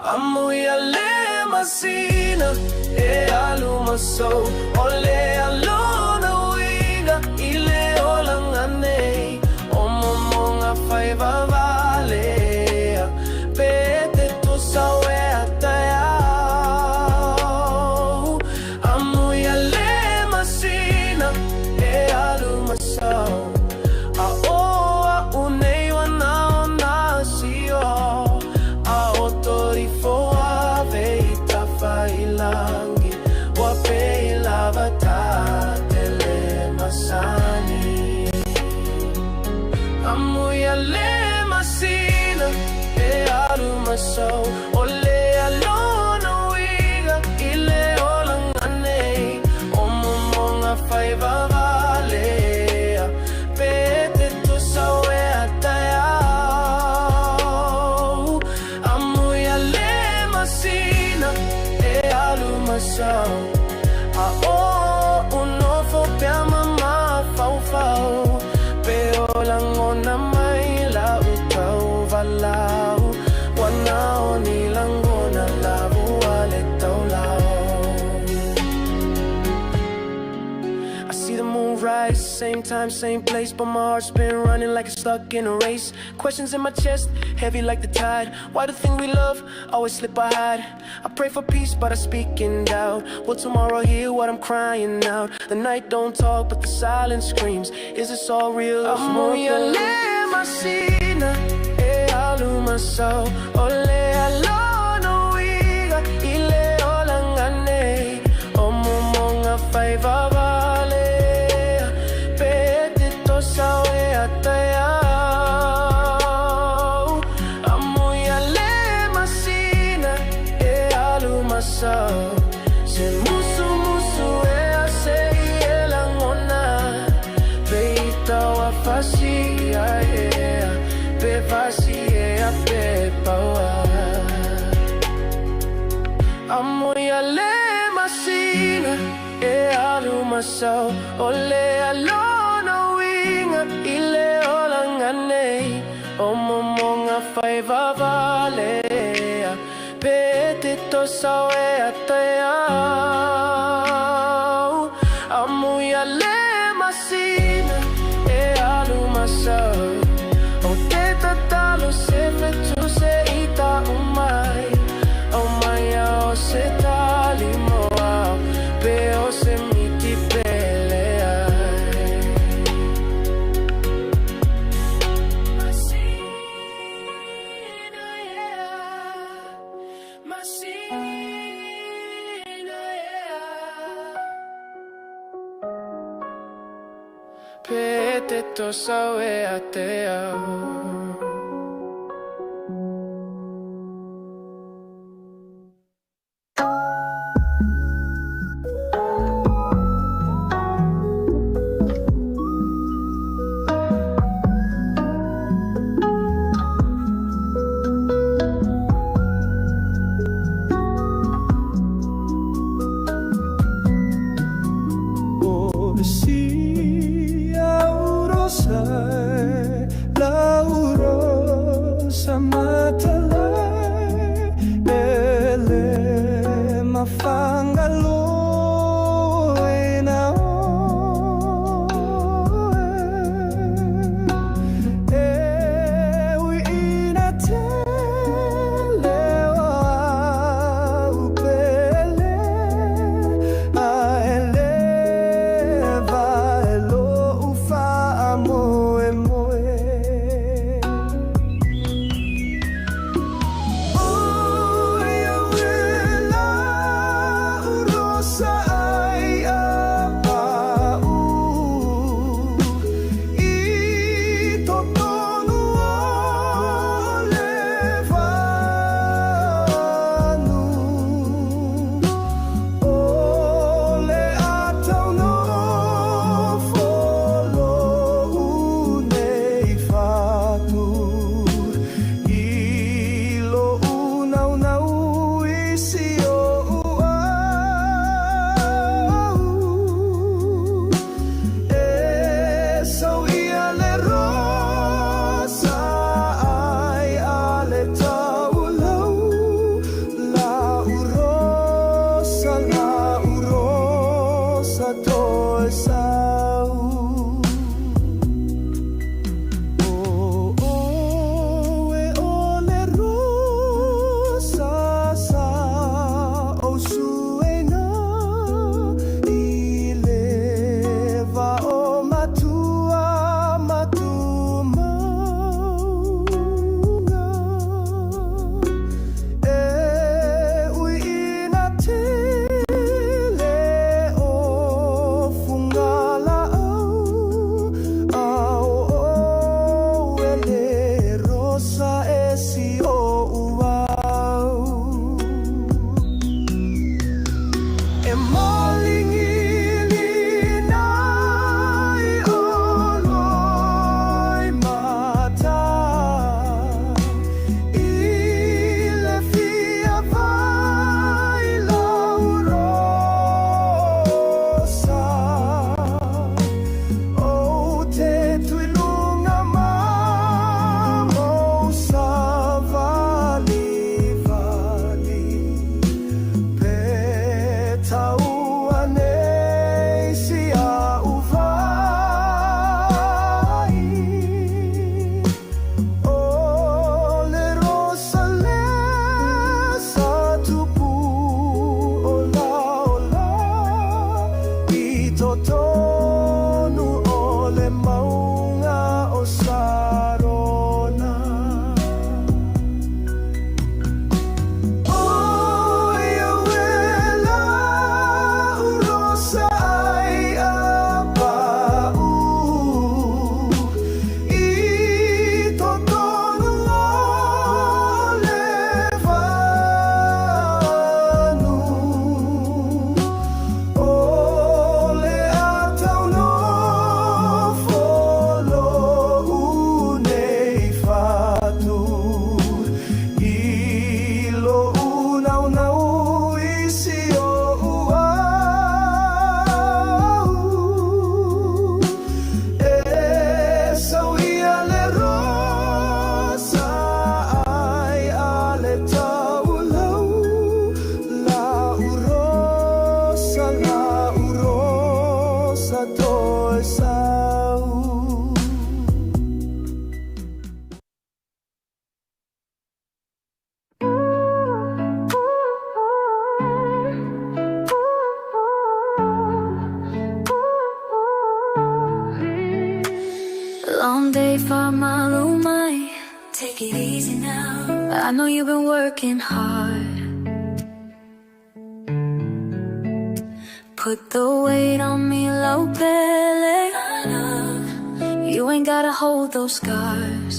Amuia le masina e alu ma sau, O le a lona uiga i le olaga nei, O momoga faiva valea, Pe te tusa oe a taeao. Amuia le masina e alu ma sau, A o a'u nei ua na o na sio, A o torifo ave i tafa i lagi, Ua pei lava ta te le masani. Amuia le masina e alu ma sau, O le a lona uiga i le olaga nei, O momoga faiva valea, Pe te tusa oe a taeao. Amuia le masina e alu ma sau, A o o'u nofo pea ma mafaufau, Pe o lagona mai la'u tauvalaau, Ua na o ni lagona lavua le taulao. I see the moon rise, same time, same place, but my heart's been running like it's stuck in a race. Questions in my chest, heavy like the tide. Why the thing we love always slip or hide? I pray for peace, but I speak in doubt. Will tomorrow hear what I'm crying out? The night don't talk, but the silence screams. Is this all real? Amuia le masina e alu ma sau, O le a lona uiga i le olaga nei, O momoga faiva valea, Pe te tusa oe a taeao. Amuia le masina e alu ma sau, Se musumusu ea se i e lagona, Pe i tau afasia ea, Pe fasi ea pe paua. Amuia le masina e alu ma sau, O le a lona uiga i le olaga nei, O momoga faiva valea, Pe te tusa oe a taeao. Amuia le masina e alu ma sau, O te tatalo se fetu se i ta'u mai, Aumaia o se tali mo au, Pe o se miti pe leai. Masina, yeah. Masina, yeah. Pe te tusa oe a taeao. O si aurosa laurosa matalai ele mafangalo na oe e ui ina tele o au pele a ele va e lo ufa a moe moe. O ia uela Faamalu mai. Take it easy now. I know you've been working hard. Put the weight on me, lau pele. You ain't gotta hold those scars.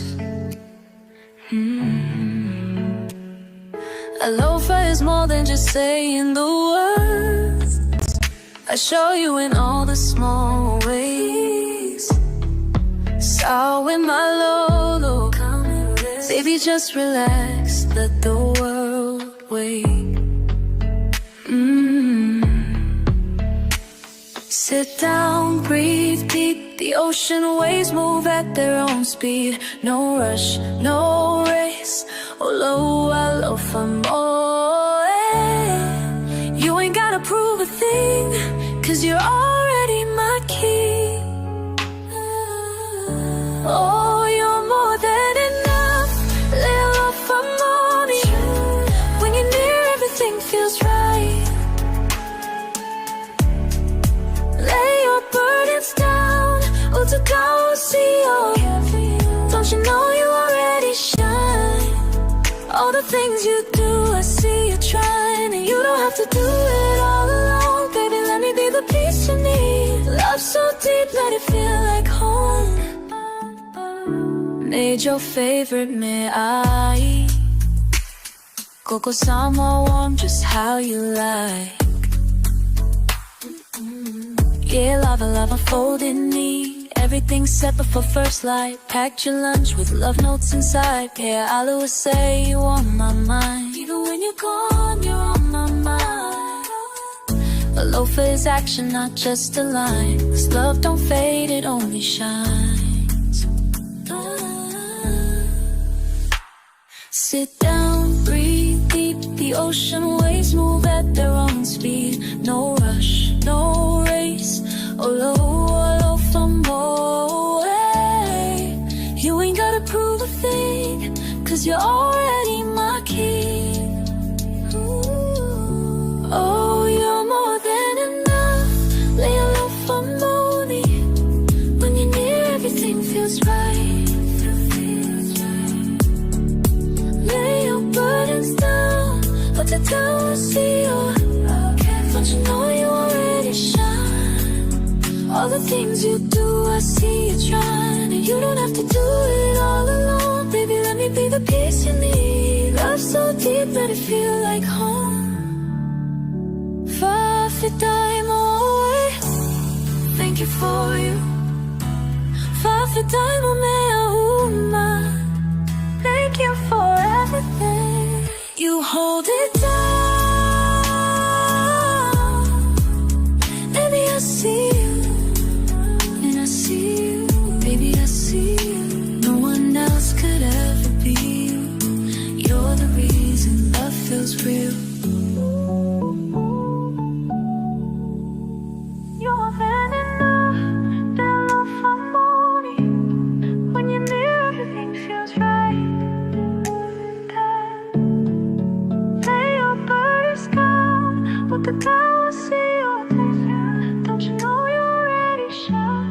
Alofa is more than just saying the words. I show you in all the small ways. Saw in my lolo. Baby, just relax, let the world wait. Sit down, breathe deep. The ocean waves move at their own speed. No rush, no race. O lou alofa moe. You ain't gotta prove a thing, 'cause you're already my king. Oh, you're more than enough. Le alofa moni. When you're near, everything feels right. Lay your burdens down. Utakao. Don't you know you already shine? All the things you do, I see you trying, and you don't have to do it all alone. Baby, let me be the peace you need. Love so deep, let it feel like home. Made your favorite mea'ai. Koko Samoa warm, just how you like. Yeah, lava lava folded neat. Everything's set before first light. Packed your lunch with love notes inside. Yeah, I'll always say you on my mind. Even when you're gone, you're on my mind. Alofa is action, not just a line. 'Cause love don't fade, it only shines. Sit down, breathe deep. The ocean waves move at their own speed. No rush, no race. O lou alofa moe. You ain't gotta prove a thing, 'cause you're already my king. Ooh. Oh, you're more than enough. Le alofa moni. When you're near, everything feels right. Lay your burdens down. Put the down, see you. Don't you know you already shine? All the things you do, I see you trying. And you don't have to do it all alone. Baby, let me be the peace you need. Love so deep, let it feel like home. Fa'afetai mo oe. Thank you for you. Fa'afetai mo mea uma. Thank you for everything. You hold it down. Baby, I see you. And I see you. Baby, I see you. No one else could ever be you. You're the reason love feels real. You're than enough. Le alofa moni. When you're near, everything feels right. Lay your burdens down. What the power see your Don't you know you already shine?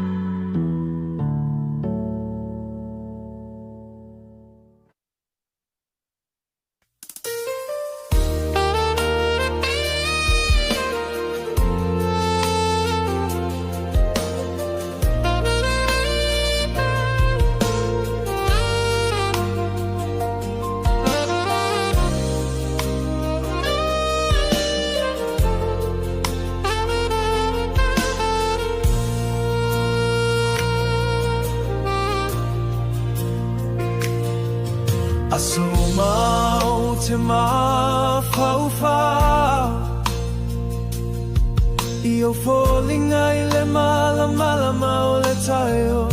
Aso uma o te mafaufau I ou foliga i le malamalama o le taeao.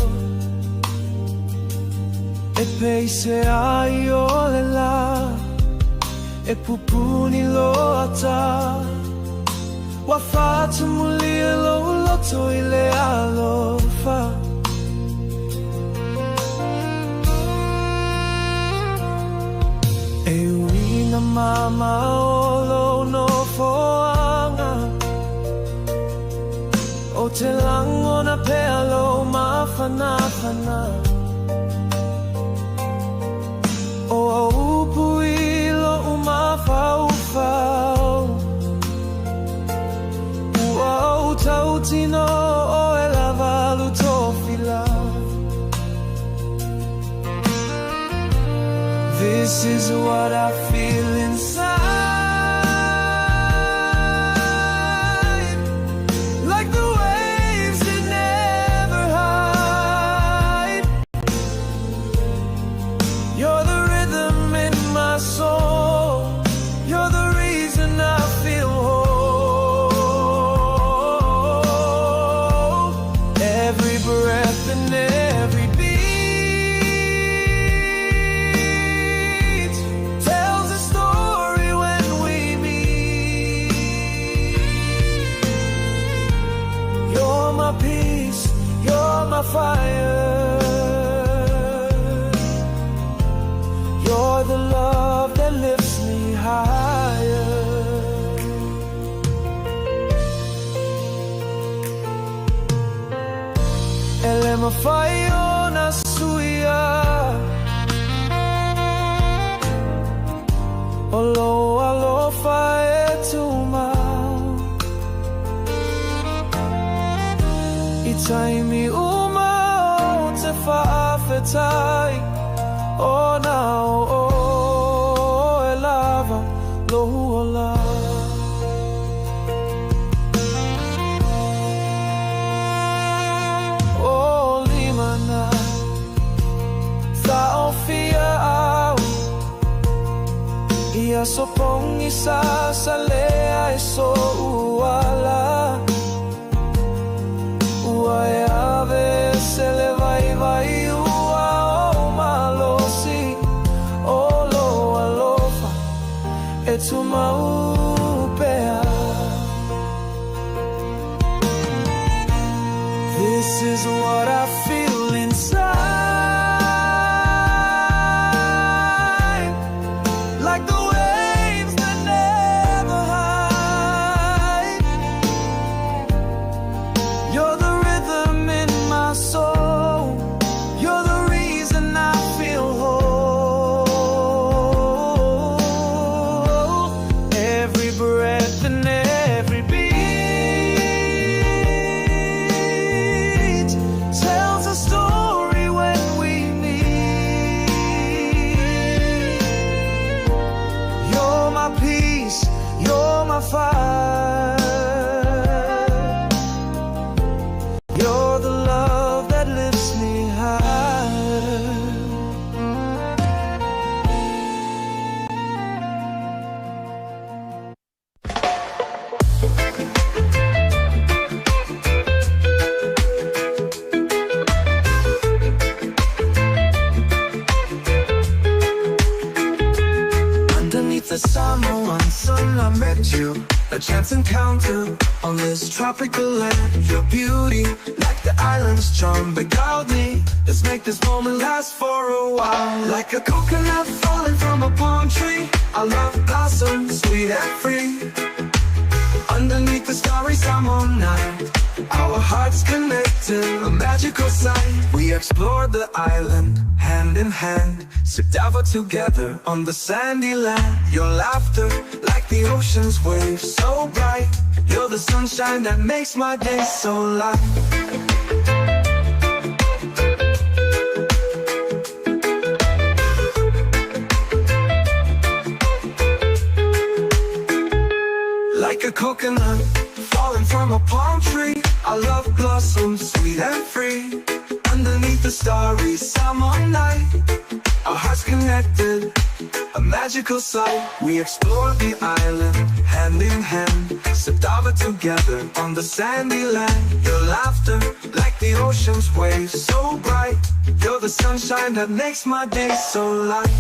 E pei se aio o le lā e pupuni lou ata. Ua faatumulia lou loto i le alofa. E ui ina mamao lou nofoaga, ou te lagona pea lou mafanafana. mafaufau. Ua ou tautino oe lava lou tofi love. This is what I feel inside, like the waves that never hide. You're the rhythm in my soul. You're the reason I feel whole. Every breath and every beat tells a story when we meet. You're my peace, you're my fire. You're the love that lifts me higher. E le mafai ona suia o lou alofa e tumau i taimi uma o te faafetai ona o oe lava lou ola. O lima na taofia au i aso pogisa sa leai ai so'u ala. Ua e aveese le vaivai ua ou malosi o lou alofa e tumau pea. This is what I feel inside, like the waves that never hide. You're the rhythm in my soul. You're the reason I feel whole. Every breath and every beat tells a story when we meet. You're my peace, you're my fire. You're the love that lifts me higher. Underneath the Samoan sun, I met you. A chance encounter on this tropical land. Your beauty, like the island's charm, beguiled me. Let's make this moment last for a while. Like a coconut falling from a palm tree, our love blossoms sweet and free. Underneath the starry Samoan night, our hearts connected, a magical sight. We explored the island, hand in hand, sipped ava together on the sandy land. Your laughter, like the ocean's waves, so bright. You're the sunshine that makes my day so light. Like a coconut falling from a palm tree, our love blossoms sweet and free. Underneath the starry summer night, our hearts connected, a magical sight. We explored the island, hand in hand, sipped ava together on the sandy land. Your laughter, like the ocean's waves, so bright. You're the sunshine that makes my day so light.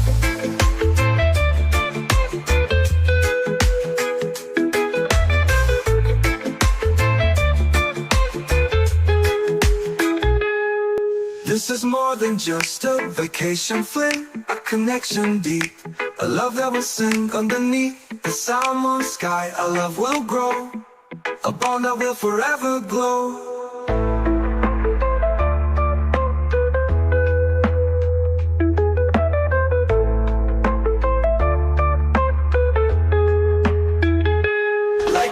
This is more than just a vacation fling, a connection deep, a love that will sing underneath the Samoan sky. Our love will grow, a bond that will forever glow.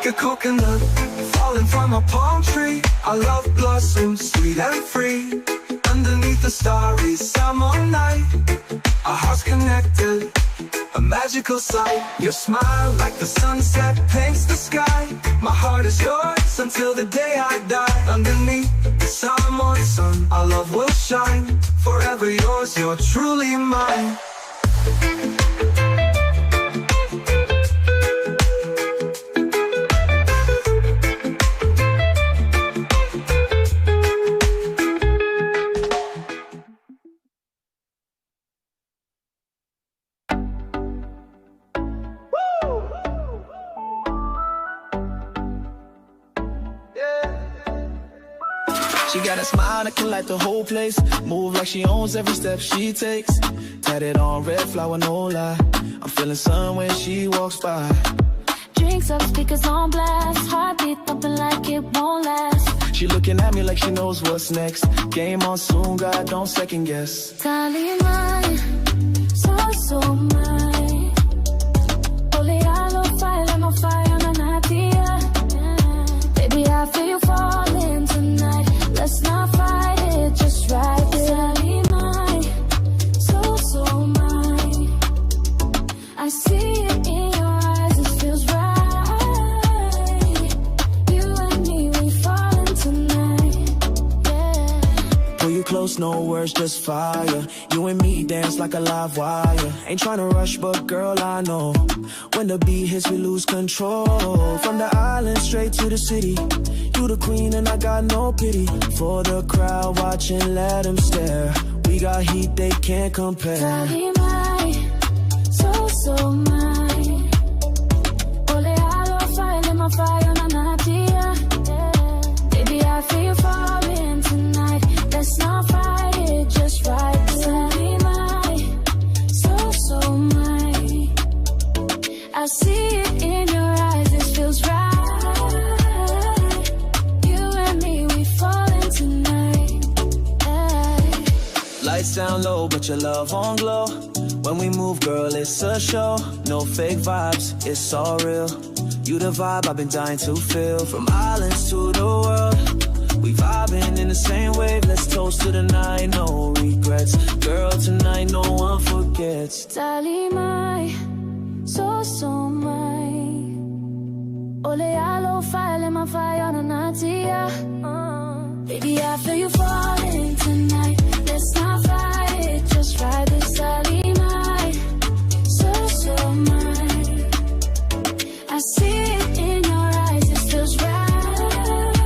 Like a coconut falling from a palm tree, our love blossoms sweet and free. Underneath the starry summer night, our hearts connected, a magical sight. Your smile, like the sunset, paints the sky. My heart is yours until the day I die. Underneath the Samoan sun, our love will shine. Forever yours, you're truly mine. She got a smile that can light the whole place. Move like she owns every step she takes. Tatted on red flower, no lie. I'm feeling sun when she walks by. Drinks up, speakers on blast. Heartbeat thumping like it won't last. She looking at me like she knows what's next. Game on soon, God, don't second guess. Talimai, so so mai. Ole alo fire, no fire, na natia. Baby, I feel you falling tonight. Let's not fight it, just ride it. Talimai, so so mai. I see it in your eyes, it feels right. You and me, we falling tonight. Yeah. Pull you close, no words, just fire. You and me dance like a live wire. Ain't tryna rush, but girl, I know. When the beat hits, we lose control. From the island straight to the city. You the queen, and I got no pity. For the crowd watching, let 'em stare. We got heat, they can't compare. Talimai, so so mai. Ole alo fire, my fire na natia. Baby, I feel you falling tonight. Let's not fight it, just ride it. Talimai, so so mai. I see it in your eyes, this feels right. You and me, we falling tonight. Yeah. Lights down low, but your love on glow. When we move, girl, it's a show. No fake vibes, it's all real. You the vibe I've been dying to feel. From islands to the world, we vibing in the same wave. Let's toast to the night, no regrets. Girl, tonight no one forgets. Talimai, so so mai. Ole alo fire, my fire na natia. Baby, I feel you falling tonight. Let's not fight it, just ride this Talimai, so so mai. I see it in your eyes, it feels right.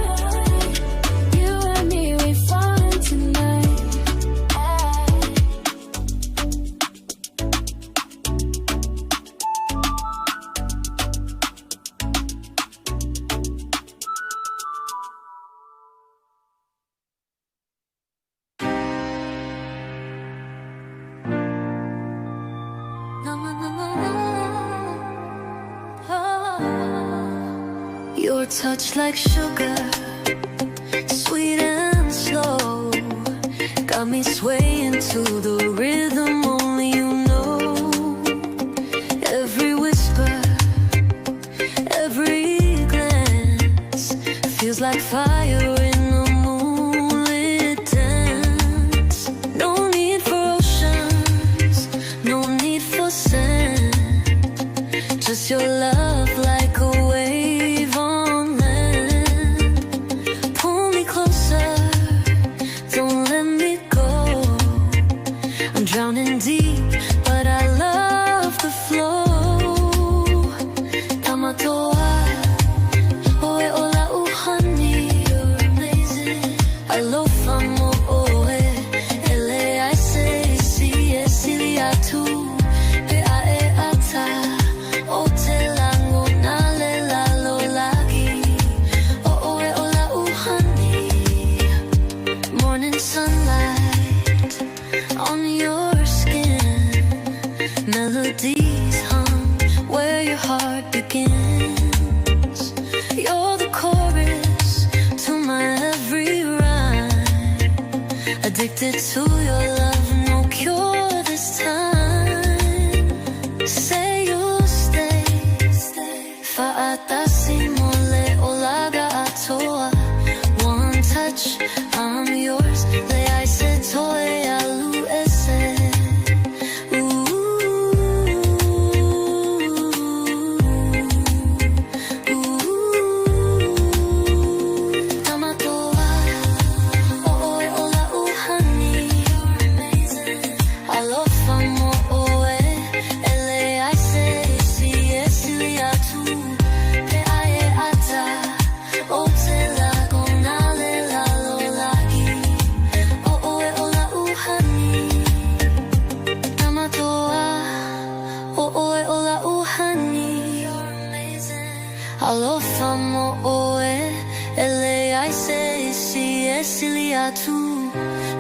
You and me, we falling tonight. Your touch like sugar, sweet and slow, got me swaying to the rhythm only you know. Every whisper, every glance feels like fire in the moonlit dance. No need for oceans, no need for sand. Just your love like a wave on land. Pull me closer, don't let me go. I'm drowning deep, but I love the flow. Tamatoa, oe ola uhani, you're amazing. Alofa mo oe, ele ai se si e siliatu, pe a e ata, o te lango na le la lo lagi, o oe ola uhani. Morning sunlight on your skin, melodies hum where your heart begins. You're the chorus to my every rhyme. Addicted to your love, no cure this time. Say you'll stay, fa'atasi mo. Alofa mo ʻoe, e leai se isi e sili atu,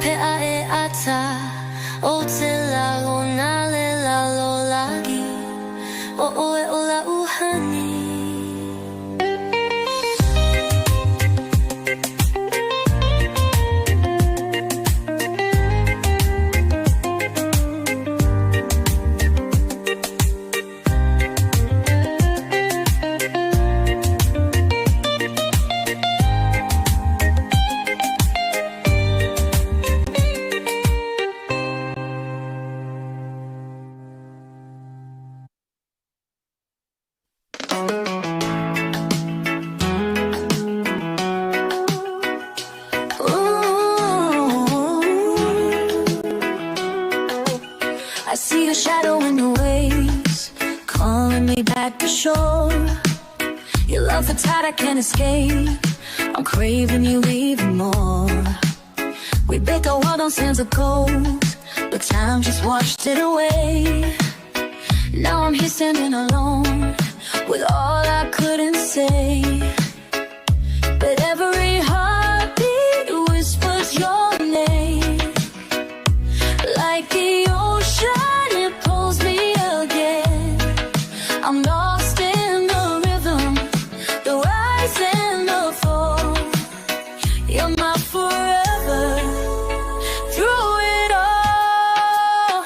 pe a e ata, o te lagona le lalolagi, o ʻoe o la'u honey. Ooh. I see your shadow in the waves, calling me back to shore. Your love the tide I can't escape. I'm craving you even more. We built our world on sands of gold, but time just washed it away. Now I'm here standing alone with all I couldn't say. But every heartbeat whispers your name. Like the ocean, it pulls me again. I'm lost in the rhythm, the rise and the fall. You're my forever through it all.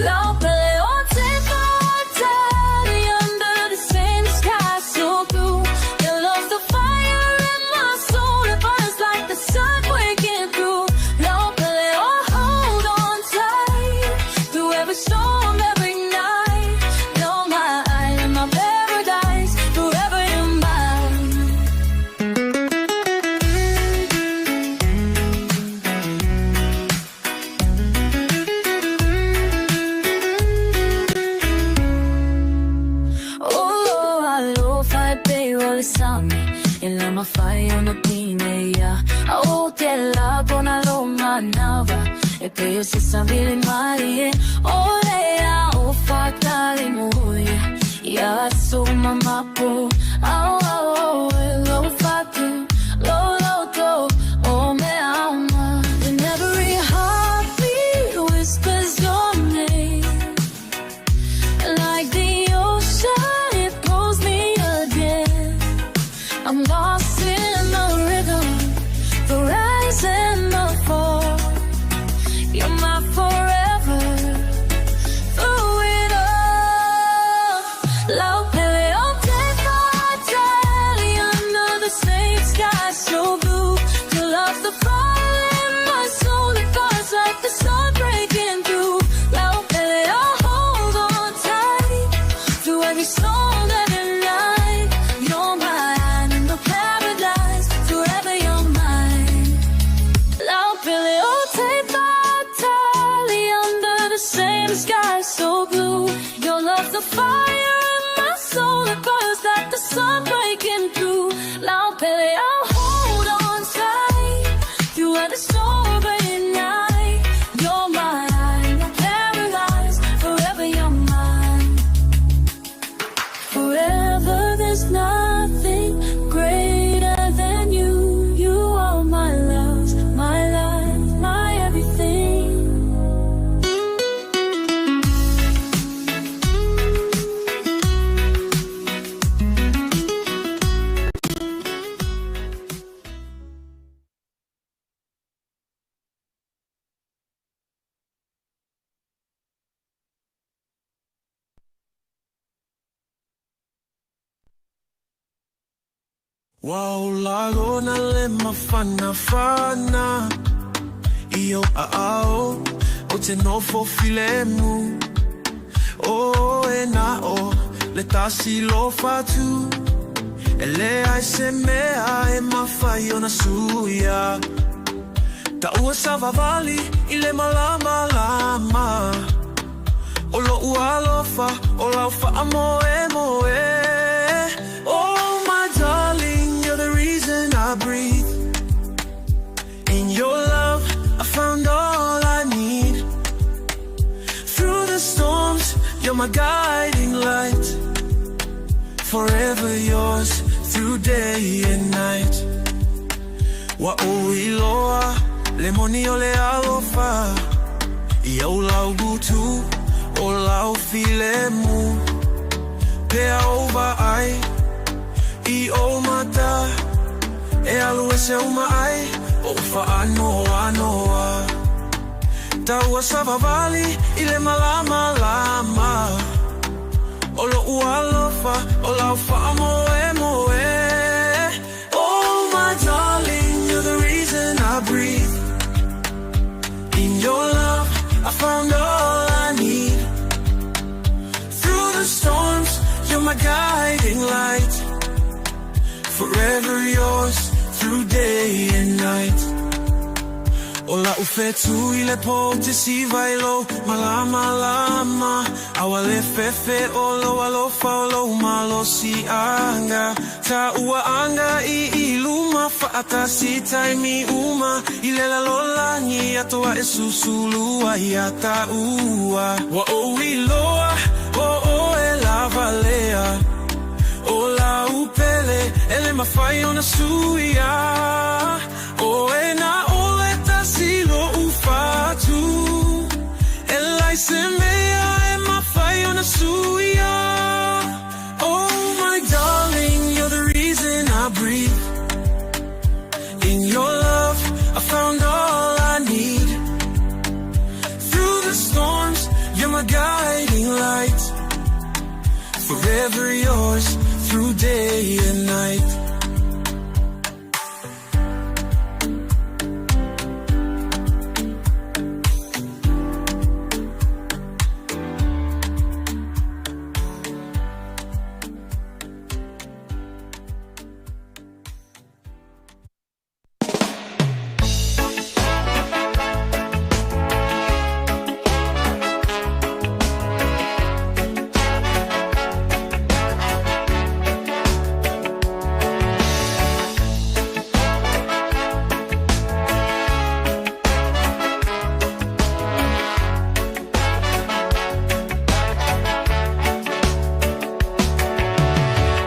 Lau pele o te whātari under the same sky so blue. Your love's the fire in my soul, it burns like the sun breaking through. Lau pele o, hold on tight through every storm, every night. You're my island, my paradise, forever you're mine. Oh, alofa e pei o le sami E la mawhai o na pine ia A o te la kona lo manawa E pei o se savili mai e O lea o whakali moe Ia so mamapo Au au au e lo whatu Lo lo to o me ama. And every heartbeat whispers your name. Like the ocean, it pulls me again. I'm lost in the rhythm, the rise and the fall. You're my forever through it all. Lau pele o te whātari under the same sky so blue. Your love's the fire in my soul, it burns like the sun breaking through. Lau pele o, hold on tight through every storm, every night. You're my island of paradise, forever you're mine. Lau pele o te whātari under the same sky so blue. Your love's the fire in my soul, it burns like the sun breaking through. Lau pele, I'll hold on tight through every storm, every night. You're my island of paradise, forever you're mine. Forever there's nothing greater than you. You are my love, my life, my everything. Ua ou lagona le mafanafana i ou aao ou te nofo filemu. O e na o le tasi lofa atu, e leai se mea e mafai ona suia. Taua savavali i le malamalama o lo'u alofa o lau faamoemoe. Oh my darling, you're the reason I breathe. In your love, I found all I need. Through the storms, you're my guiding light. Forever. Forever yours through day and night. Ua ou iloa le moni o le alofa. Ia o lau gutu o lau filemu. Pea o vaai i o mata. E alu ese uma ai o whaanoanoa. Taua savavali i le malama lama. O lo alofa o lau whaamoe moe. Oh my darling, you're the reason I breathe. In your love, I found all I need. Through the storms, you're my guiding light. Forever yours, through day and night. O lau fetu i le po te siva i lo malama lama. Aua le fefe o lo alofa o lo malo si anga. Ta ua anga i iluma whaatasi taimi uma. I le lalolangi atoa e susulua ia ta ua. Wa o iloa o o e lava lea. O la upele ele mawhai ona suia. O e na ole tasi lo ufatu. E lai se mea e mawhai ona suia. Oh my darling, you're the reason I breathe. In your love, I found all I need. Through the storms, you're my guiding light. Forever yours, through day and night.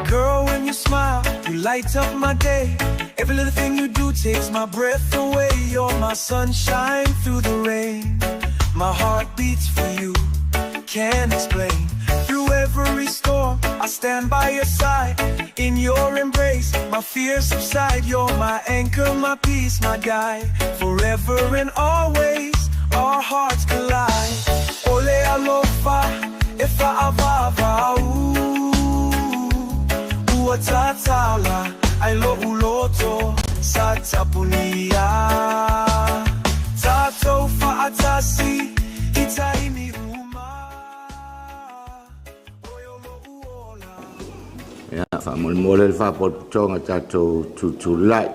Girl, when you smile, you light up my day. Every little thing you do takes my breath away. You're my sunshine through the rain. My heart beats for you, can't explain. Through every storm, I stand by your side. In your embrace, my fears subside. You're my anchor, my peace, my guide. Forever and always, our hearts collide. Ole alofa, e fa'avavau. Ua tatala ai lo uloto sa tapunia. Tatou fa'atasi i taimi uma. Oe o lo'u ola. Ia, faamolemole le Faalapotopotoga tatou tutulai.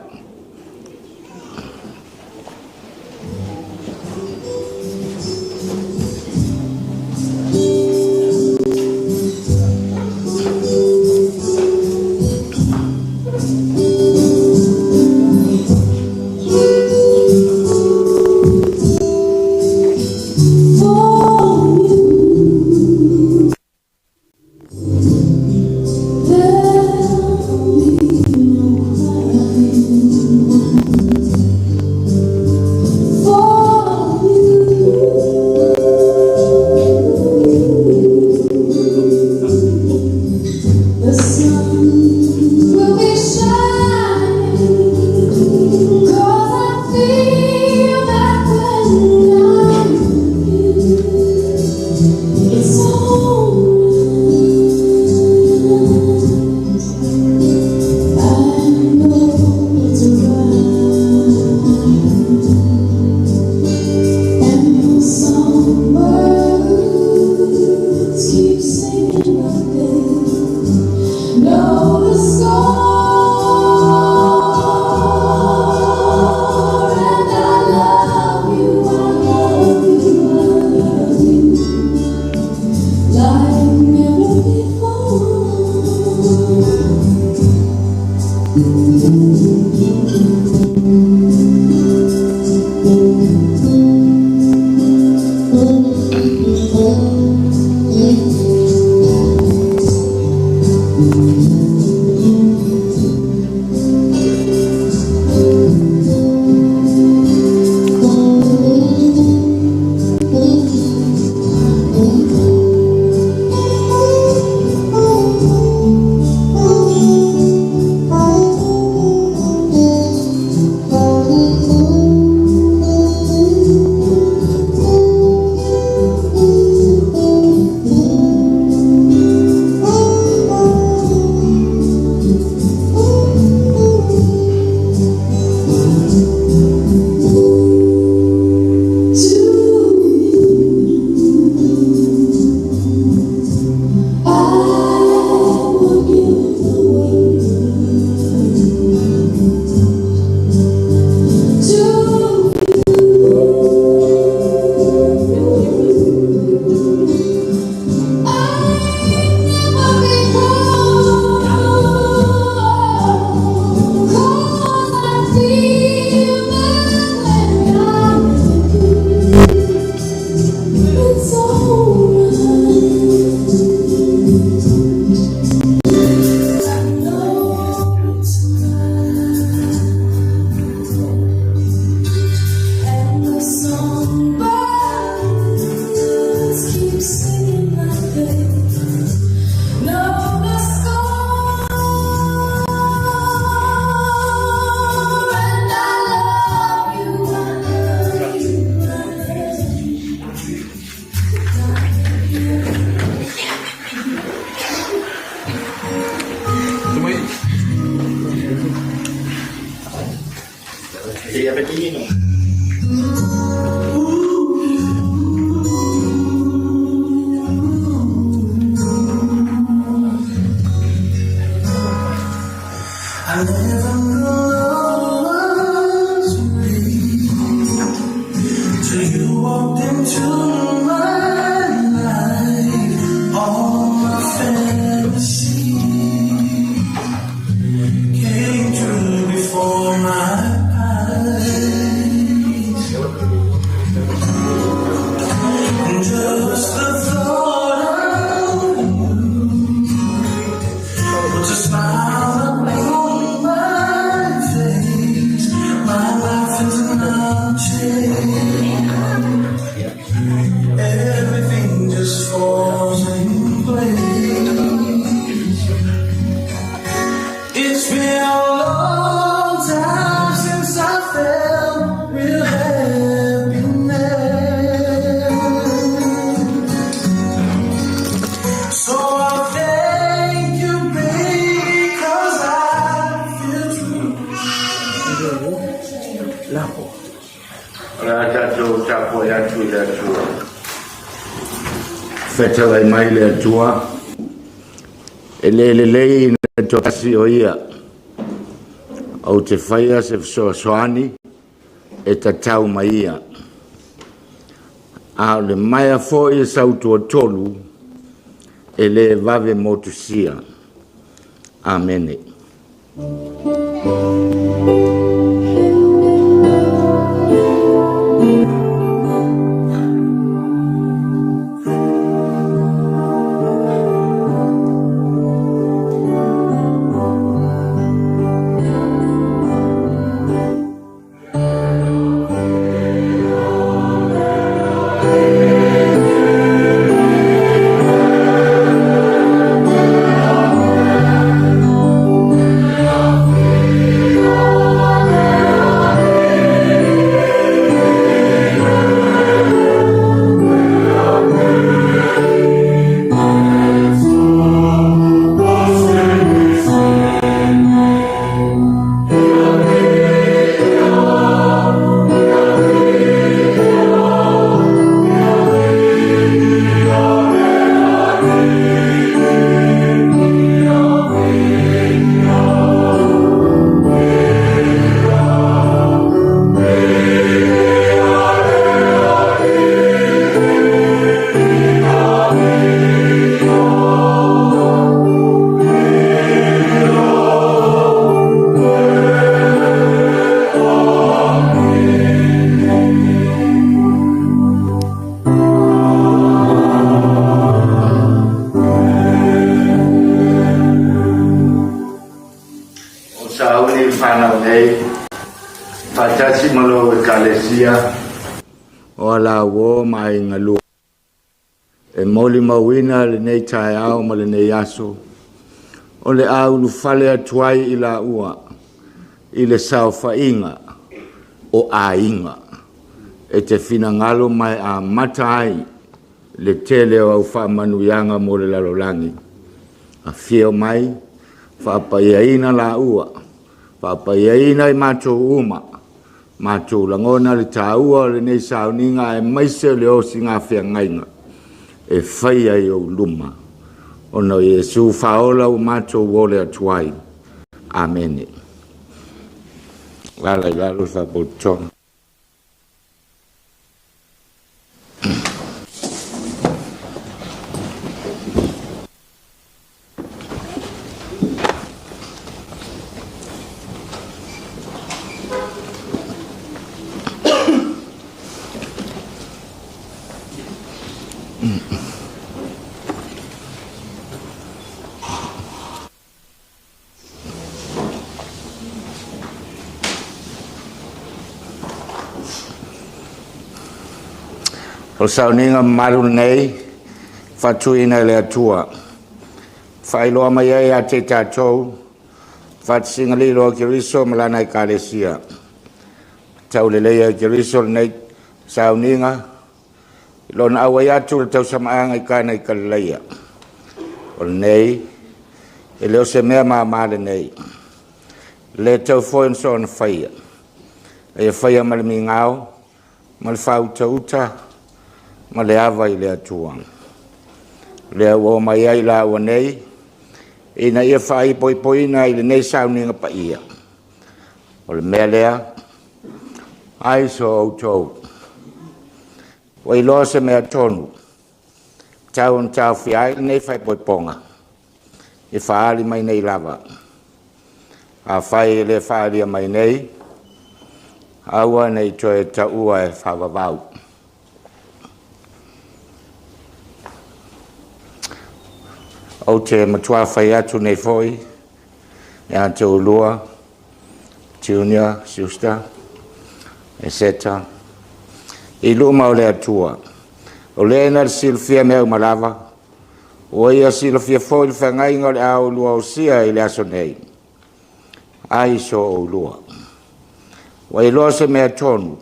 The sun will be shining, 'cause I feel that when I'm with you, it's alright. I know it's right, and the songbirds keep singing, but they know the score. And I love you, I love you, I love you like never before. I never knew love was real till you walked into my life. All my fantasies came true before my eyes. And just the thought of you puts a smile upon my face. My life is not changed. Everything just falls in place. It's been a long time since I felt real happiness. So I thank you, baby, 'cause I feel true. O le a tatou tapuai atu i le Atua. Fetalai mai le Atua, e le lelei ina toatasi o ia. Ou te faia se fesoasoani e tatau ma ia. A o le maea foi e sautuatolu, e le vave motusia. Amene. O sauni le fanau nei, faatasi ma lou Ekalesia, o alauo ma aiga lua. E molimauina lenei taeao ma lenei aso, o le a ulufale atu ai i laua i le saofaiga o aiga e te finagalo ma e amata ai le tele o au faamanuiaga mo le lalolagi. Afio mai, faapaiaina laua, faapaiaina i matou uma, matou lagona le taua o lenei sauniga aemaise o le osigafeagaiga e faia i ou luma. Ona o Iesu faaola ua matou ole atu ai. Amene. Lala i lalo le faapotopotoga. O le sauniga mamalu lenei, faatuina e le Atua, faailoa mai ai ia te tatou, faatasiga lilo a Keriso ma lana Ekalesia. Tauleleia e Keriso lenei sauniga, i lona auai atu i le tausamaaga i Kana i Kalileia. O lenei, e le o se mea māmā lenei, le tau foi ona soona faia. Ia faia ma le migao ma le faautauta ma le ava i le Atua. Lea ua omai ai laua nei, ina ia faaipoipoina i lenei sauniga paia. O le mea lea, ai so outou, ua iloa se mea tonu, tau ona taofia ai lenei faaipoipoga, e faaali mai nei lava. Afai e le faaalia mai nei, aua ne i toe taua e faavavau. Ou te matua fai atu nei foi, ia te oulua, Junior, Schuster, Eseta, i luma o le Atua, o lea na silafia mea uma lava, ua ia silafia foi le feagaiga o le a oulua osia i le aso nei, ai so oulua. Ua iloa se mea tonu,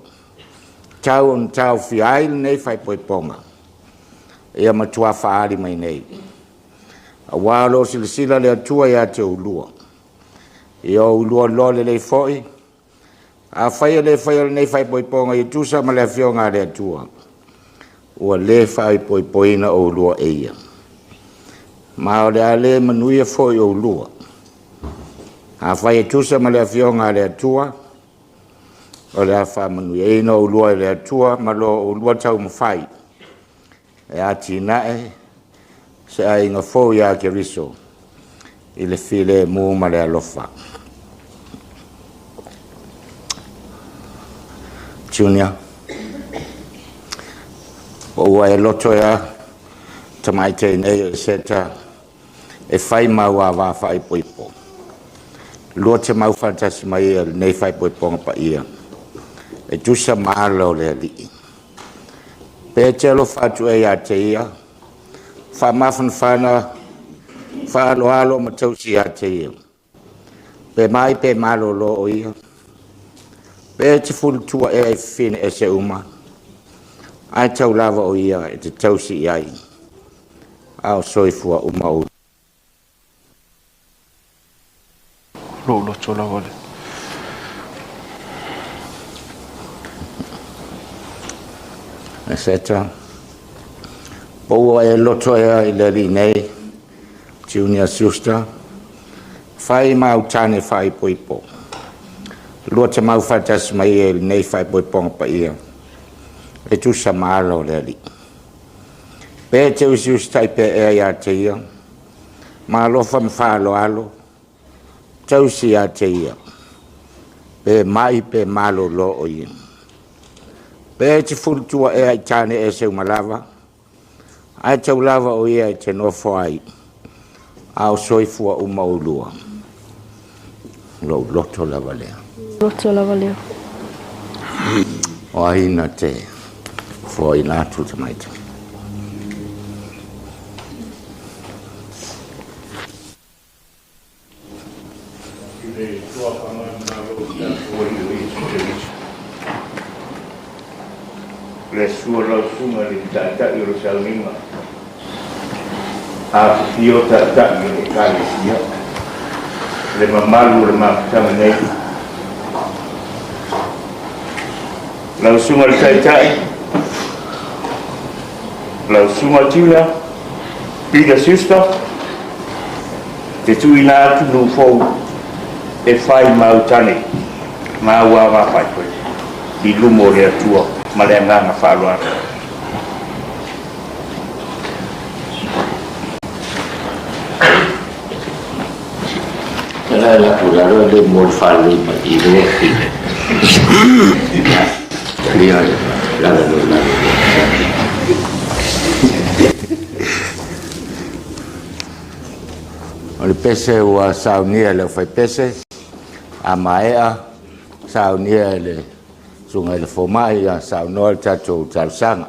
tau ona taofia ai lenei faaipoipoga, ia matua faaali mai nei. Aua o lo o silasila le Atua ia te oulua, ia oulua loa lelei foi, afai e le faia lenei faaipoipoga ia tusa ma le afioga a le Atua, ua le faaipoipoina oulua e ia. Ma o le a le manuia foi oulua. Afai e tusa ma le afioga a le Atua, o le a faamanuiaina oulua e le Atua ma lo oulua taumafai e atinae se aiga fou ia Keriso i le filemu ma le alofa. Junior, o ua e loto ea tamaitai nei o Eseta e fai ma au ava faaipoipo. Lua te mau faatasi mai ia lenei faaipoipoga paia, e tusa ma ala o le Alii. Pe te alofa atu e ia te ia, faamafanafana, faaaloalo ma tausi ia te ia. Pe mai pe malolo o ia, pe te fulutua ea i fafine ese uma, ae tau lava o ia e te tausi i ai, a o soifua uma o Lou loto lava le. Eseta. Po ua e loto ea i le Alii nei, Junior Schuster, fai ma au tane faaipoipo. Lua te mau faatasi mai ia i lenei faaipoipoga paia, e tusa ma ala o le Alii. Pe te usiusitai pea ea ia te ia, ma alofa ma faaaloalo, tausi ia te ia, pe mai pe malolo o ia. Pe te fulutua ea i tane ese uma lava, ae tau lava o ia e te nofo ai, a o soifua uma oulua. Lou loto lava lea. Loto lava lea. O ai na te foaina atu tamaiti. I le tuafaga malo o tatou Alii o Iesu Keriso. Le sua lau susuga i le Taitai o le Sauniga, afifio Taitai o le Ekalesia, le mamalu o le mafutaga nei. Lau susuga i le Taitai, lau susuga Tila, Peter Schuster, te tuuina atu nuu fou e fai ma au tane ma au ava faaipoipo i luma o le Atua ma le agaga faaaloalo. Tala e latou lalo e le mo le faalelei mai i le i. Talia lalo lalo lalo. O le pese ua saunia e le aufaipese, a maea saunia e le susuga i le fomai, ia saunoa le tatou talosaga.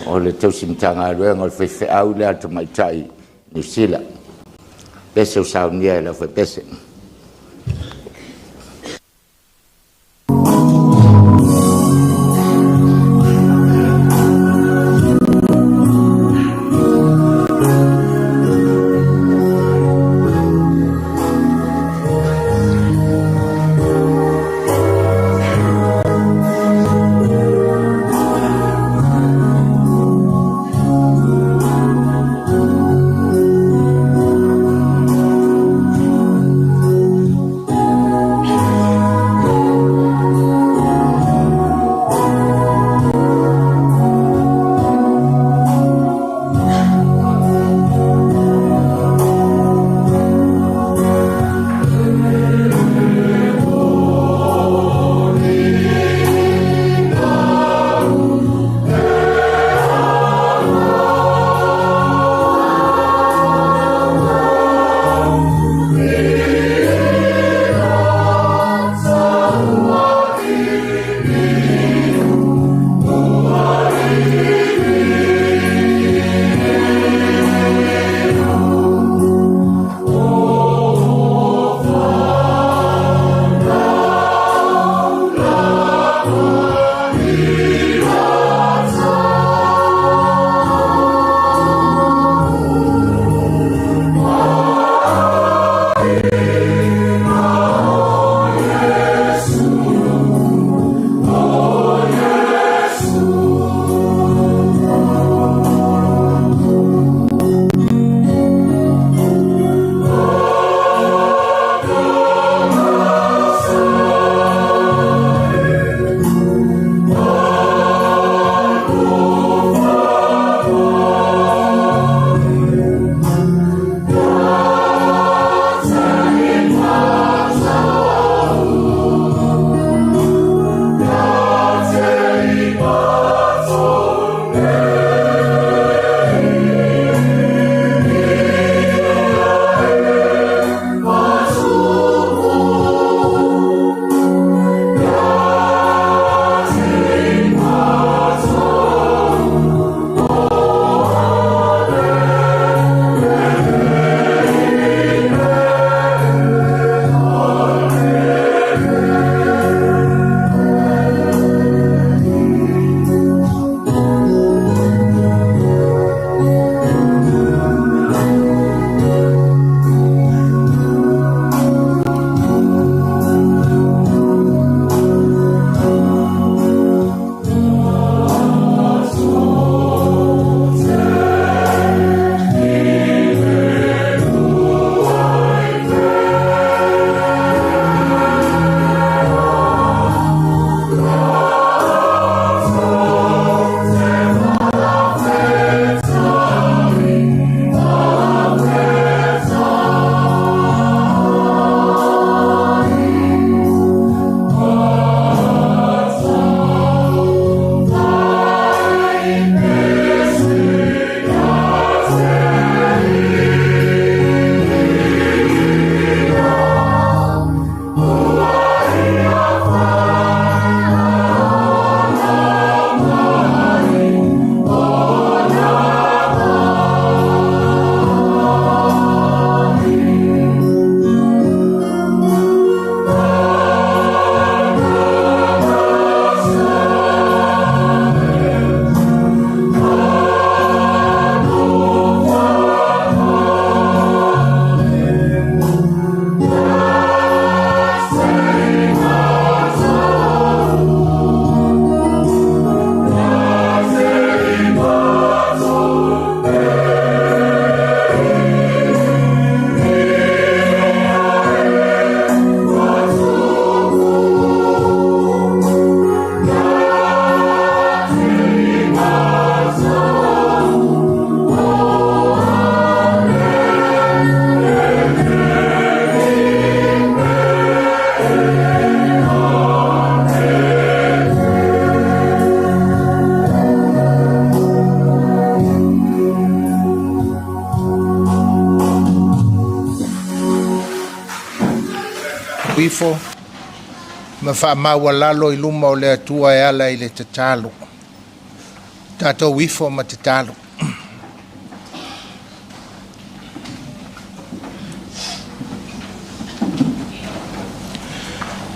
O le tausi Matagaluega o le faifeau lea a le tamaitai Niu Sila. Pese ua saunia e le aufaipese. ifo ma faamaualalo i luma o le Atua e ala i le tatalo. Tatou ifo ma tatalo.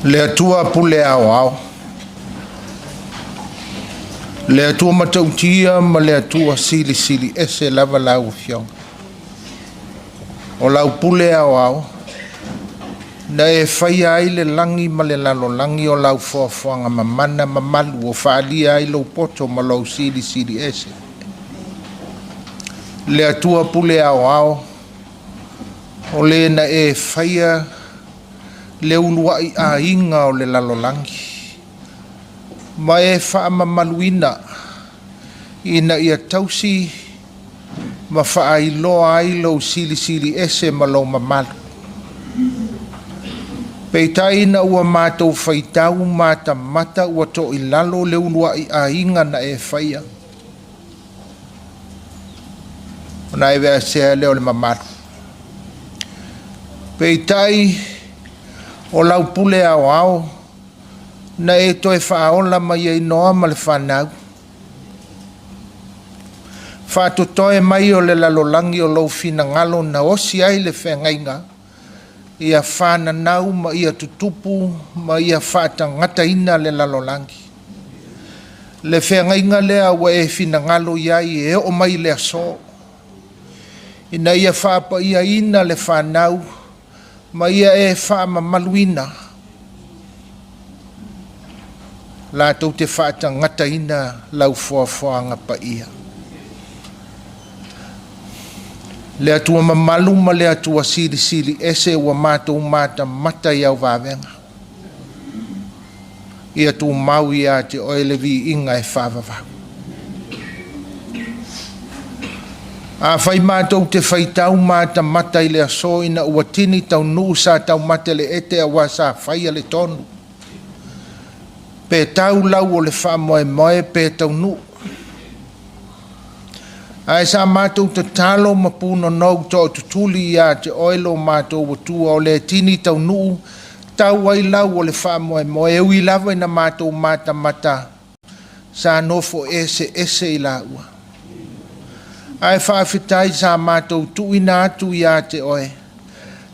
Le Atua pule aoao, le Atua matautia ma le Atua silisili ese lava lau Afioga. O lau pule aoao, na e faia ai le lagi ma le lalolagi o lau foafoaga mamana mamalu o faaalia ai lou poto ma lou silisili ese. Le Atua pule aoao, o le na e faia le uluai aiga o le lalolagi, ma e faamamaluina ina ia tausi ma faailoa ai lou silisili ese ma lou mamalu. Peitai ina ua matou faitau matamata ua toilalo le uluai aiga na e faia, ona e aveesea lea o le mamalu. Peitai o lau pule aoao na e toe faaola mai ai Noa ma le fanau, faatotoe mai o le lalolagi o lou finagalo na osi ai le feagaiga, ia fananau ma ia tutupu ma ia faatagataina le lalolagi. Le feagaiga lea ua e finagalo i ai e oo mai le aso, ina ia faapaiaina le fanau ma ia e faamamaluina latou te faatagataina lau foafoaga paia. Le Atua mamalu ma le Atua silisili ese ua matou matamata i au vavega. Ia tumau ia te oe le viiga e faavavau. Afai matou te faitau matamata i le aso ina ua tini taunuu sa taumate le ete aua sa faia le tonu, pe tau lau o le faamoemoe pe taunuu. Ae sa matou tatalo ma punonou tootutuli ia te oe lo matou Atua o le tini taunuu tau ai lau o le faamoemoe e ui lava ina matou matamata sa nofo ese ese i laua. Ae faafetai sa matou tuuina atu ia te oe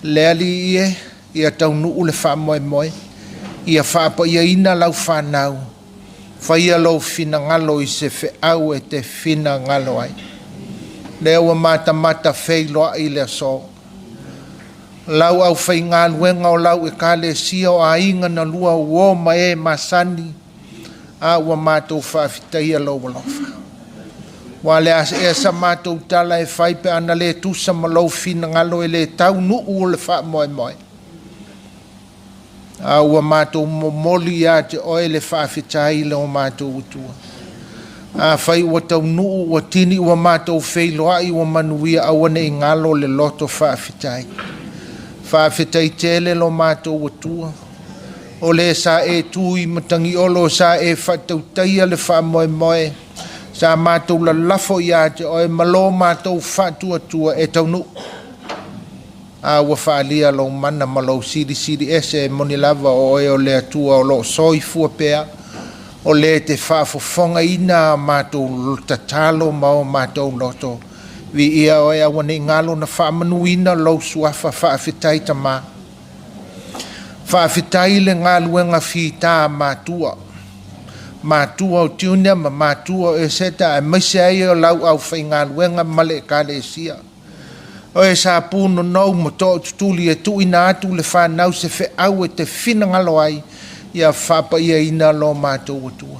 le Alii e, ia taunuu le faamoemoe, ia faapaiaina lau fanau, faia lou finagalo i se feau e te finagalo ai. Lea ua matamata feiloai le aso. Lau aufaigaluega o lau Ekalesia o aiga na lua uo ma e masani, a ua matou faafetaia lou alofa. Ua le a ea sa matou tala e fai pe ana le tusa ma lou finagalo e le taunuu o le faamoemoe. A ua matou momoli ia te oe le faafetai i lo matou Atua. Afai ua taunuu ua tini ua matou feiloai ua manuia aua ne i galo le loto faafetai. Faafetai tele lo matou Atua. O le sa e tu i Matagiolo sa e faatautaia le faamoemoe sa matou lalafo ia te oe ma lo matou faatuatua e taunuu. A ua faaalia lou mana ma lou silisili ese e moni lava o oe o le Atua o loo soifua pea, o le te faafofogaina a matou tatalo ma o matou loto. Viia oe aua ne i galo na faamanuina lou suafa. Faafetai Tama. Faafetai le galuega fita a matua. Matua o Junior ma matua o Eseta aemaise ai o lau aufaigaluega ma le Ekalesia. O e sa punonou ma tootutuli e tuuina atu le fanau se feau e te finagalo ai ia faapaiaina lo matou Atua.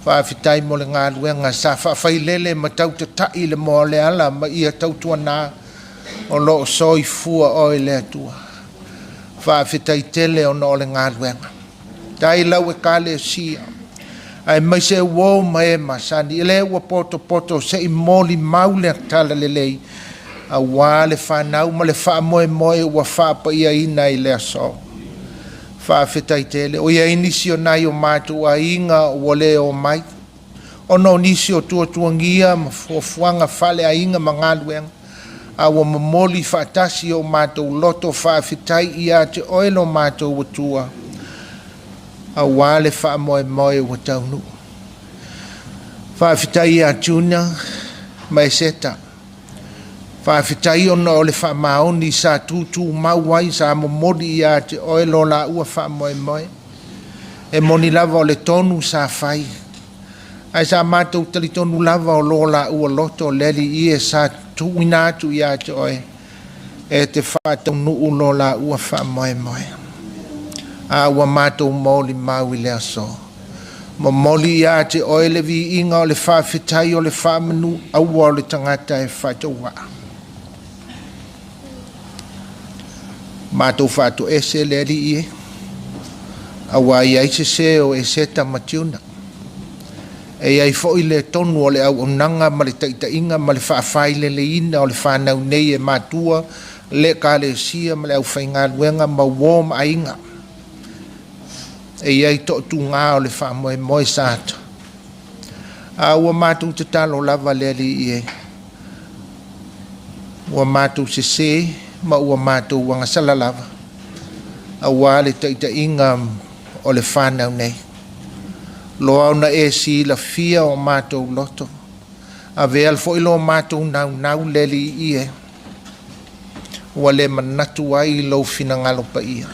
Faafetai mo le galuega sa faafailele ma tautatai le moa o le ala ma ia tautuana o loo soifua oe le Atua. Faafetai tele ona o le galuega. Tai lau Ekalesia, aemaise uo ma e masani, e le ua potopoto se i moli mau le tala lelei, auā le fanau ma le faamoemoe ua faapaiaina i le aso. Faafetai tele, o ia nisi o nai o matou aiga ua le o mai, ona o nisi o tuatuagia ma fuafuaga faaleaiga ma galuega. A ua momoli faatasi o matou loto faafetai ia te oe lo matou Atua, auā le faamoemoe ua taunuu. Faafetai ia Juna ma Eseta. Faafetai ona o le faamaoni sa tutumau ai sa momoli ia te oe lo laua faamoemoe. E moni lava o le tonu sa fai, ae sa matou talitonu lava o lo laua loto le Alii e sa tuuina atu ia te oe e te faataunuu lo laua faamoemoe. A ua matou molimau i le aso. Momoli ia te oe le viiga o le faafetai o le faamanu aua o le tagata e faatauvaa. Matou faatoese le Alii e, auā i ai se sē o Eseta ma Tiuna. E i ai foi le tonu o le auaunaga ma le taitaiga ma le faafaileleiina o le fanau nei e matua le Ekalesia ma le aufaigaluega ma uō ma aiga. E i ai toatugā o le faamoemoe sa ata. A ua matou tatalo lava le Alii e, ua matou sesē ma ua matou agasala lava, auā le taitaiga o le fanau nei. Loa ona e silafia o matou loto, avea foi lo matou naunau le Alii e, ua le manatu ai i lou finagalo paia.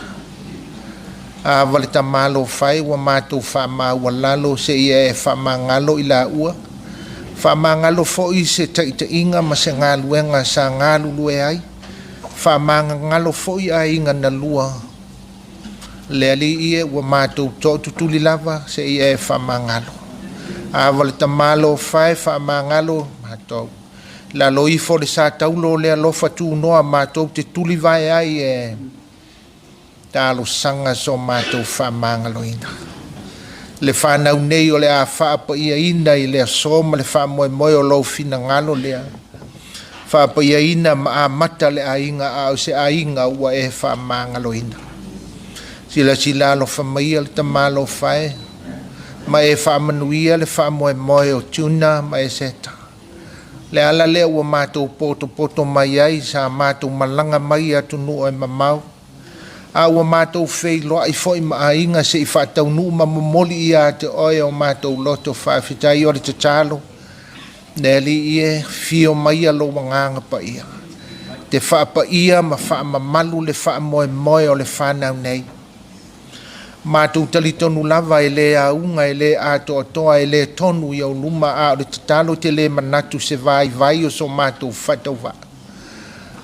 A va le tamalofa e ua matou faamaualalo seia e faamagalo i laua, faamagalo foi se taitaiga ma se galuega sa galulue ai, faamagalo foi aiga na lua. Le Alii e, ua matou tootutuli lava seia e faamagalo. A va le tamalofa e faamagalo matou. Lalo ifo le sa taulo o le alofa tunoa matou te tulivae ai e talosaga so matou faamagaloina. Le fanau nei o le a faapaiaina i le aso ma le faamoemoe o lou finagalo lea. Faapaiaina ma amata le aiga a o se aiga ua e faamagaloina. Silasila alofa maia le tamalofa e, ma e faamanuia le faamoemoe o Tuna ma Eseta. Le ala lea ua matou potopoto mai ai sa matou malaga mai i atunuu e mamao, a ua matou feiloai foi ma aiga se i faataunuu ma momoli ia te oe o matou loto faafetai o le tatalo. Le Alii e, fio maia lou agaga paia, te faapaia ma faamamalu le faamoemoe o le fanau nei. Matou talitonu lava e le auga, e le atoatoa, e le tonu i ou luma, a o le tatalo te le manatu se vaivai o so matou faatauvaa.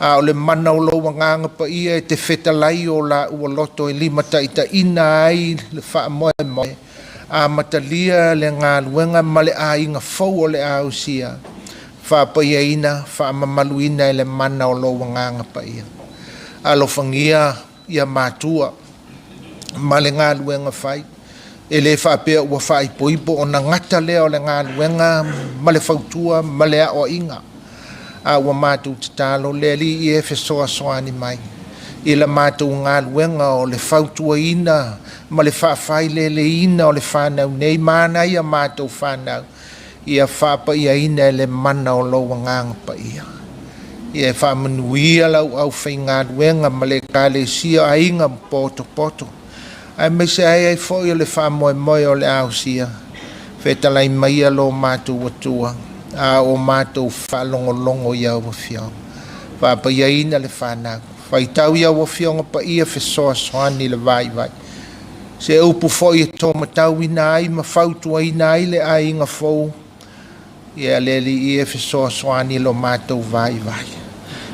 A o le mana o lou agaga paia e te fetalai o laua loto e limataitaiina ai le faamoemoe, amatalia le galuega ma le aiga fou o le a ausia, faapaiaina, faamamaluina e le mana o lou agaga paia. Alofagia ia matua ma le galuega fai. E le faapea ua faaipoipo ona gata lea o le galuega ma le fautua ma le aoaiga, a ua matou tatalo le Alii e fesoasoani mai i la matou galuega o le fautuaina ma le faafaileleina o le fanau nei ma ana ia matou fanau, ia faapaiaina e le mana o lou agaga paia. Ia e faamanuia lau aufaigaluega ma le Ekalesia aiga potopoto, aemaise ai ai foi o le faamoemoe o le a ausia. Fetalai maia lo matou Atua, a o matou faalogologo i au afioga. Faapaiaina le fanau, faitau i au afioga paia fesoasoani le vaivai. Se upu foi e tomatauina ai ma fautuaina ai le aiga fou, ia le Alii e fesoasoani lo matou vaivai.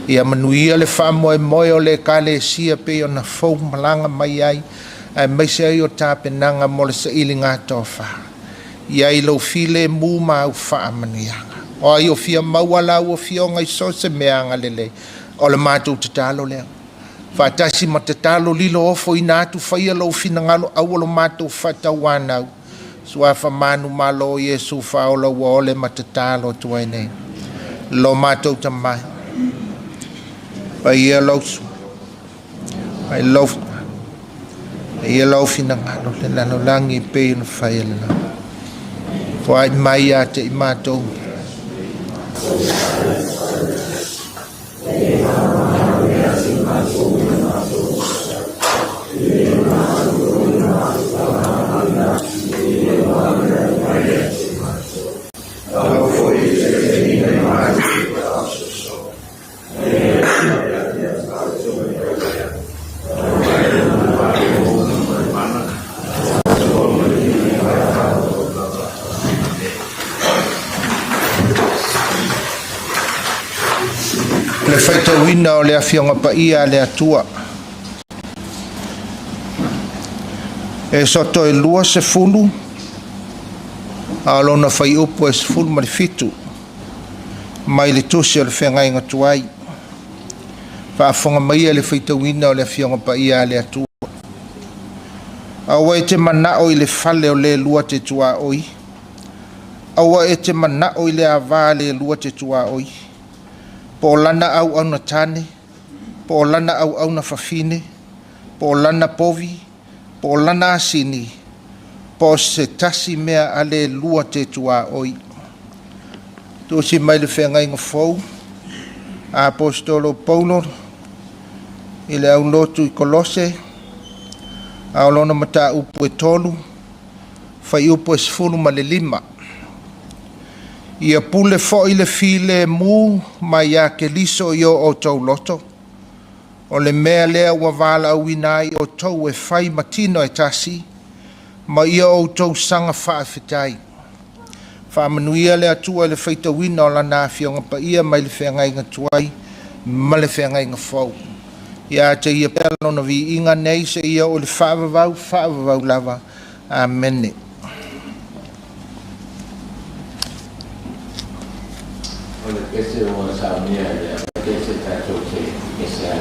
Ia manuia le faamoemoe o le Ekalesia pei ona fou malaga mai ai, aemaise ai o tapenaga mo le sailiga tofa. I ai lou filemu ma au faamanuiaga. O ai o fia maua lau afioga i so o se mea agalelei, o le matou tatalo lea. Faatasi ma tatalo lilo ofoina atu faia lou finagalo aua lo matou faatauanau. Suafa manumalo o Iesu faaola ua ole ma tatalo atu ai nei. Lo matou tamai. Paia lou su. Ai lou Ia lau finagalo le lalolagi pei ona fai e le lagi. Foai mai ia te i matou. faitauina o le Afioga Paia a le Atua. Esoto e 20, a o lona fuaiupu e 17, mai le Tusi o le Feagaiga Tuai. Faafofoga maia le faitauina o le Afioga Paia a le Atua. Aua e te manao i le fale o le lua te tuaoi, aua e te manao i le avā a le lua te tuaoi, po o lana auauna tane, po o lana auauna fafine, po o lana povi, po o lana asini, po o se tasi mea a le lua te tuaoi. Tusi mai le Feagaiga Fou, Aposetolo Paulo i le aulotu i Kolose, a o lona mataupu e 3, fuaiupu e 15. Ia pule foi le filemu mai ia Keriso i o outou loto, o le mea lea ua valaauina ai outou e fai ma tino e tasi, ma ia outou saga faafetai. Faamanuia le Atua i le faitauina o lana Afioga Paia mai le Feagaiga Tuai ma le Feagaiga Fou. Ia te ia pea lona viiga nei seia oo i le faavavau, faavavau lava. Amene. O le pese ua saunia e le pese tatou te pese ai.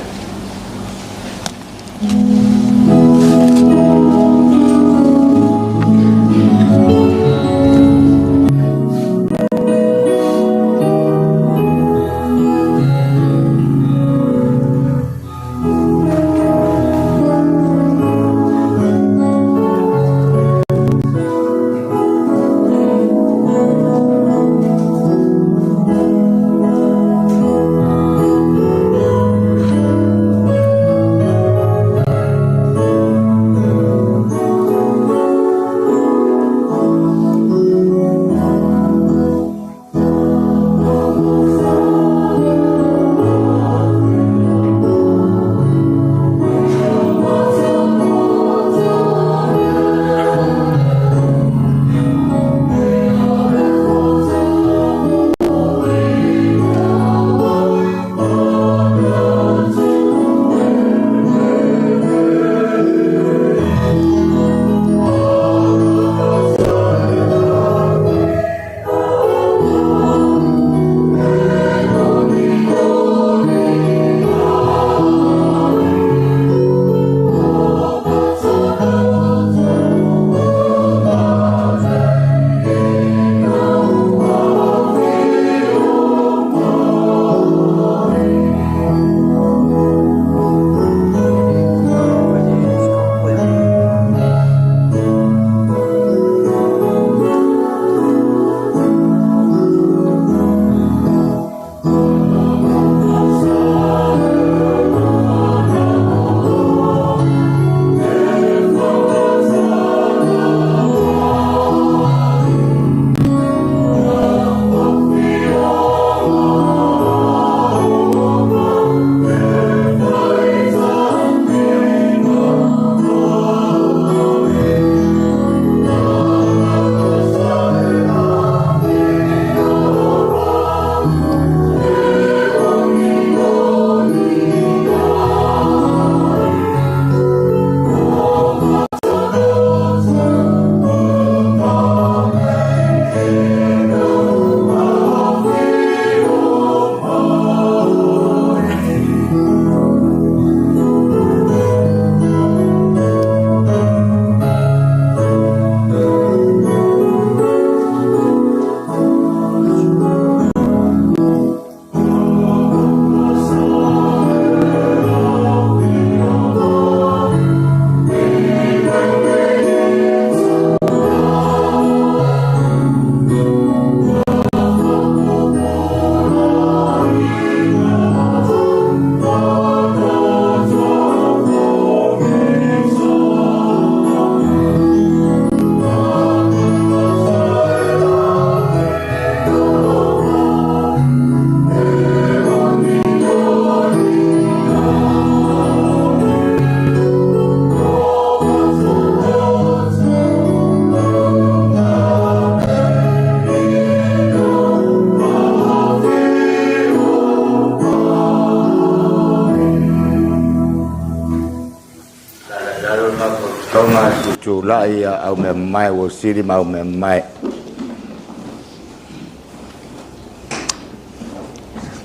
Tonga tutulai ia au mea mamae ua sili ma au mea mamae.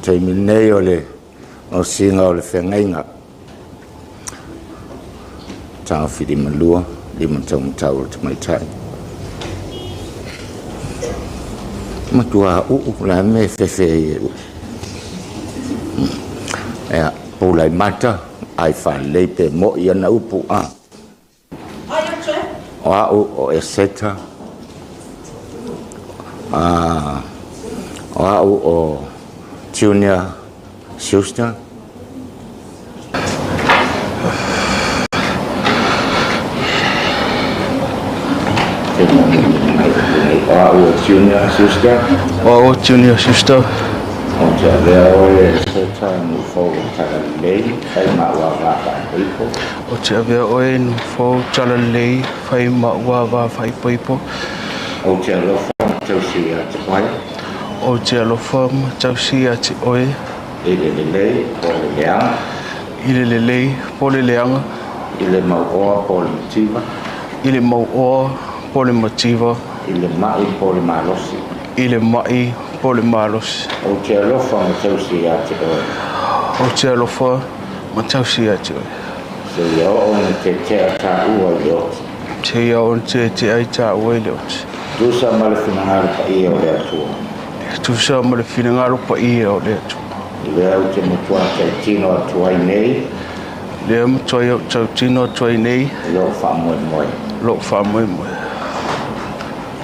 Taimi nei o le osiga o le feagaiga. Taofi 52, lima taumatau o le tamaitai. Matua uu la me fefe ai e ui. Ea, pulai mata, ai whalei pe mo i ana upu a. O au o Eseta, o au o Junior Schuster. O au o Junior Schuster. O au o Junior Schuster. O te avea oe Eseta nufou o Talalelei, fai ma ua wā whaipoipo. O te avea oe nufou Talalelei, fai ma ua wā whaipoipo. O te alofa ma tausi ia te oe. O te alofa ma tausi ia te oe. I le lelei po le leaga. I le lelei po le leaga. I le mauoa po le mativa. I le mauoa po le mativa. I le mai po le malosi. I le mai po le malosi. O te alofa ma tausi ia te oe. O te alofa ma tausi ia te oe. Se ia o na te tea tā ua i le oti. Se ia o te te ai tā ua i le oti. Tusa ma le finangalo pa ia o le atua. Tusa ma le finangalo pa ia o le atua. Lea au te matua tautino atu ai nei. Lea matua au tautino atu ai nei. Lo whaamoemoe. Lo whaamoemoe.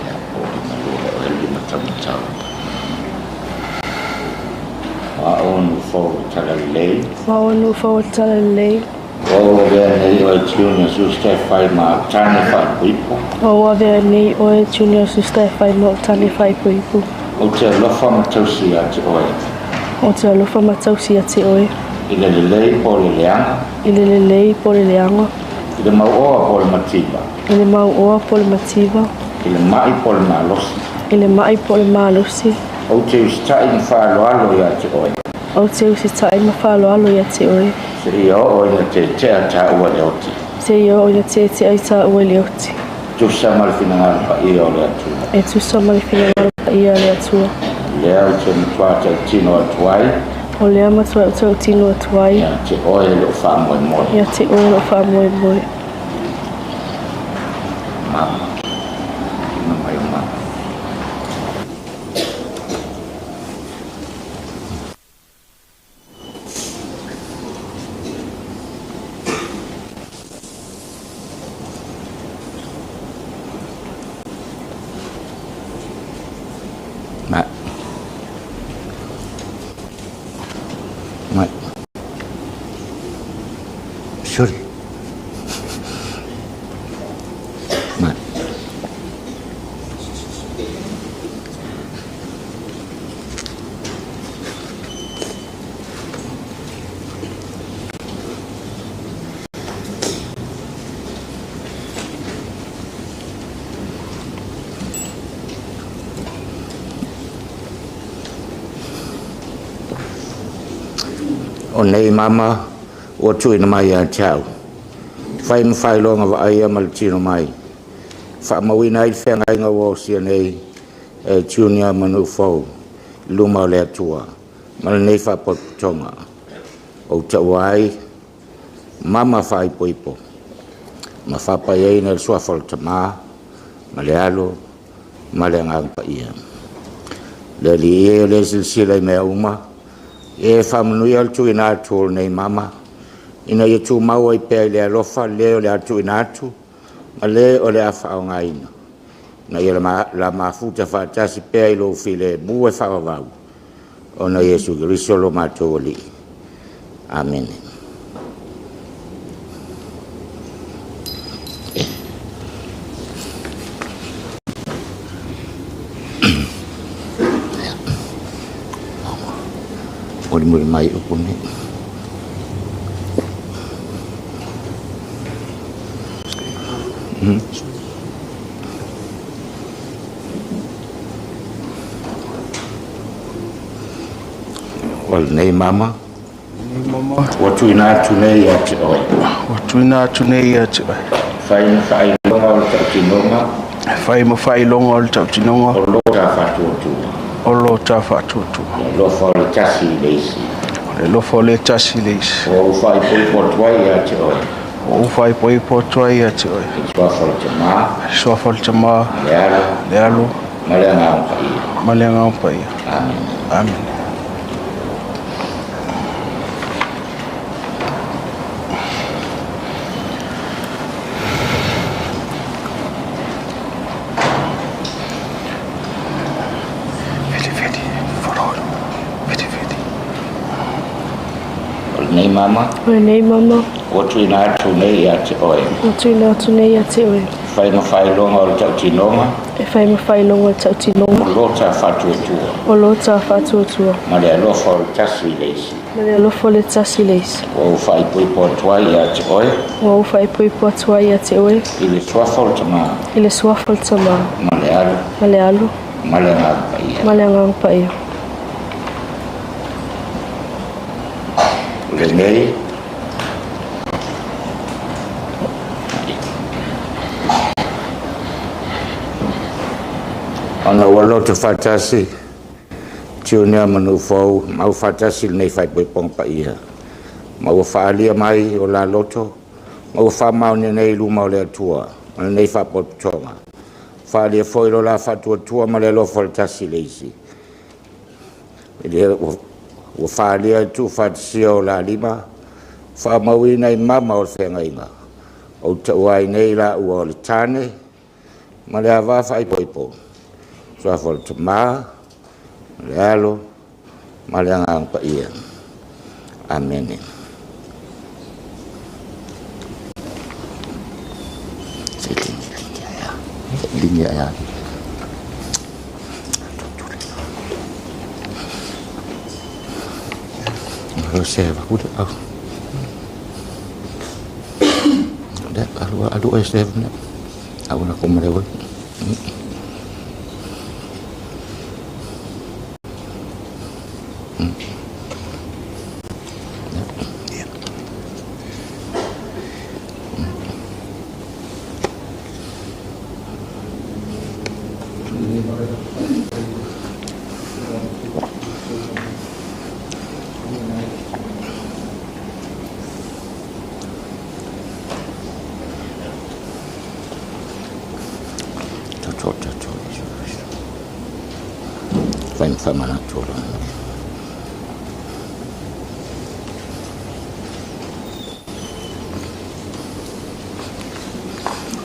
Ia, o lima lua o le lima taumatau. A o nufou Talalelei. O au nufou Talalelei. O au avea nei oe Junior Schuster e whai ma au tane whaipoipo. O au avea nei oe Junior Schuster e whai ma au tane whaipoipo. O te alofa ma tausi ia te oe. O te alofa ma tausi ia te oe. I le lelei po le leaga. I le lelei po le leaga. I le mauoa po le mativa. I le mauoa po le mativa. I le mai po le malosi. I le mai po le malosi. O te usitai ma whaaloalo ia te oe. O te usitai ma whaaloalo ia te oe. Se ia o ina te tea tā ua le oti. Se ia o ina te tea i tā ua le oti. Tusa ma le finangalo pa ia o le atua. E tusa ma le finangalo pa ia o le atua. Lea o te matua tautino atu ai. O lea matua o tautino atu ai. Ia te oe lo whaamoemoe. Ia te oe lo whaamoemoe. Mama. Mama i o mama. Mai. Mai. Sorry. Mai. O nei mama ua tuuina mai ia te au. Fai ma faailoga vaaia ma le tino mai. Faamauina ai le feagaiga ua osia nei e Junior ma Nufou i luma o le Atua ma lenei faapotopotoga. Ou taua ai mama faaipoipo ma faapaiaina le suafa o le Tamā ma le Alo ma le Agaga Paia. Le Alii e o le silasila i mea uma, e faamanuia le tuuina atu o lenei mama, ina ia tumau ai pea i le alofa le o le a tuuina atu, ma le o le a faaaogaina. Na ia la mafuta faatasi pea i lou filemu e faavavau, ona Iesu Keriso lo matou Alii. Amene. Mulimuli mai upu nei. O lenei mama. Nei mama. Ua tuuina atu nei ia te oe. Ua tuuina atu nei ia te oe. Fai ma faailoga o le tautinoga. Fai ma faailoga o le tautinoga. O lo ta faatuatua. O lo ta faatuatua. Le alofa o le tasi i le isi. O le alofa o le tasi i le isi. Ua ou faaipoipo atu ai ia te oe. Ua ou faaipoipo atu ai ia te oe. I le suafa o le Tamā. I le suafa o le Tamā. Ma le Alo. Le Alo. Ma le Agaga Paia. Ma le Agaga Paia. Amene. Amene. Vili vili, follow. Vili vili. O lenei mama. O lenei mama. Ua tuuina atu nei ia te oe. Ua tuuina atu nei ia te oe. Fai ma faailoga o le tautinoga. E fai ma faailoga o le tautinoga. O lo ta faatuatua. O lo ta faatuatua. Ma le alofa o le tasi i le isi. Ma le alofa o le tasi i le isi. Ua ou faaipoipo atu ai ia te oe. Ua ou faaipoipo atu ai ia te oe. I le suafa o le Tamā. I le suafa o le Tamā. Ma le Alo. Ma le Alo. Ma le Agaga Paia. Ma le Agaga Paia. O lenei. Ona ua loto faatasi Junior ma Nufou ma ua faatasi lenei faaipoipoga paia ma ua faaalia mai o la loto ma ua faamaonia nei i luma o le Atua ma lenei faapotopotoga. Faaalia foi lo la faatuatua ma le alofa o le tasi i le isi. Ua faaalia i le tuufaatasia o la lima, faamauina i mama o le feagaiga, ou te taua ai nei la ua o le tane ma le ava faaipoipo, suafa o le Tamā, le Alo, ma le Agaga Paia. Amene.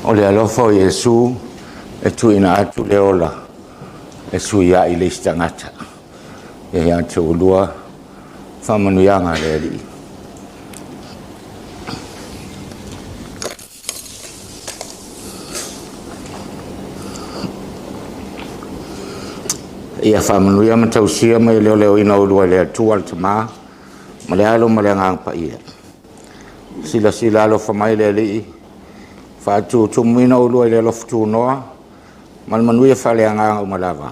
O le alofa o Iesu e tuuina atu le ola e sui ai le isi tagata. Ia ia te ulua faamanuiaga a le Alii. Ia faamanuia ma tausia ma ia leoleoina oulua e le Atua le Tamā ma le Alo ma le Agaga Paia. Silasila alofa mai le Alii, faatutumuina oulua i le alofa tunoa ma le manuia faaleagaga uma lava,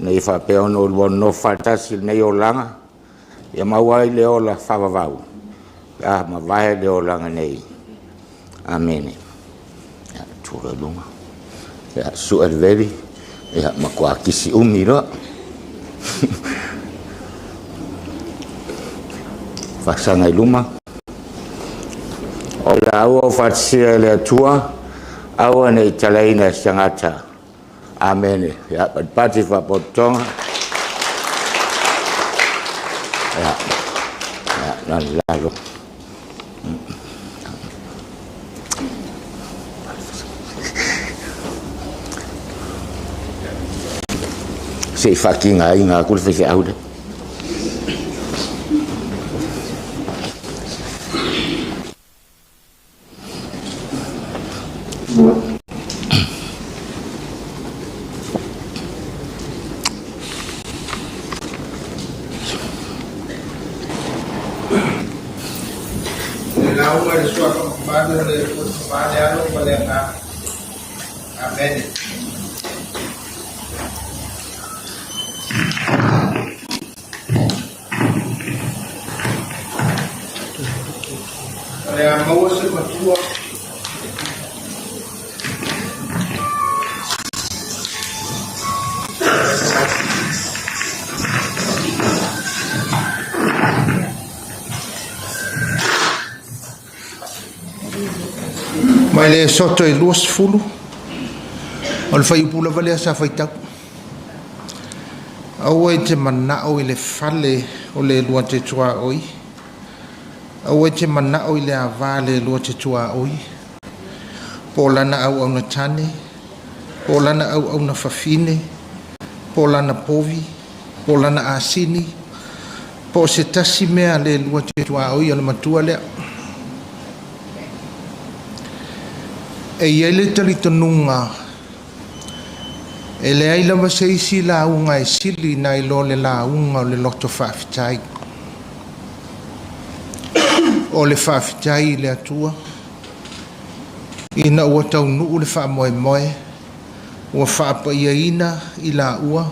ina ia faapea ona oulua nonofo faatasi i lenei olaga, ia maua ai le ola faavavau, pe a mavae le olaga nei. Amene. Ia, tura i luga. Ia, sue le veli. Ia, matua kisi umi loa. Faasaga i luma. O laua o faatasia e le Atua, aua ne i talaina e se tagata. Amene. Ia, patipati faapotopotoga. Ia, ia, lalo, lalo. Se i faakigaina atu le faifeau lea. Le lauga i le suafa mamalu o le Atua Tama, le Alo ma le Agaga. Amene. O le a maua se matua. Mai le soto e 20, o le fuaiupu lava lea sa faitau. Aua e te manao i le fale o le lua te tuaoi. Aua e te manao i le ava le lua te tuaoi. Po o lana auauna tane, po o lana auauna fafine, po o lana povi, po o lana asini, po o se tasi mea le lua te tuaoi o le matua lea. E i ai le talitonuga e leai lava se isi lauga e sili nai lo le lauga o le loto faafetai. O le faafetai i le Atua ina ua taunuu le faamoemoe, ua faapaiaina i laua,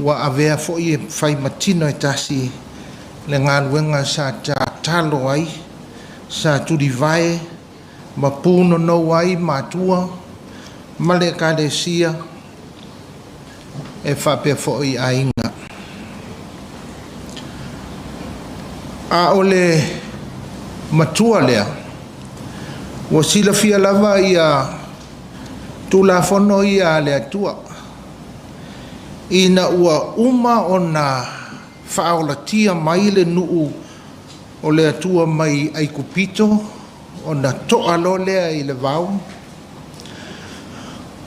ua avea foi e fai ma tino e tasi le galuega sa tatalo ai, sa tulivae ma punonou ai matua ma le Ekalesia e faapea foi aiga. A o le matua lea, ua silafia lava ia Tulafono ia a le Atua, ina ua uma ona faaolatia mai le nuu o le Atua mai Aikupito, ona to'a loa lea i le vao.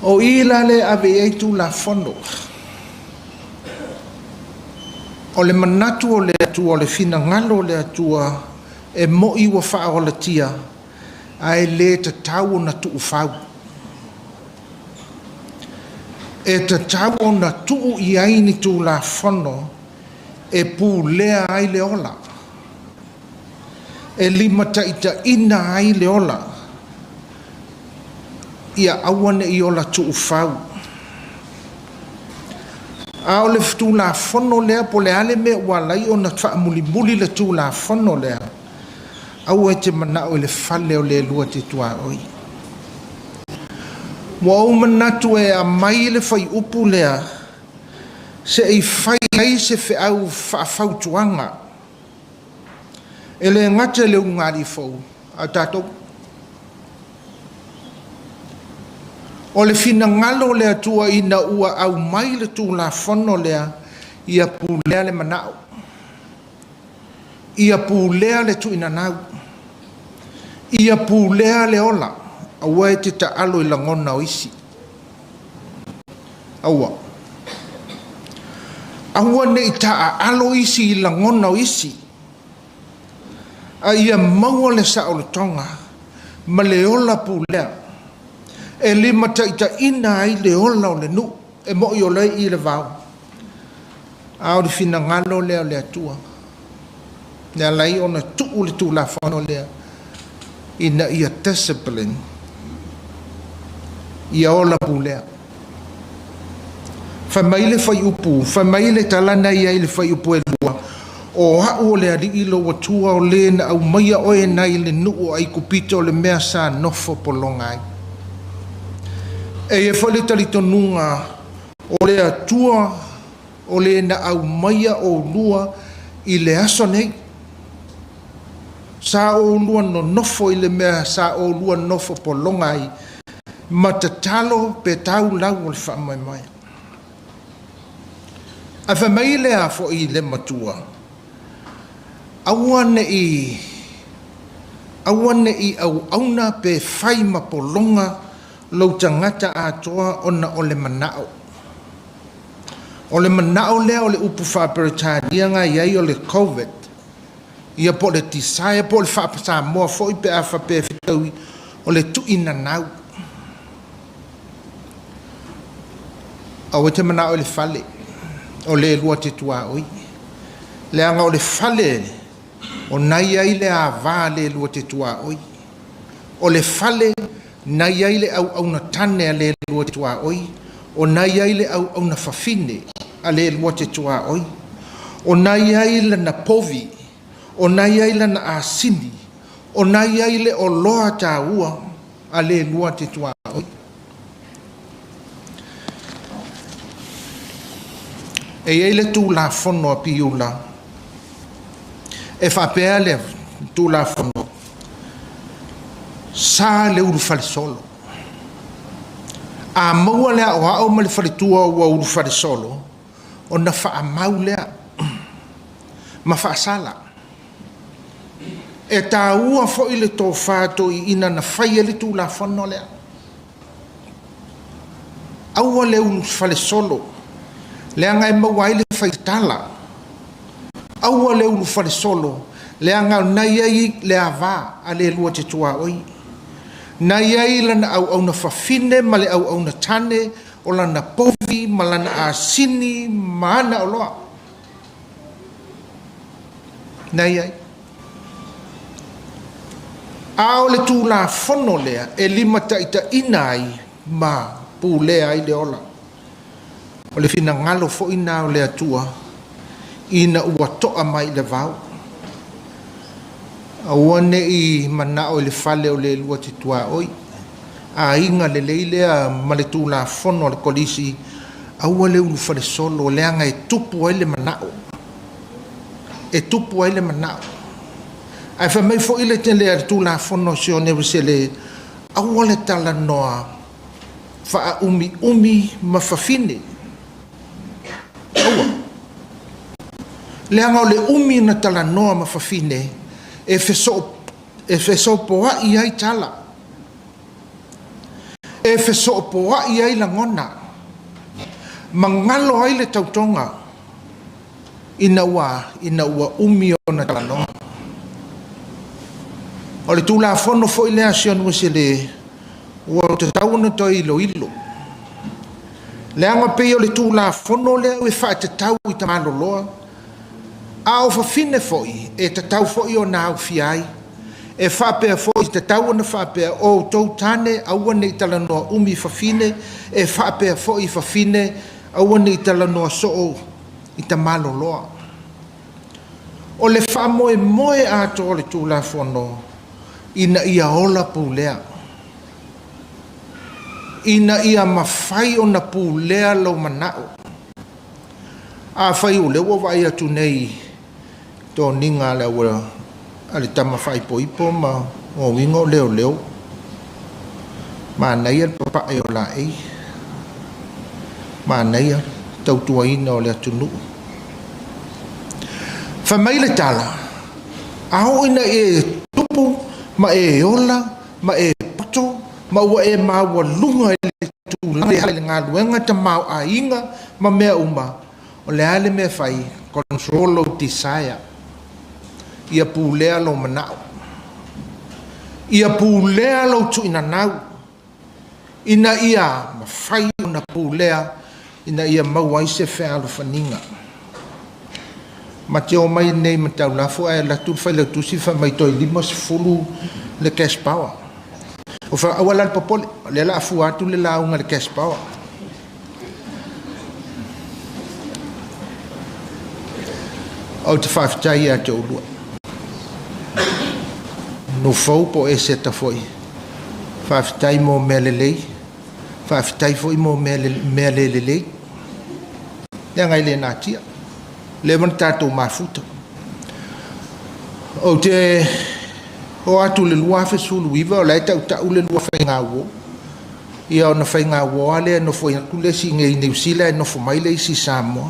O i la lea e ave i ai Tulafono. O le manatu o le Atua, o le finagalo o le Atua, e mo'i ua faaolatia, ae le tatau ona tuufau. E tatau ona tuu i ai ni Tulafono e pulea ai le ola, e limataitaiina ai le ola, ia aua ne i ola tuufau. A o le Tulafono lea, po o le a le mea ua ala ai ona faamulimuli le Tulafono lea, aua e te manao i le fale o le lua te tuaoi. Ua ou manatu e aumai le fuaiupu lea se i fai ai se feau faafautuaga e le gata i le ulugalii fou, a o tatou. O le finagalo o le Atua ina ua aumai le Tulafono lea, ia pulea le manao, ia pulea le tuuinanau, ia pulea le ola, aua e te taalo i lagona o isi. Aua. Aua ne i taaalo isi i lagona o isi, a ia maua le saolotoga ma le ola pulea e limataitaiina ai le ola o le nuu e mo'i ola ai i le vao. A o le finagalo lea o le Atua, e ala ai ona tuu le Tulafono lea ina ia discipline, ia ola pulea. Fai mai le fuaiupu, fai mai le tala na i ai le fuaiupu e 2, O a'u o le Alii lou Atua o lē na aumaia oe nai le nuu o Aikupito o le mea sa nofo pologa ai. E i ai foi le talitonuga o le Atua o lē na aumaia oulua i le aso nei. Sa oulua nonofo i le mea sa oulua nofo pologa ai ma tatalo pe tau lau o le faamoemoe. Ae fai mai lea foi le matua, Aua ne i, aua ne i auauna pe fai ma pologa lou tagata atoa ona o le manao. O le manao lea o le upu faa-Peretania na i ai o le covet, ia po o le desire, po o le faa-Samoa foi pe a faapea e fetaui, o le tuuinanau. Aua e te manao i le fale o le lua te tuaoi, leaga o le fale o na i ai le ava le lua te tuaoi. O le fale na i ai le auauna tane a le lua te tuaoi, o na i ai le auauna fafine a le lua te tuaoi, o na i ai lana povi, o na i ai lana asini, Ona i ai le oloa taua a le lua te tuaoi. E i ai le Tulafono a Piula e faapea le Tulafono, sa le ulufalesolo. A maua le aoao ma le faletua ua ulufalesolo, ona faamau lea ma faasala. E taua foi le tofa toeaiina na fai ai le Tulafono lea. Aua le ulufalesolo, leaga e maua ai le faitala. Aua le ulufalesolo, leaga o lena e i ai le ava a le lua te tuaoi. Na i ai lana auauna fafine ma le auauna tane, o lana povi ma lana asini ma ana oloa. Na i ai. A o le Tulafono lea e limataitaiina ai ma pulea ai le ola. O le finagalo foi lena o le Atua ina ua to'a mai i le vao. Aua ne i manao i le fale o le lua te tuaoi. Aiga lelei lea ma le Tulafono a le Kolisi, aua le ulufalesolo leaga e tupu ai le manao. E tupu ai le manao. Ae fai mai foi le tele a le Tulafono a Sione Uesele, aua le talanoa faaumiumi ma fafine. Aua. Leaga o le umi na talanoa ma fafine e e fesopoai ai tala, e fesoopoai ai lagona, ma galo ai le tautoga ina ua ina ua umi ona talanoa. O le Tulafono foi lea a Sion Uesele ua tatau ona toe iloilo, leaga pei o le Tulafono lea e faatatau i tamaloloa, a o fafine foi e tatau foi ona aufia ai. E faapea foi, e tatau ona faapea, o outou tane, aua ne i talanoa umi i fafine, e faapea foi i fafine, aua ne i talanoa soo i tamaloloa. O le faamoemoe atoa o le Tulafono ina ia ola pulea, ina ia mafai ona pulea lou manao. Afai o lea ua vaai atu nei toniga a le au a le tama faaipoipo ma uiga o leoleo, manaia le papae o laei, manaia le tautuaina o le atunuu. Fai mai le tala, a oo ina e tupu ma e ola ma e poto ma ua e maualuga i le tulaga i le galuega tamaoaiga ma mea uma, O le a le mea e fai? Control lou desire. Ia pulea lou manao. Ia pulea lou tuuinanau ina ia mafai ona pulea ina ia maua ai se fealofaniga. Ma te omai nei ma taulafo ae alu atu le failautusi fai mai toe 50 le cash power. O fai, aua la le popole, o lea o le a fua atu le lauga i le cash power. Ou te faafetai ia te oulua. Nofou po o Eseta foi. Faafetai mo mea lelei. Faafetai foi mo mea le lelei. Leaga e le natia. Leva ona tatou mafuta. Ou te o atu i le 2019 o la e tautau le lua faiga uo. Ia ona faiga uo lava lea e nofo atu le isi i Niu Sila ae nofo mai le isi i Samoa.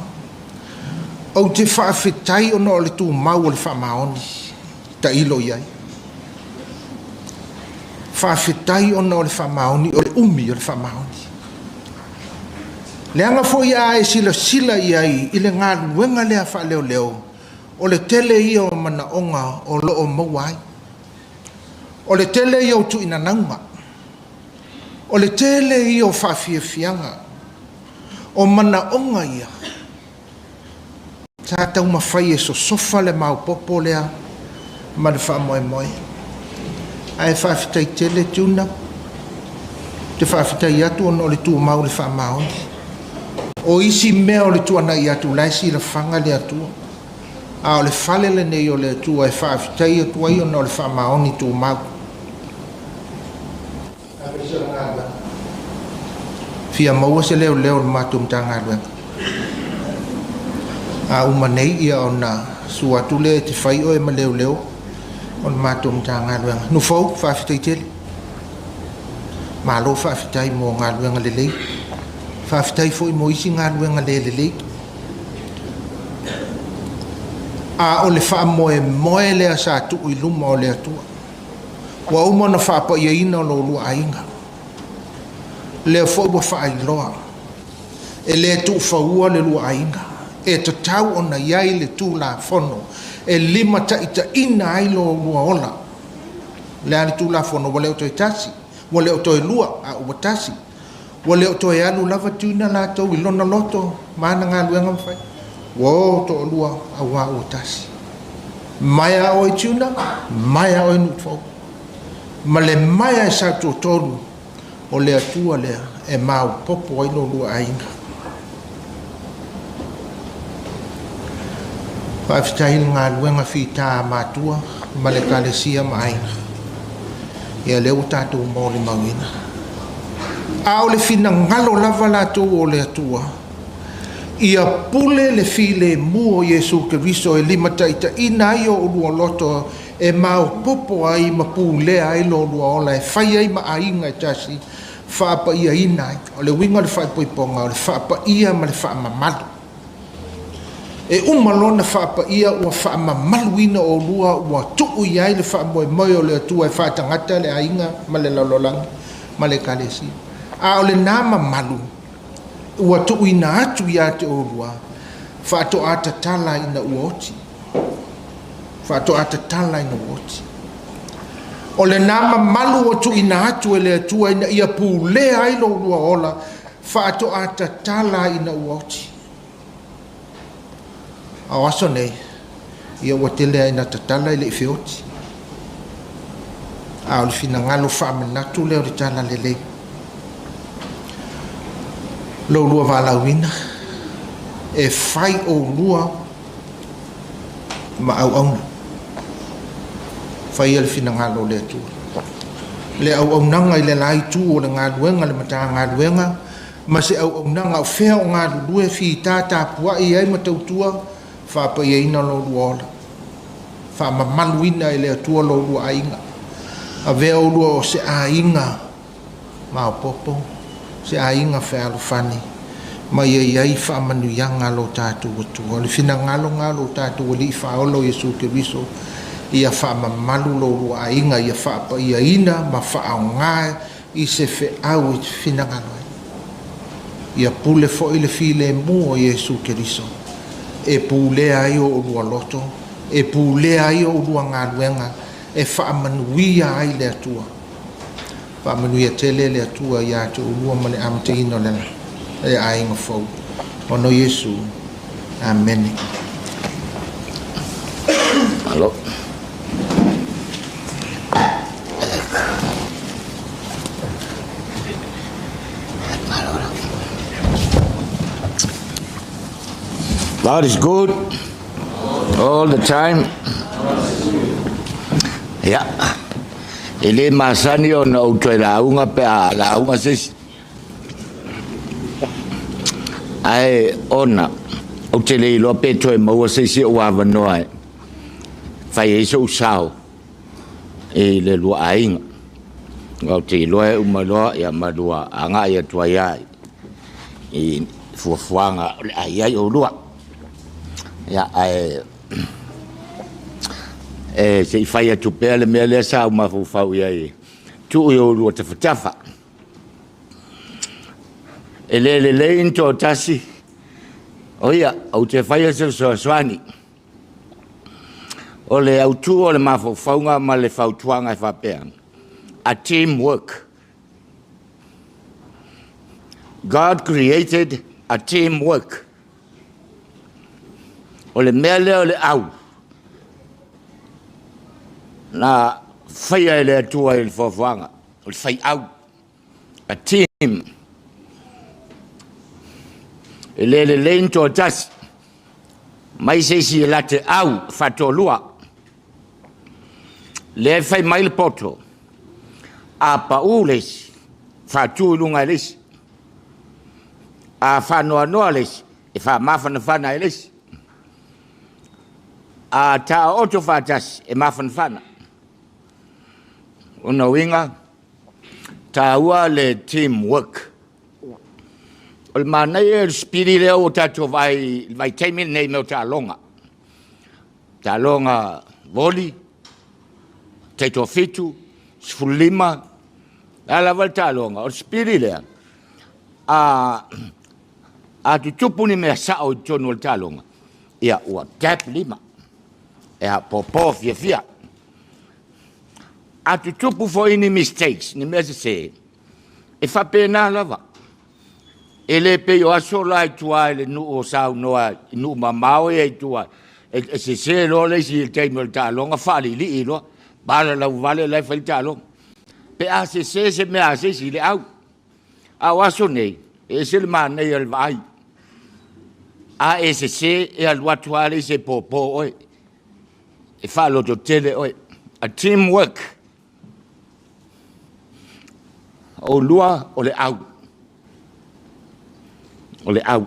Ou te faafetai ona o le tumau o le faamaoni, tailo i ai. Faafetai ona o le faamaoni, o le umi o le faamaoni. Leaga foi a e silasila i ai i le galuega lea faaleoleo, o le tele ia o manaoga o lo o maua ai. O le tele ia o tuuinanauga. O le tele ia o faafiafiaga, o manaoga ia sa taumafai e sosofa le maopoopo lea ma le faamoemoe. Ae faafetai tele Tuna, ou te faafetai atu ona o le tumau i le faamaoni. O isi mea o le tuanai atu, o la e silafaga le Atua. A o le fale lenei o le Atua e faafetai atu ai ona o le faamaoni tumau. Fia maua se leoleo o le matou Matagaluega. A uma nei ia ona sua atu lea e te fai oe ma leoleo o le matou Matagaluega. Nufou, faafetai tele. Malo faafetai mo galuega lelei. Faafetai foi mo isi galuega le lelei. A o le faamoemoe lea sa tuu i luma o le Atua. Ua uma ona faapaiaina lo lua aiga. Lea foi ua faailoa. E le tuufaua le lua aiga. E tatau ona i ai le Tulafono e limataitaiina ai lo lua ola. O le a le Tulafono? Ua le o toe tasi, ua le o toe lua, a ua tasi. Ua le o toe alu lava Tuna latou i lona loto ma ana galuega ma fai. Ua o toalua auā ua tasi. Maea oe Tuna, maea oe Nuufou. Ma le maea e Sautuatolu, o le Atua lea e maopoopo ai lo lua aiga. Faafetai i le galuega fita a matua ma le Ekalesia ma aiga. Ia lea ua tatou molimauina. A o le finagalo lava latou o le Atua, ia pule le filemu o Iesu Keriso e limataitaiina ai o ulua loto e maopoopo ai ma pulea ai lo lua ola e fai ai ma aiga e tasi, faapaiaina ai. O le uiga o le faaipoipoga, o le faapaia ma le faamamalu. E uma loa ona faapaia ua faamamaluina oulua ua tuu i ai le faamoemoe o le Atua e faatagata le aiga ma le lalolagi ma le Ekalesia. A o lena mamalu ua tuuina atu ia te oulua, faatoa tatala ina ua oti. Faatoa tatala ina ua oti. O lena mamalu ua tuuina atu e le Atua ina ia pulea ai lo oulua ola, faatoa tatala ina ua oti. A o aso nei, ia ua tele lava ina tatala e le i feoti. A o le finagalo faamanatu lea o le talalelei. Lo oulua valaauina, e fai oulua ma auauna. Faia le finagalo o le Atua. Le auaunaga i le la itu o le galuega a le Matagaluega ma se auaunaga o fea o galulue fita tapuai ai ma tautua, faapaiaina lo oulua ola. Faamamaluina e le Atua lo oulua aiga. Avea oulua o se aiga maopoopo, se aiga fealofani, ma ia i ai faamanuiaga a lo tatou Atua. O le finagalo lena o lo tatou Alii Faaola o Iesu Keriso, ia faamamalu lo oulua aiga, ia faapaiaina ma faaaoga i se feau e finagalo ai. Ia pule foi le filemu o Iesu Keriso e pulea ai o oulua loto, e pulea ai o oulua galuega, e faamanuia ai le Atua. Faamanuia tele le Atua ia te oulua ma le amataina o le aiga fou. Ona o Iesu. Amene. Malo. God is good all the time. Yeah. E le masani ona ou toe lauga pe a lauga se isi. Ae ona ou te le iloa pe toe maua se isi ou avanoa e fai ai sou sao i le lua aiga. Ou te iloa e uma loa ia ma lua agai atu ai lava i fuafuaga o le a i ai oulua. Ia, ae e se i fai atu pea le mea lea sa ou mafaufau i ai, tuu i oulua tafatafa. E le lelei ni toatasi, o ia, ou te faia se fesoasoani. O le autu o le mafaufauga ma le fautuaga e faapea, a team work. God created a team work. O le mea lea o le au, na faia e le Atua i le foafoaga, o le faiau, a team. E le lelei ni toatasi. Mai se isi e late au faatoalua. Lea e fai mai le poto, a pau le isi, faatu i luga e le isi. A faanoanoa le isi, e faamafanafana e le isi. A taoto faatasi, e mafanafana. O lona uiga, taua le team work. O le manaia o le sipili lea ua tatou vaai i le vaitaimi lenei i mea o taaloga. Taaloga voli, taitoafitu, 15, o le a lava le taaloga, o le sipili lea, a tutupu ni mea sao i totonu o le taaloga, ia ua tap lima, e apopo fiafia. A tutupu foi ni mistakes, ni mea sese, e faapena lava. E le pei o aso la i tua i le nuu o saunoa i nuu mamao ia i tua, e sese loa le isi i le taimi o le taaloga, faalilii loa, palalau vale la e fai le taaloga. Pe a sese se mea a se isi i le au. A o aso nei, e ese le manaia o le vaai. A e sese, e alu atu lava le isi e pōpō oe. E faalototele oe. A team work. Oulua o le au. O le au.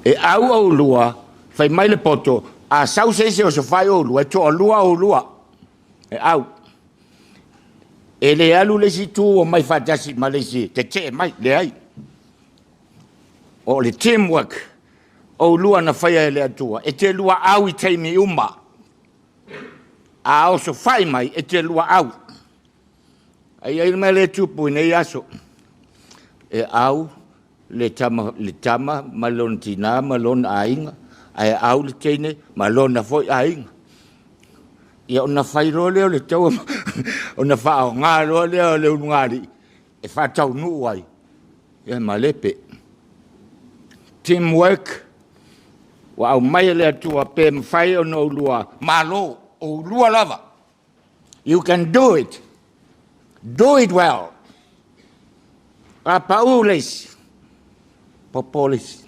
E au oulua, fai mai le poto, a sau se isi o sofai oulua, e toalua oulua. E au. E le alu le isi tu o mai faatasi ma le isi tetee mai, leai. O le teamwork, oulua na faia e le Atua, e te lua au i taimi uma. A osofai mai, e te lua au. Ai ai le mea le tupu i nei aso. E au le tama, le tama ma lona tina ma lona aiga, ae au le teine ma lona foi aiga. Ia ona fai loa lea o le taua, ona faaaoga loa lea o le ulugalii e faataunuu ai, ia malepe. Teamwork, ua aumai e le Atua pe mafai ona oulua malo, oulua lava. You can do it. Do it well. A pau le isi, popo le isi.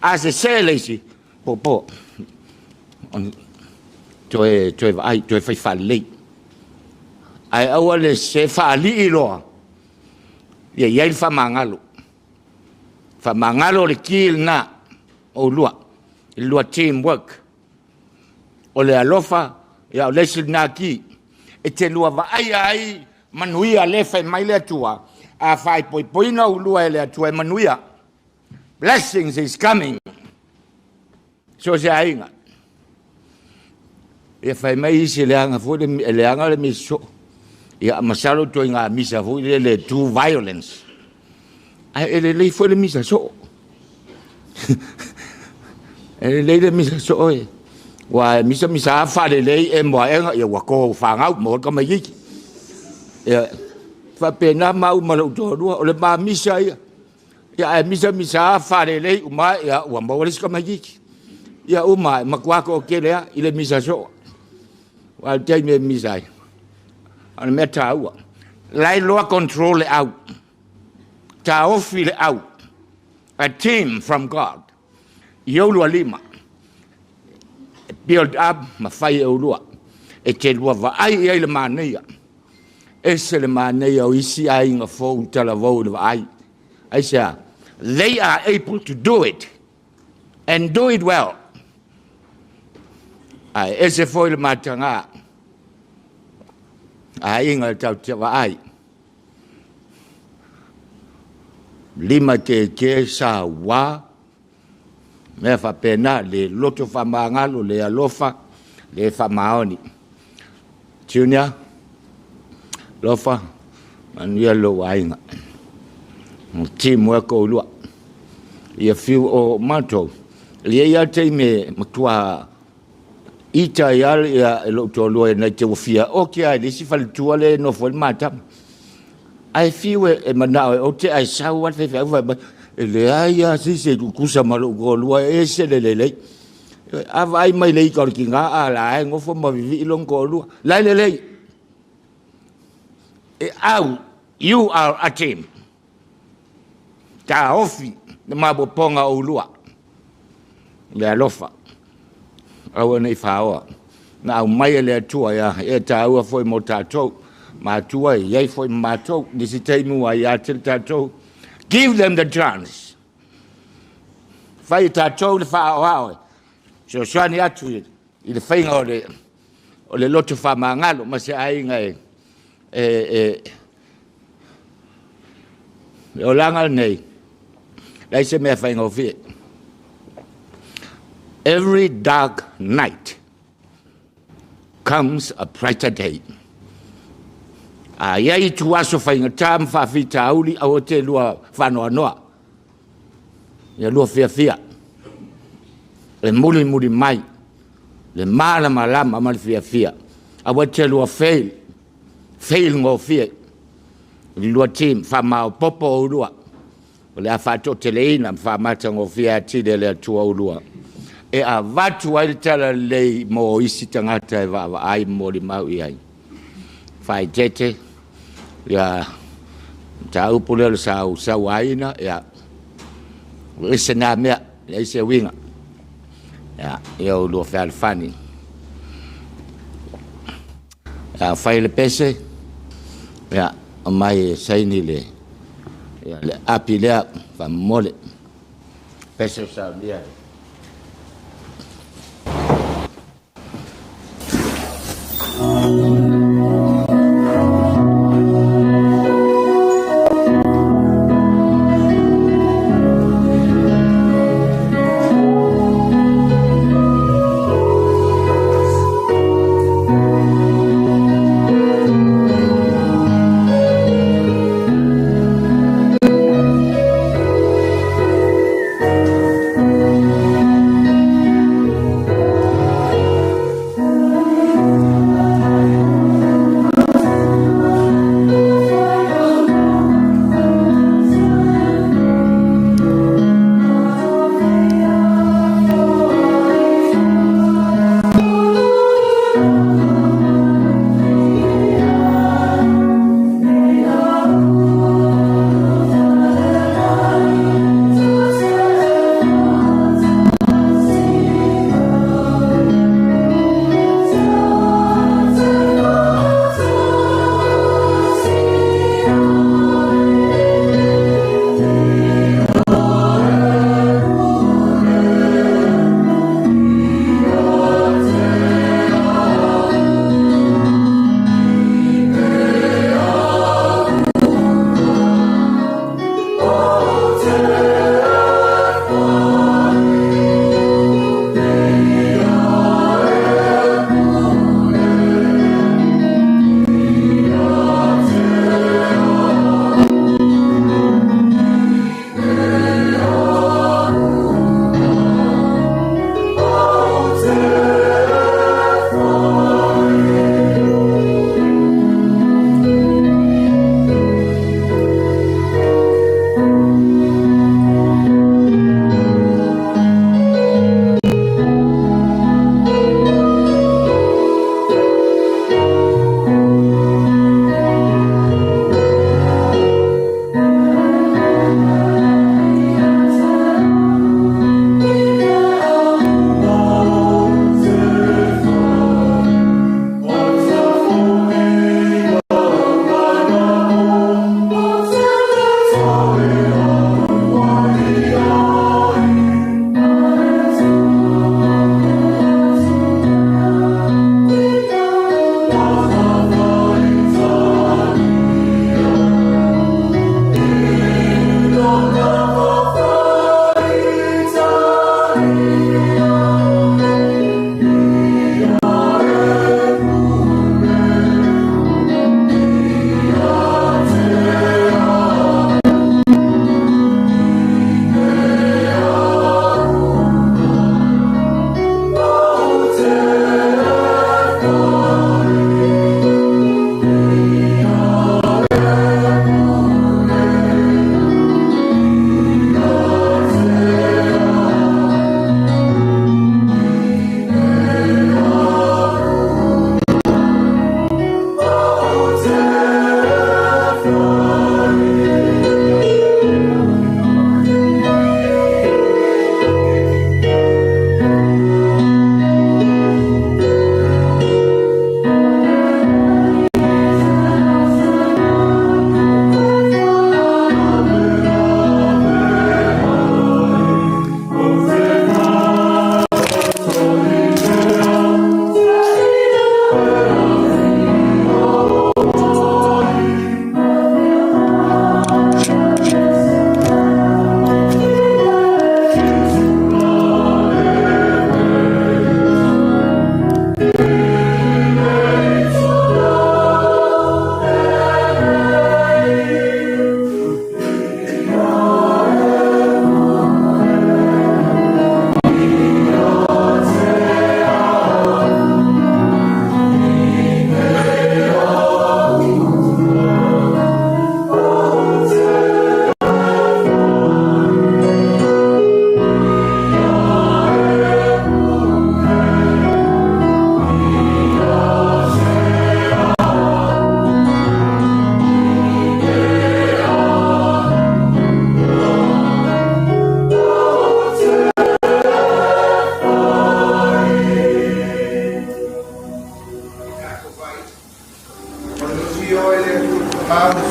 A sese le isi, popo. Toe, toe vaai, toe fai faalelei. Ae aua le se faalii loa, ia i ai le faamagalo. Faamagalo le ki lena, oulua, le lua team work. O le alofa, ia o le isi lena ki. E te lua vaaia ai manuia le fai mai le Atua, a faaipoipoina oulua e le Atua e manuia. Blessings is coming. So se aiga. Ia fai mai isi leaga foi le leaga le misa. Ia masalo toi ngā misa foi le le too violence. Ae e lelei foi le misa soo. E lelei le misa soo e. Ua misa misa a faalelei e moaega ia ua ko whangau mo ka mai iki. Ia faapena mau ma lou toalua o le mamisa ia. Ia ae misa misa a faalelei uma ia ua maua le isi tamaitiiti. Ia uma e matua toatele lava i le misa soo. Aua o le taimi e misa ai, o le mea taua, la e iloa control le au, taofi le au, a team from God, i oulua lima, e build up ma fai e oulua, e te lua vaai i ai le manaia, ese le manaia o isi aiga fou talavou i le vaai. Aisea? They are able to do it and do it well. Ae ese foi le mataga aiga e tatou te vaai. Lima tete sa ua, mea faapena, le loto faamagalo, le alofa, le faamaoni. Junior, Lofa, manuia lou aiga. O teamwork oulua. Ia fiu o matou, e i ai lava le taimi e matua ita ai lava ia lou toalua nai te ua fia oki lava i le isi faletua lea e nofo ai le matama. Ae fiu e manao e ote ae sau lava le faifeau fai mai, e leai lava se isi e tutusa ma lou toalua, e ese le lelei. A vaai mai le ita o le tina, a la e nofo ma vivii lona toalua. La e lelei. E au, you are a team. Taofi le mapopoga o oulua. Le alofa aua nei faoa na aumai e le Atua ia e tāua foi mo tātou matua e iai foi ma matou nisi taimi ua aia tele tātou. Give them the chance. Fai e tātou le faaoao e fesoasoani atu i le faiga o le o le loto faamagalo ma se aiga e e e le olaga lenei leai se mea faigofie. Every dark night comes a brighter day. A i ai ituaso faigata ma faafitauli, aua te lua faanoanoa. Ia lua fiafia. E mulimuli mai le malamalama ma le fiafia. Aua te lua fail, fail gofie. I lua team, faamaopoopo oulua. O le a faatoateleina ma faamatagofie atili e le Atua oulua. E avatu ai le tala lelei mo isi tagata e vaavaai ma molimau i ai. Faaeteete, ia mataupu lea o le sauaina, ia, ua ese na mea, leai se uiga. Ia, ia oulua fealofani. Ia, fai le pese, ia, aumai e saini le, ia, le api lea, faamomole. Pese o saunia.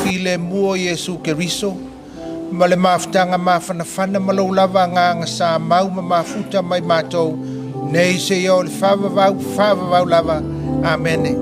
Filemu o Iesu Keriso ma le mafutaga mafanafana ma lou lava agaga sa mau ma mafuta mai matou nei seia o le faavavau faavavau lava. Amene.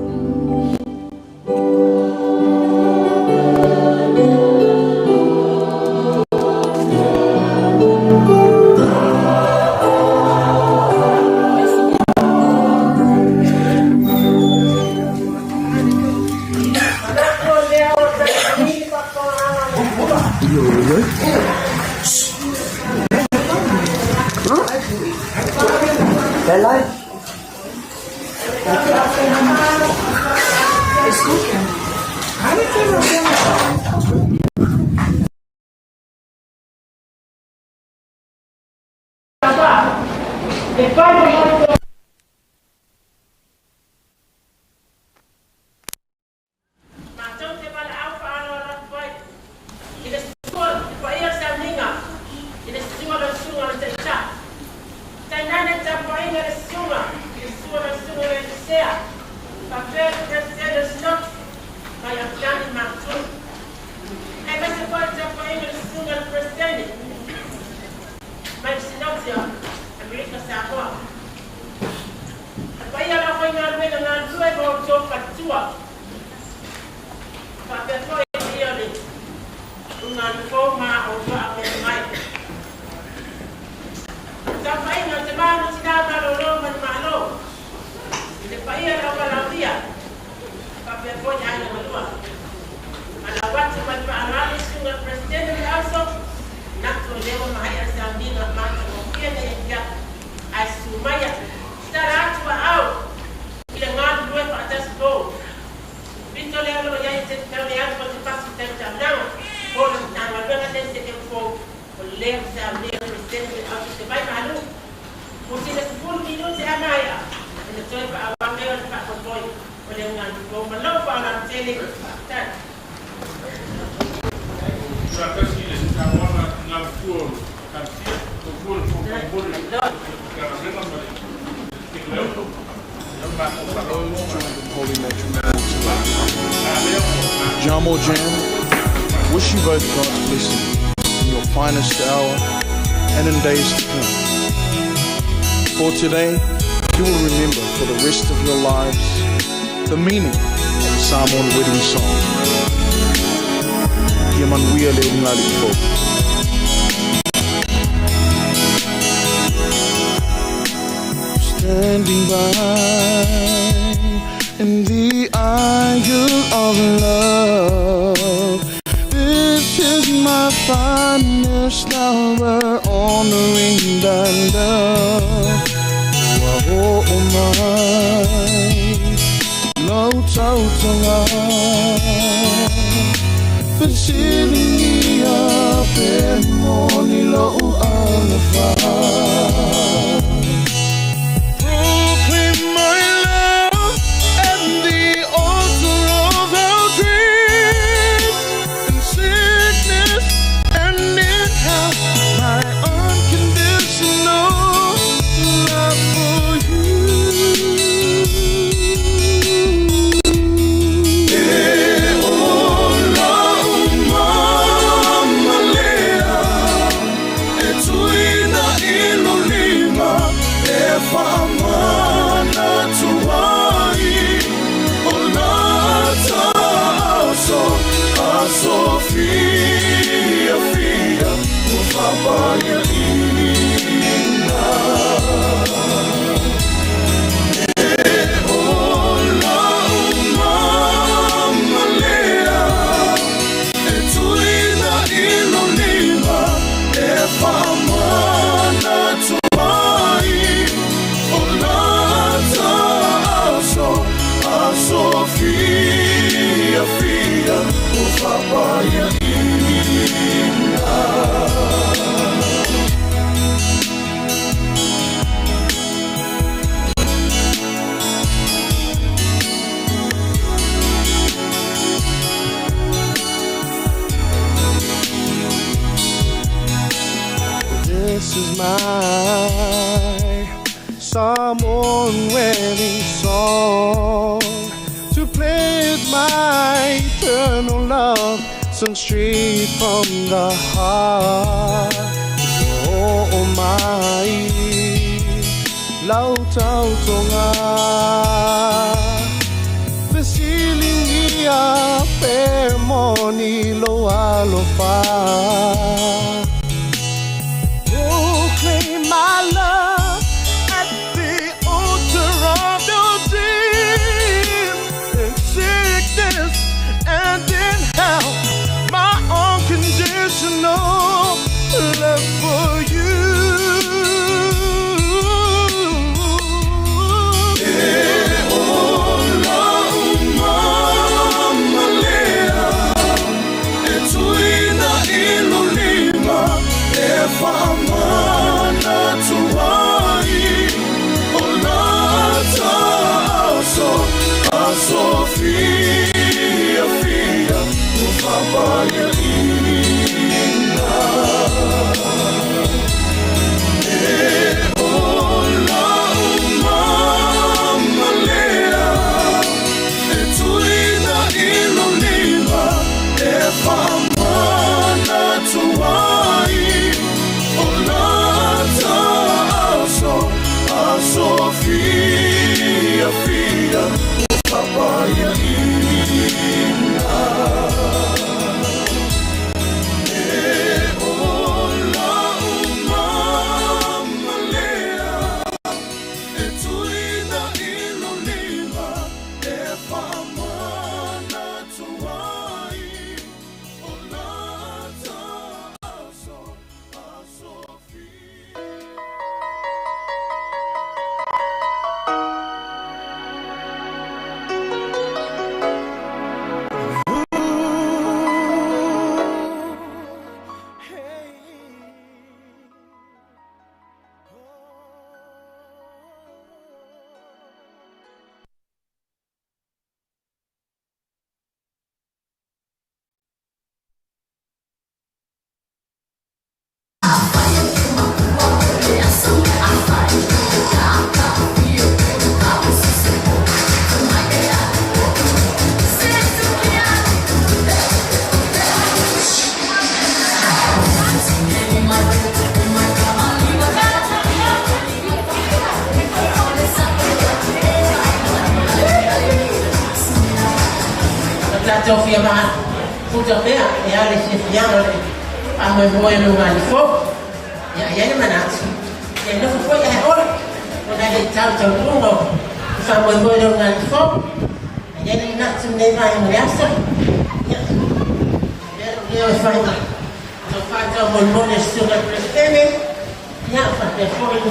Holy matrimonial today. Jamo Jam, wish you both God's blessing in your finest hour and in days to come. For today, you will remember for the rest of your lives the meaning of the Samoan wedding song. Ia manuia le ugali fou. Standing by in the aisle of love, this is my finest hour, honoring thy love. Ua ho'o mai lau tautaga, fesiligia pe moni lou alafa. Proclaim my love at the altar of our dreams, in sickness and in health, my unconditional love for you. E ola umama lea, e tuina ilo lima, e whaamana tuai, o lata aso, aso fia fia, o whapaya ina. E ola umama lea, e tuina ilo lima, e whaamana tuai, o lata aso, aso fia fia, o whapaya ina. This is my Samoan wedding song to pledge my love sung straight from the heart. Oh, my lau tautoga Fesiligia pe moni lo alofa. Proclaim my love at the altar of your dreams. In sickness and in health, my unconditional love for you. Sofia, fia, o papai Sofia, fia, o papai Tatou fia mafuta pea e ale fiafiaga le faamoemoe o lugalifo ia iai le manatu ia nofo foi ae ola ona le tautautuga o faamoemoe le lugalifo ia le manatu lenei vaega le aso ia lea leo e fai to faataumolimoli e susuga le Peresetene ia faapea foi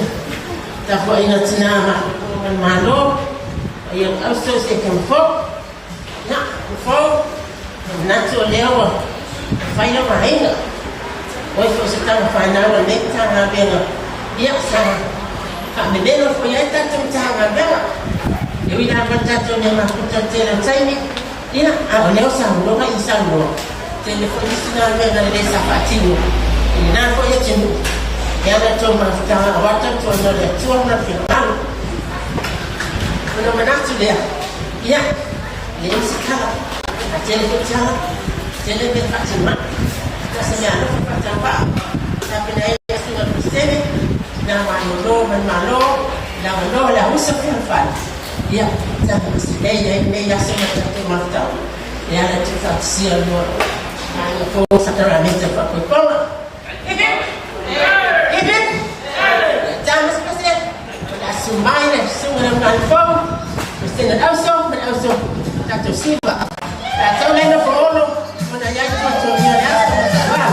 tapuaʻiga tinā ma le Malo ia auso se kamafou ia mafou manatu o lea ua fai lau aiga oi foi se tama whanau a nei tāngāwenga ia sa whaamemelo foi ai tātou tāngāwenga e ui la ma tātou ne mafuta tēnā taimi ia a o leo sa huloga i sa huloga tēnei foi nisi ngā mea le sa whaatino i nā foi e tinu e ana tō mafutaga a wata tō no le atua ma whingalo ona manatu lea ia le isi kala a tele foi tala tele me whaatima ta se mea alofa whaatapaa ta pena e asunga Kristene na malolo man malo la malo la usa fia whai ia ta nei nei nei asunga tātou mafutau e ala tu whaatisia loa Ai fo sacramento fa koiponga. Hip hip. Hip hip. Tamas president. La sumai la sunga na ngal fo. President auso man auso tato siva. La tau lena fo olo ona yai to to ni ya so ta.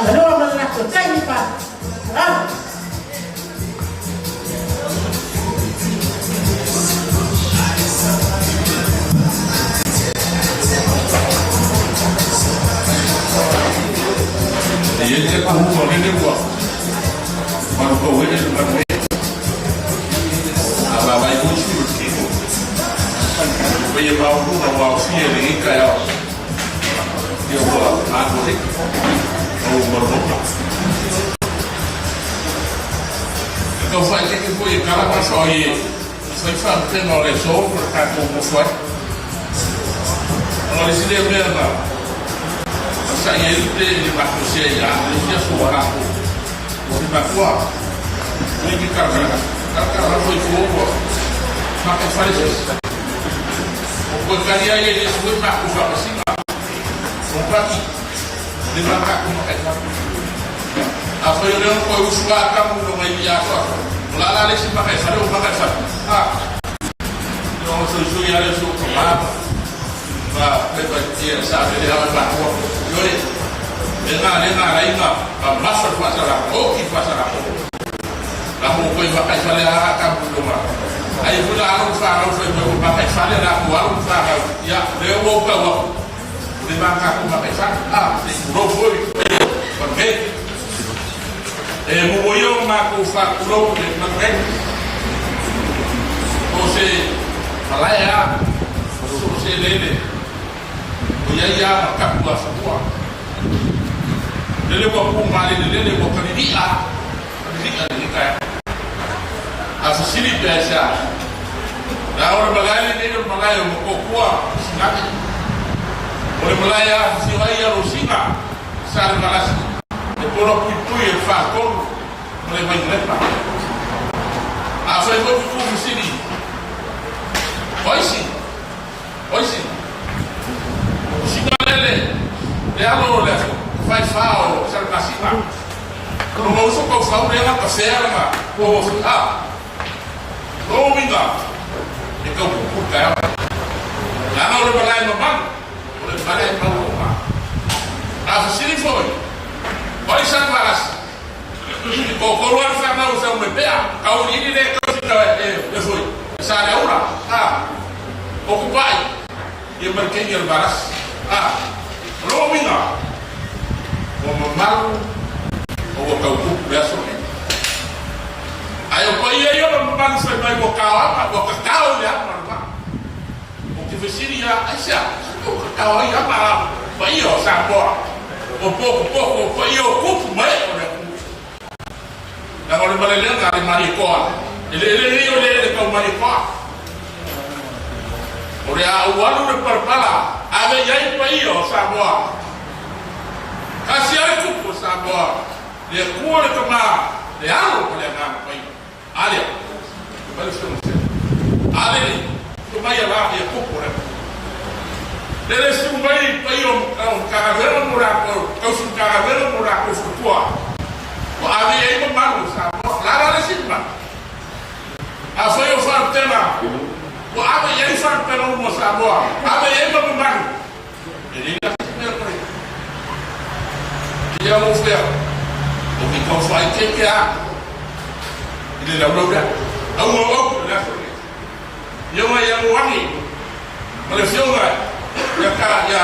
avanoa ma le latou taimi faaaloalo. E i ai le pahuga o lele ua malutou ele le manuia. A vaavaai foi sui o le tino, o le paia maualuga ua aofia i lenei taeao, ia ua alu ai ma ua malumauna. E tau faaeteete foi e tala ma soa i e fai faalupega o le aso ma le tatou nofo ai. Ona o le isi lea mea na sa'i ai le le matou sea ia le isi aso ua latou ua fai matua ua i kala kala kala kala foi fua ua matou fale se isi. O koe kali ai e le isi foi matou faamasina o paki le matou makai. Afai o lea na toe usu lava tamu ina mai i atoato, o la la le isi makaifale o makaifale. A! Ia ona soisoi lava lea o si ou tama ma pepa ia sa vele lava e matua. Ioe, le ga le ga lai ma mamafa le faasalaga, oki le faasalaga. La mo koe makaifale a tamu ina ma. Ai foi la alo ma fanau fai mai ua makaifale la ko alo ma fanau. Ia, lea ua ou tau atu. O le va tatou makaifale. A! Se i tulou foi Manuel. E mumu ia o matou faatulou i le Manuel. O se malae a, so o se eleele o i ai a ma tapu afanua. Lele ua pu malelelele ua kalili'a, kalili'a i lenei taeao. A fesili pe aisea? La o le malae lenei o le malae o Motootua Sinate. O le malae e afifio ai Alosina Salevalasi e pola puipui e le faatolu ma le Vainalepa. Afai foi tutu fesili, Oisi, oisi, sina lele le alo o le faifa o Salemasina, lona uso taufau lea na tafea lana po a. Lou uiga e tau pupu i le taeao nei, leaga o le malae mamalu, o le malae maualuga. A fesili foi, o ai sa Valasi? E toatolu lava le fanau o Saumepea, tauiliili le tausi e foi, e Saleaula, a, o Kupai, ia ma le keiki a le Valasi. A, o lou uiga, ua mamalu ma ua tau pupu le aso lenei. Ae o paia ia o le mamalu fai mai ua kao ama, ua kakao i le ama le vaa. Ou te fesili ia, aisea? Ua kakao ai ama a paia o Samoa, o pokopoko, o paia o kupu ma ee o le atunuu. Leaga o le malelega a le Malietoa, e le lelei o le ele tau Malietoa. O le a ou alu le palapala, ave i ai paia o Samoa. Tasi ai le kupu o Samoa. Le Atua le Tama, le Alo ma le Agaga Paia. A lea, fai mai le Afioga i le Sena. A lele, fai mai a la ia kupu o le Atua. Lele siu mai paia o Matagaluega mo latou, tausi Matagaluega mo latou faletua. Ua ave i ai mamalu o Samoa. La la le isi mamalu. Afai o faalupega, ua ave i ai faalupega uma o Samoa, ave i ai ma mamalu. E leai la se mea koe. Ia ou fea, o ke kau whaikeke a i le laulau lea. Au au au le aso lenei. Ia mai ia Moangi ma le afioga ia ka ia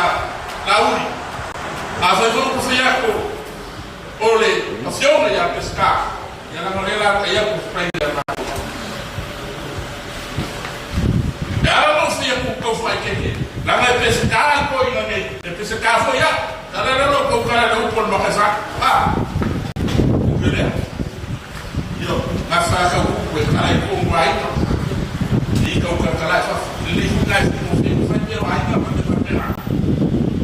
Lauli. Afai foi ua fai atu o le afioga ia Peseta, ia leaga o lea la tai atu fai ia matou. E ala ona ou fai atu ou tau faaeteete, leaga e Peseta i toeaiina nei, e Peseta foi au. Tala lea lo tou tala i le upu o le Makasa, a! O le mea lea. Ioe, gasa sau upu e tala i tua mo aiga, i tau talatala i fafo. E lelei foi na e faigofie ona fai mea o aiga ma mea faapena,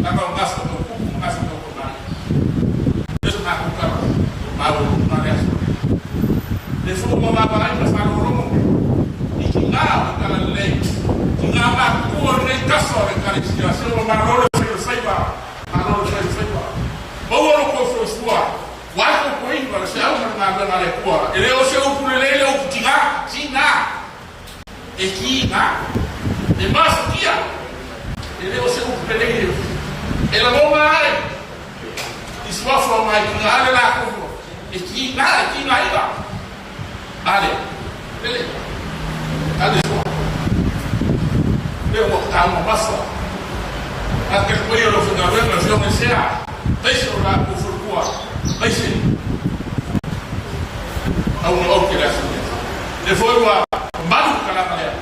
leaga o gasa tau tupu ma gasa tau tamalii. Lea sa matou tala, maualuga le aso lenei. Le fua ma vaavaai ma faalogologo i tiga o le talalelei, tiga matutua o lenei tafa o le Ekalesia, se ua malo le fai o le faiva, malo le fai o le faiva. Maua lo tou soifua, ua ai tou toeaina le feau ma le galuega a le Atua. E le o se upu lelei le upu tiga, tiga, e tiga, e mafatia, e le o se upu lelei le e lagona ai i Suafa o ngai ki ale la ko e ki na e ki na ila. Ale. Lele. Ale sua. Le o ta mo masa. A ke ko yo lo funa venga fio me sea. Paise o la ko furkua. Paise. Au no o ke la su. Le foi wa malu kala kala.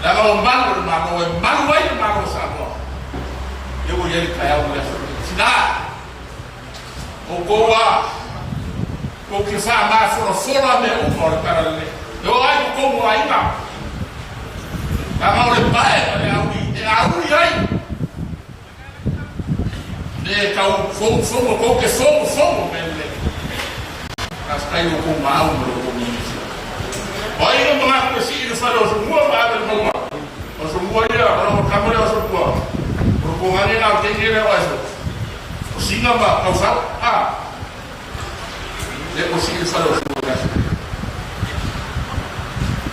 La o malu le malo e malu ai le malo sa mo. E o yeli kaya o le sina. O koa ko ki fa ma foro foro me o mo le kala le. E o ai ko mo ai na. La ma o le pae le au e au ai. Le kau fo fo ko ke fo fo me le. As kai o ko ma au mo ko mi. O ai no mga ko si i fa lo so mo ma be mo. O so mo ia o ka mo le o so mo. O ko ngani na ke ni le o so. O singa ma kau sa a. Le o si i fa lo so mo.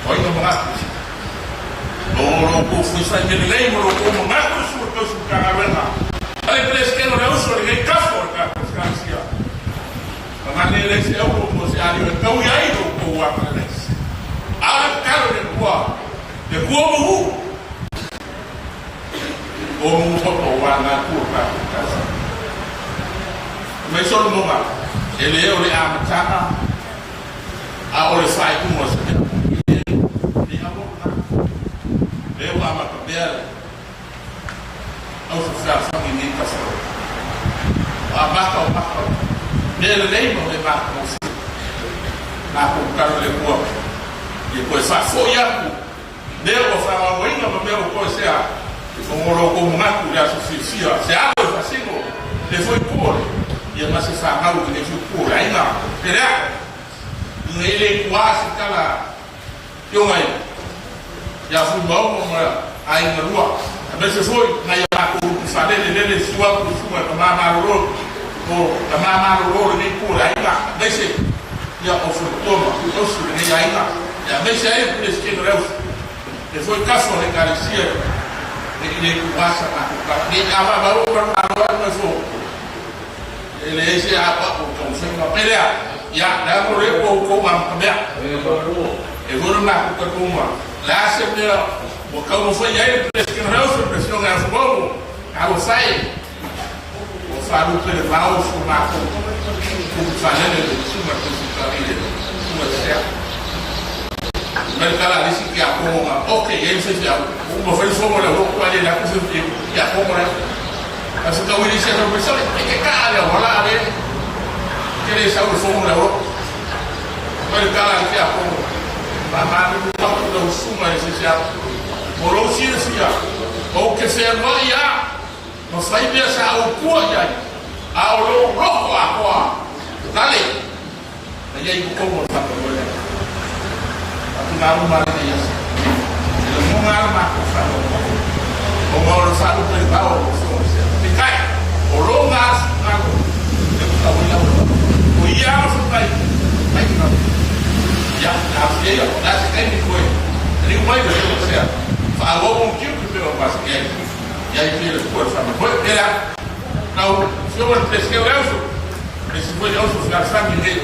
O ai no mga ko si. O ro ko fu sa me le mo ro ko mo ma ko su ko su ka ga wena. Ale pres ke no le uso le ka fo ka ko sa sia. Ma ne le se o ko se ali o kau ia i ko wa ka le. Ale kalo le kua. Le kua mo hu. O mo ko ko wa na ku ka ka sa. Me so mo ma. Ele o le amatanga. A o le fai ku mo se. Le a mo na. Le o ama ka bea. Au sa sa fa ni ka sa. A maka o maka. Me le le mo le maka mo se. Na ku kalo le kua. E koe fa fo ia ku. Mea o fa wa inga ma mea o koe sea. O ngoro ko mga ku le aso fifia. Se alo e fasingo. Le foi kore. Ia ma se fa ngau ki le foi kore. Ainga. Te rea. Inga ele kua se kala. Ionga i. Ia fu mau mo ma ainga lua. A me se foi. Na ia ko ku fa lele lele sua ku sua ka ma ma ro. O ka ma ma ro le kore. Ainga. Nese. Ia o fu toma. O su le ainga. Ia me se ai ku le skeno reu. E foi kaso le kalesia. Le le kuasa na ku ka. Ni ava ba o ba ba ba fo. Ele ese a pa ko ko se ma pelea. Ya la mo le ko ko ma ka bea. E vou na ku ka ko ma. La se me o ka mo foi ai le skeno reu se pressão na fo. A o sai. O fa lu pele va o fu ma ko. Ku fa le le su ma ko su ka le. Su ma se. Mas kala lisi ki a konga ok ye se se o mo foi fo mo le ko ale la ko se ki a konga le a se ka wili se no pensou e ke ka ale wala ale ke le sa o fo mo le o mas kala ki a konga ba ma no pa ko do suma se se a mo ro si se ya o ke se no ya no sai be sa o ku ya a o lo ro ko a ko dale na ye ko mo sa ko le ngalu mali ni yas. Ele mo ngalu ma ko fa lo. O mo lo sa lo pe ba o so se. Pe kai. O lo ngas ngalu. E ko ta o ya. O ia o so kai. Kai no. Ya, na se ya, na se kai ni ko. Ni mai do so se. Fa o mo ki ku pe o pas ke. Ya i pe ko fa mo. Era. Na o se o pesque o so. Esse foi o so fa sa mi ne.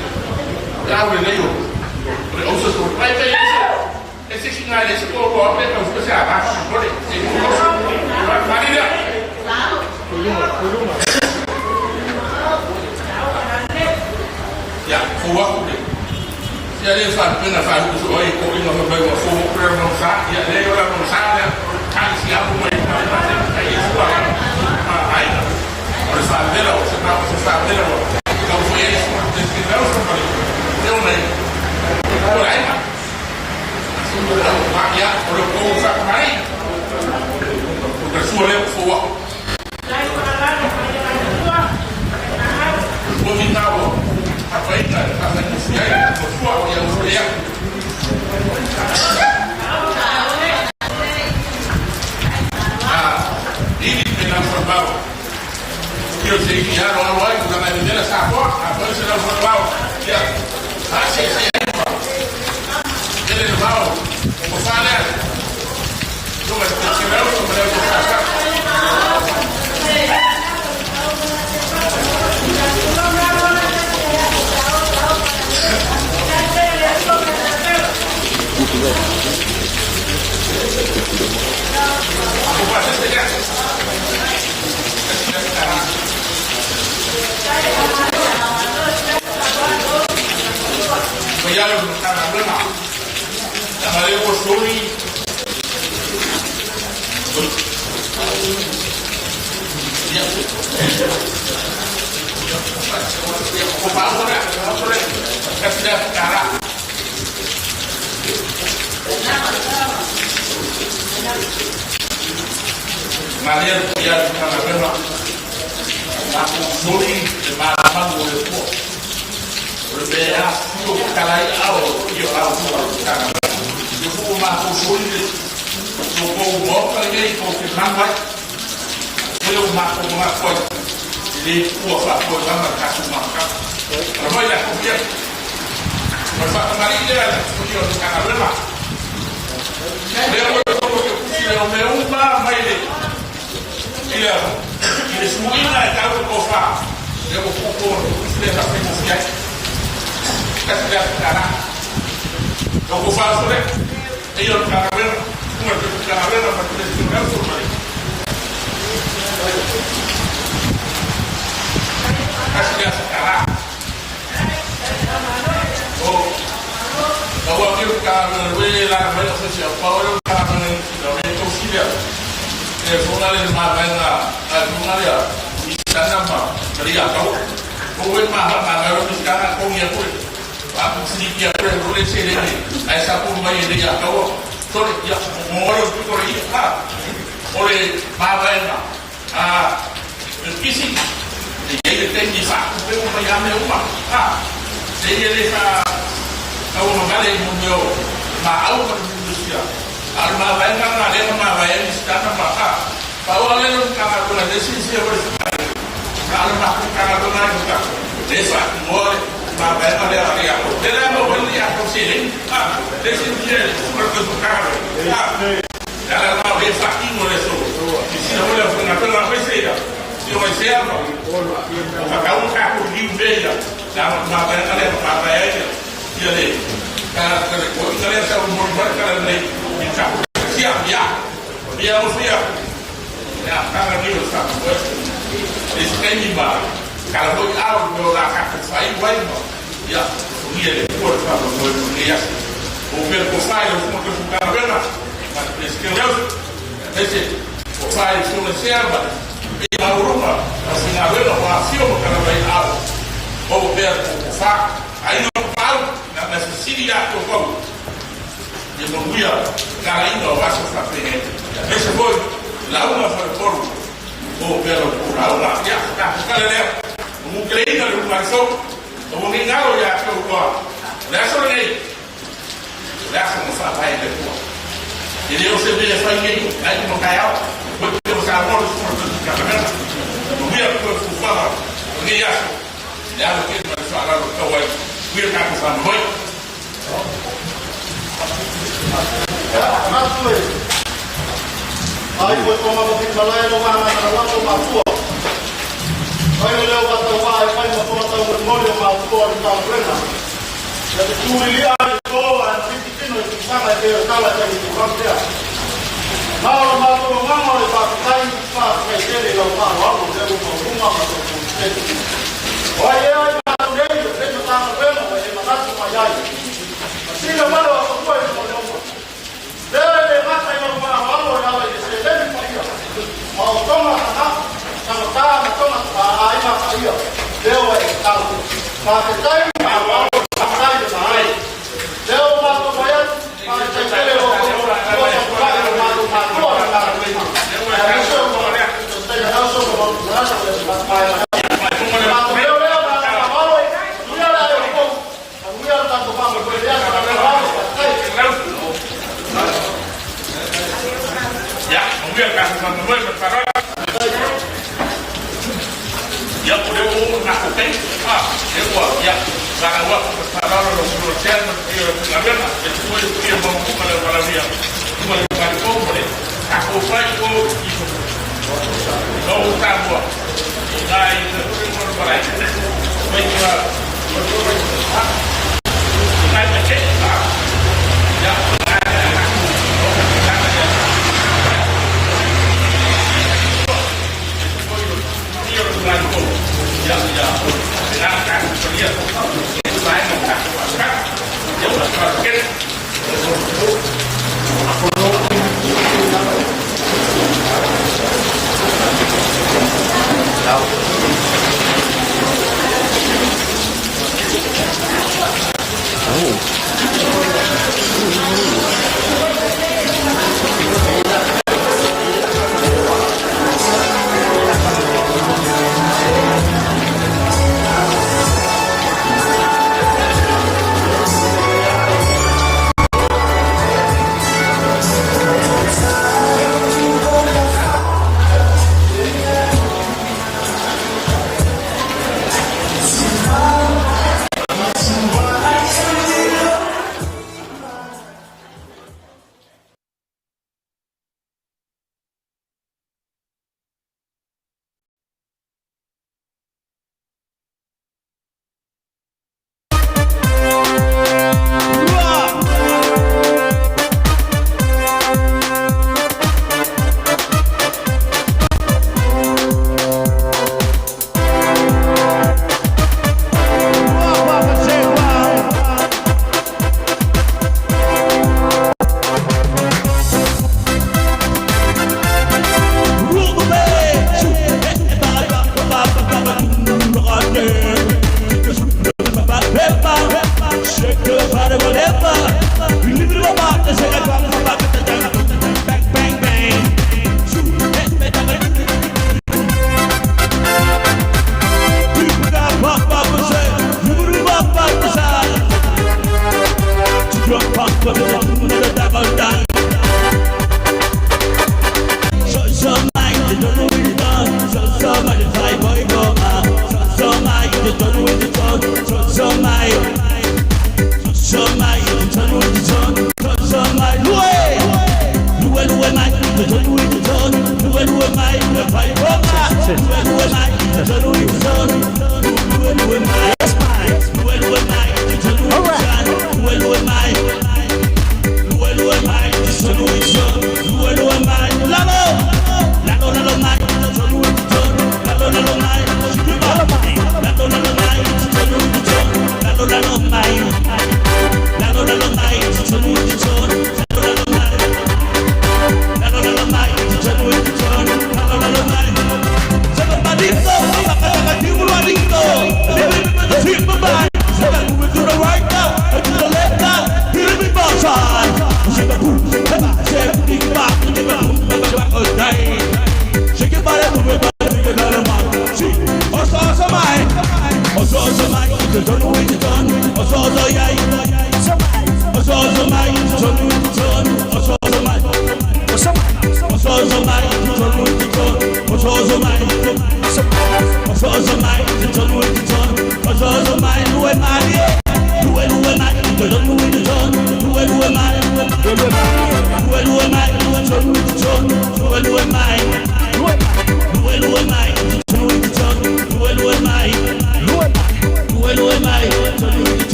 Ya o le yo. O so so vai pe esse sinal esse ko ko pe ko se a ba ko le se ko Maria. Ya, ko wa ko le. Ya le fa pe na fa ko so oi ko ino ko ko fo ko no sa ya le ora no sa ya ka si a mo mai ma ma se ai su a ma ai. O le fa de la o se ma se fa de la o. Ko fo ye su de se la o so pa le. Eu nei. Ko ai ma. Ya, o le ko fa mai. O ka su le fo wa. O mi na o. A fa ita, a fa ni si ai, o su o ya o ya. Ah, ili pe na fa ba. Io sei che ya no lo ai, na mai dela sa ko, a fa se na fa ba. Ya. Ah, se se. Ele no va. O fa le. Tu ma se me o me o sa. paia o le Matagaluega, leaga lea ua soli.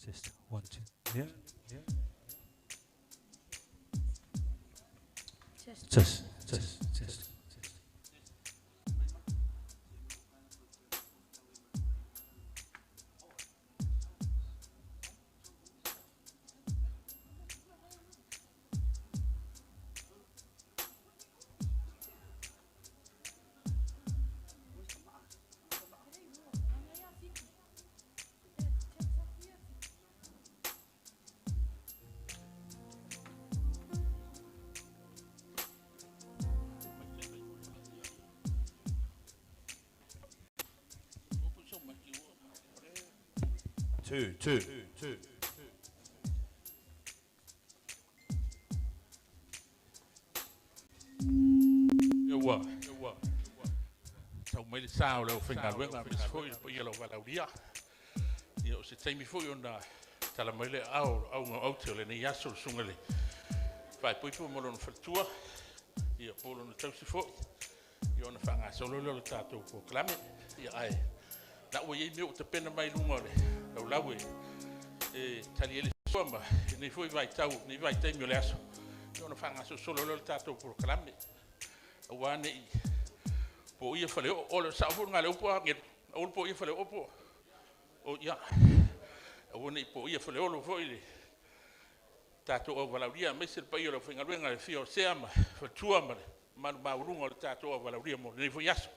Test 1, 2. Yeah. Test, test, test. 2, 2, 2. Ua, tau mai le sa o le aufaigaluega aemaise foi le paia o le auvalaulia. Ia o se taimi foi ona tala mai le ao auga o aute o lenei aso le susuga i le faaipoipo ma lona faletua, ia po o lona tausi foi, ia ona faagasolo lea o le tatou polokalame. Ia ae na ua iai mea ua tapena mai luga o le laulau e tali ai le sua ma lenei foi vaitau, lenei vaitaimi o le aso, ia ona faagasolo lea o le tatou polokalame. Aua ne i po ia fale o le sao foi ngā le upu a ngelu, aua le po ia fale o po o ia, aua ne i po ia fale olo foi le tatou auvalaulia, aemaise le paia o le aufaigaluega le fia o sea ma faletua ma le mamalu maualuga o le tatou auvalaulia mo lenei foi aso.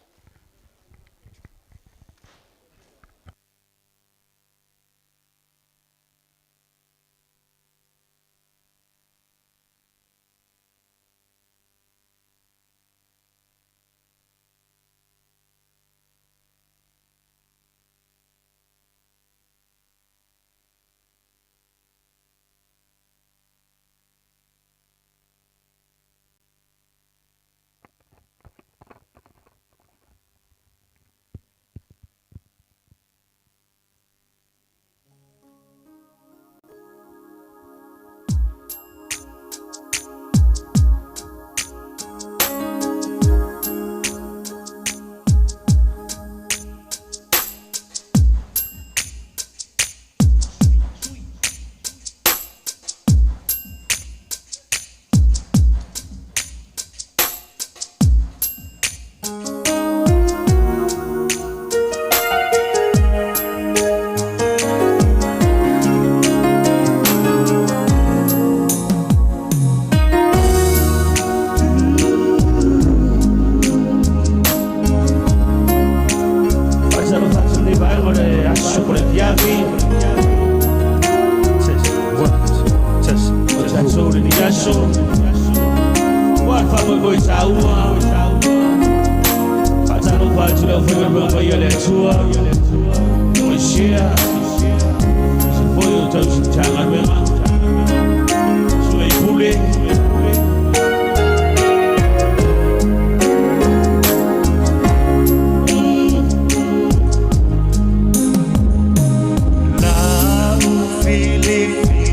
Tausi Matagaluega, Susuga i Pule, Lau filifiliga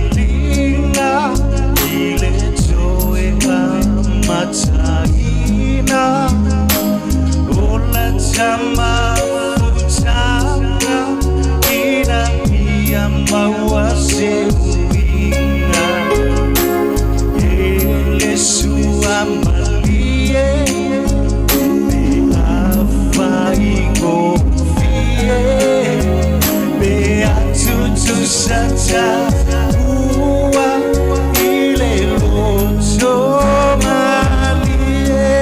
i le toe amataina o la tamafutaga ina ia maua se uiga e le suamalie pe afaigofie pe atutusa taua i le loto malie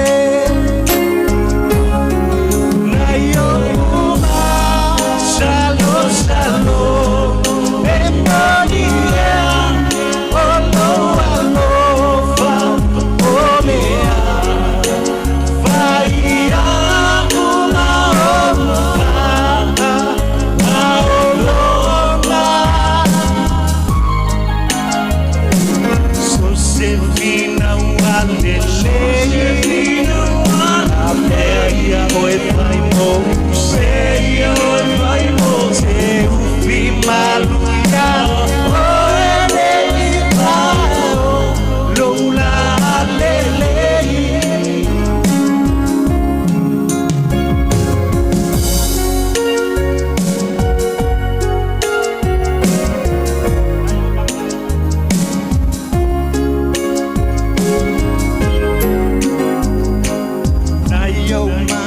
na ioma salosalo e moni ea o lou alofa o lea fai a'u ma ou faaologa. Josefina ualelei Apea ia oe fai mo Te ufi maluia Oe nei pao Loula alelei. Na ioma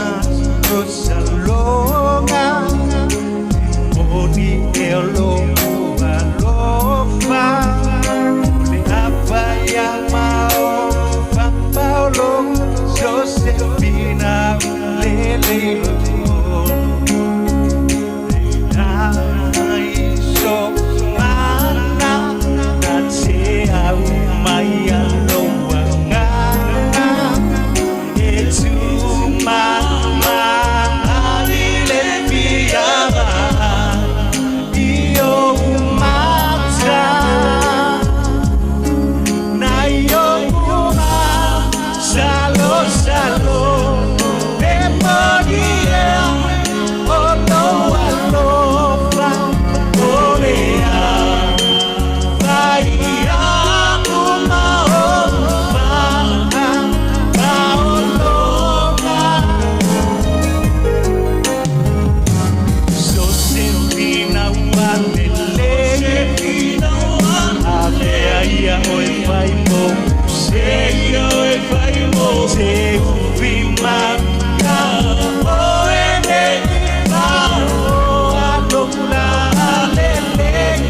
Rosaloga Moni e o lou alofa Le afa ia maofa paolo Josefina lele Ai so mana Na te au mai aloa ngana E tu mama ali le fiava I o mata Na io uma Salo salo E moni ea O lou alofa O lea Fai a'u ma ou faaologa. Josefina ualelei Avea ia oe fai mo Te ufi maluia Oe nei pao Alola alelei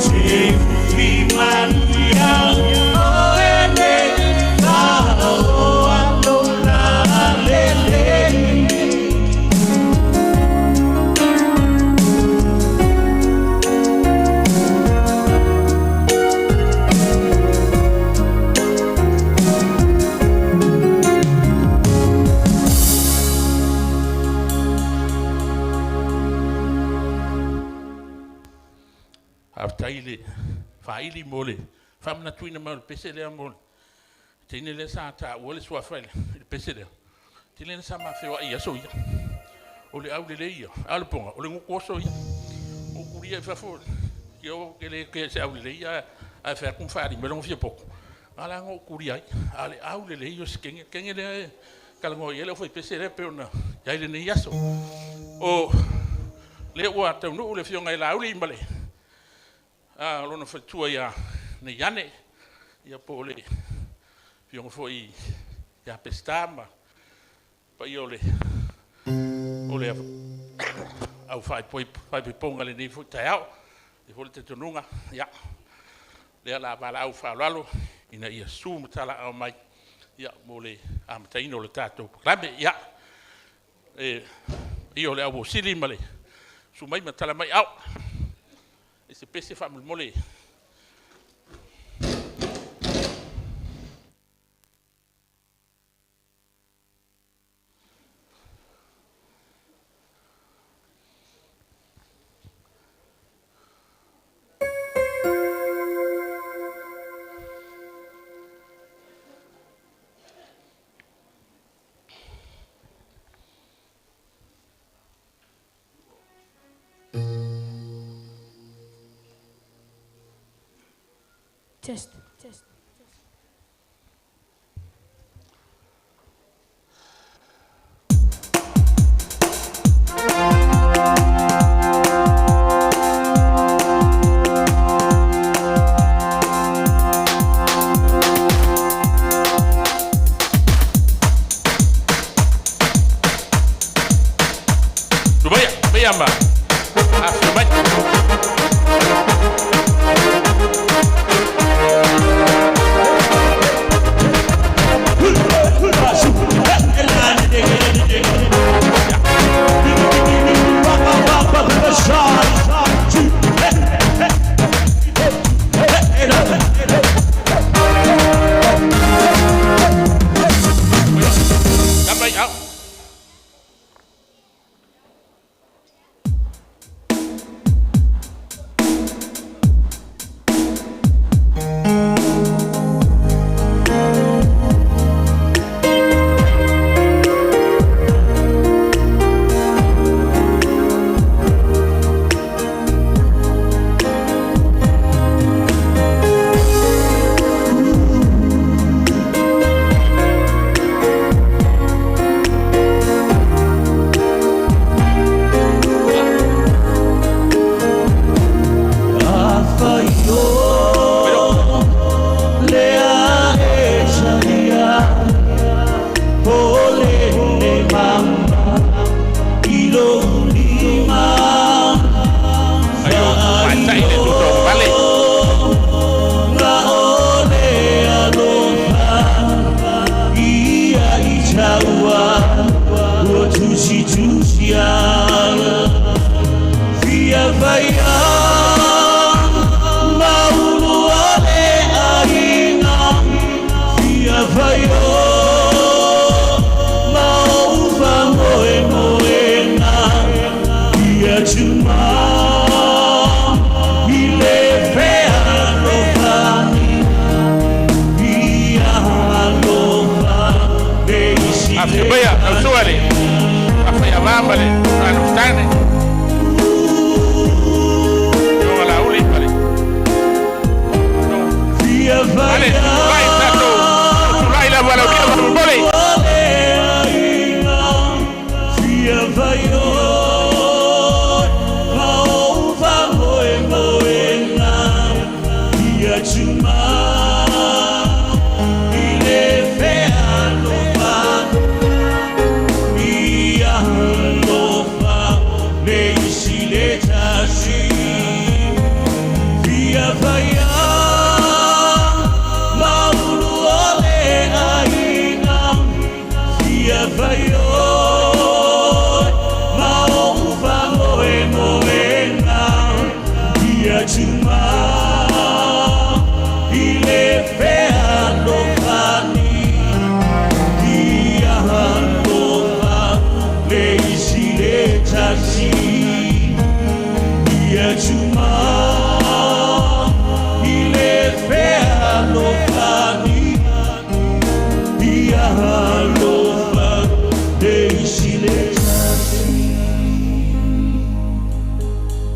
Te ufi maluia Oe nei pao Alola alelei. Faafetai le faaili mo le faamanatuina mai o le pese lea mo le teine lea sa taua le suafa i le pese lea. Tele na sa ma feoai i aso ia. O le aulelei ia, a o le poga, o le gutu oso ia. Gutulia i fafo, ia o ke le ke se aulelei ia, ae fai atu ma faaali mai lona fia poto. A la na ou tulia ai, a o le aulelei o si kenge, kenge lea e talanoa i ai le aufaipese lea pei ona i ai lenei aso. O lea ua taunuu le afioga i Laauli ma le lona faletua ia Neiane, ia po o le afioga foi ia Peseta ma paia o le au faaipoipoga i lenei foi taeao. E i ai foi le talitonuga, ia, lea o le a valaau faaaloalo ina ia susu ma talaaao mai mo le amataina o le tatou polokalame. Ia, le paia o le au auosili ma le susu mai ma tala mai aao i se pese faamolemole. Test, test. Tumaia, tumaia ma. Afio mai. Tama i au. Aio, matai le tuto vale. Afio maia, tautua le. Afai avama le. Alufutane. Yoga la uli pale. Ale, vai tato. Tulai la wala ulia wala mbole.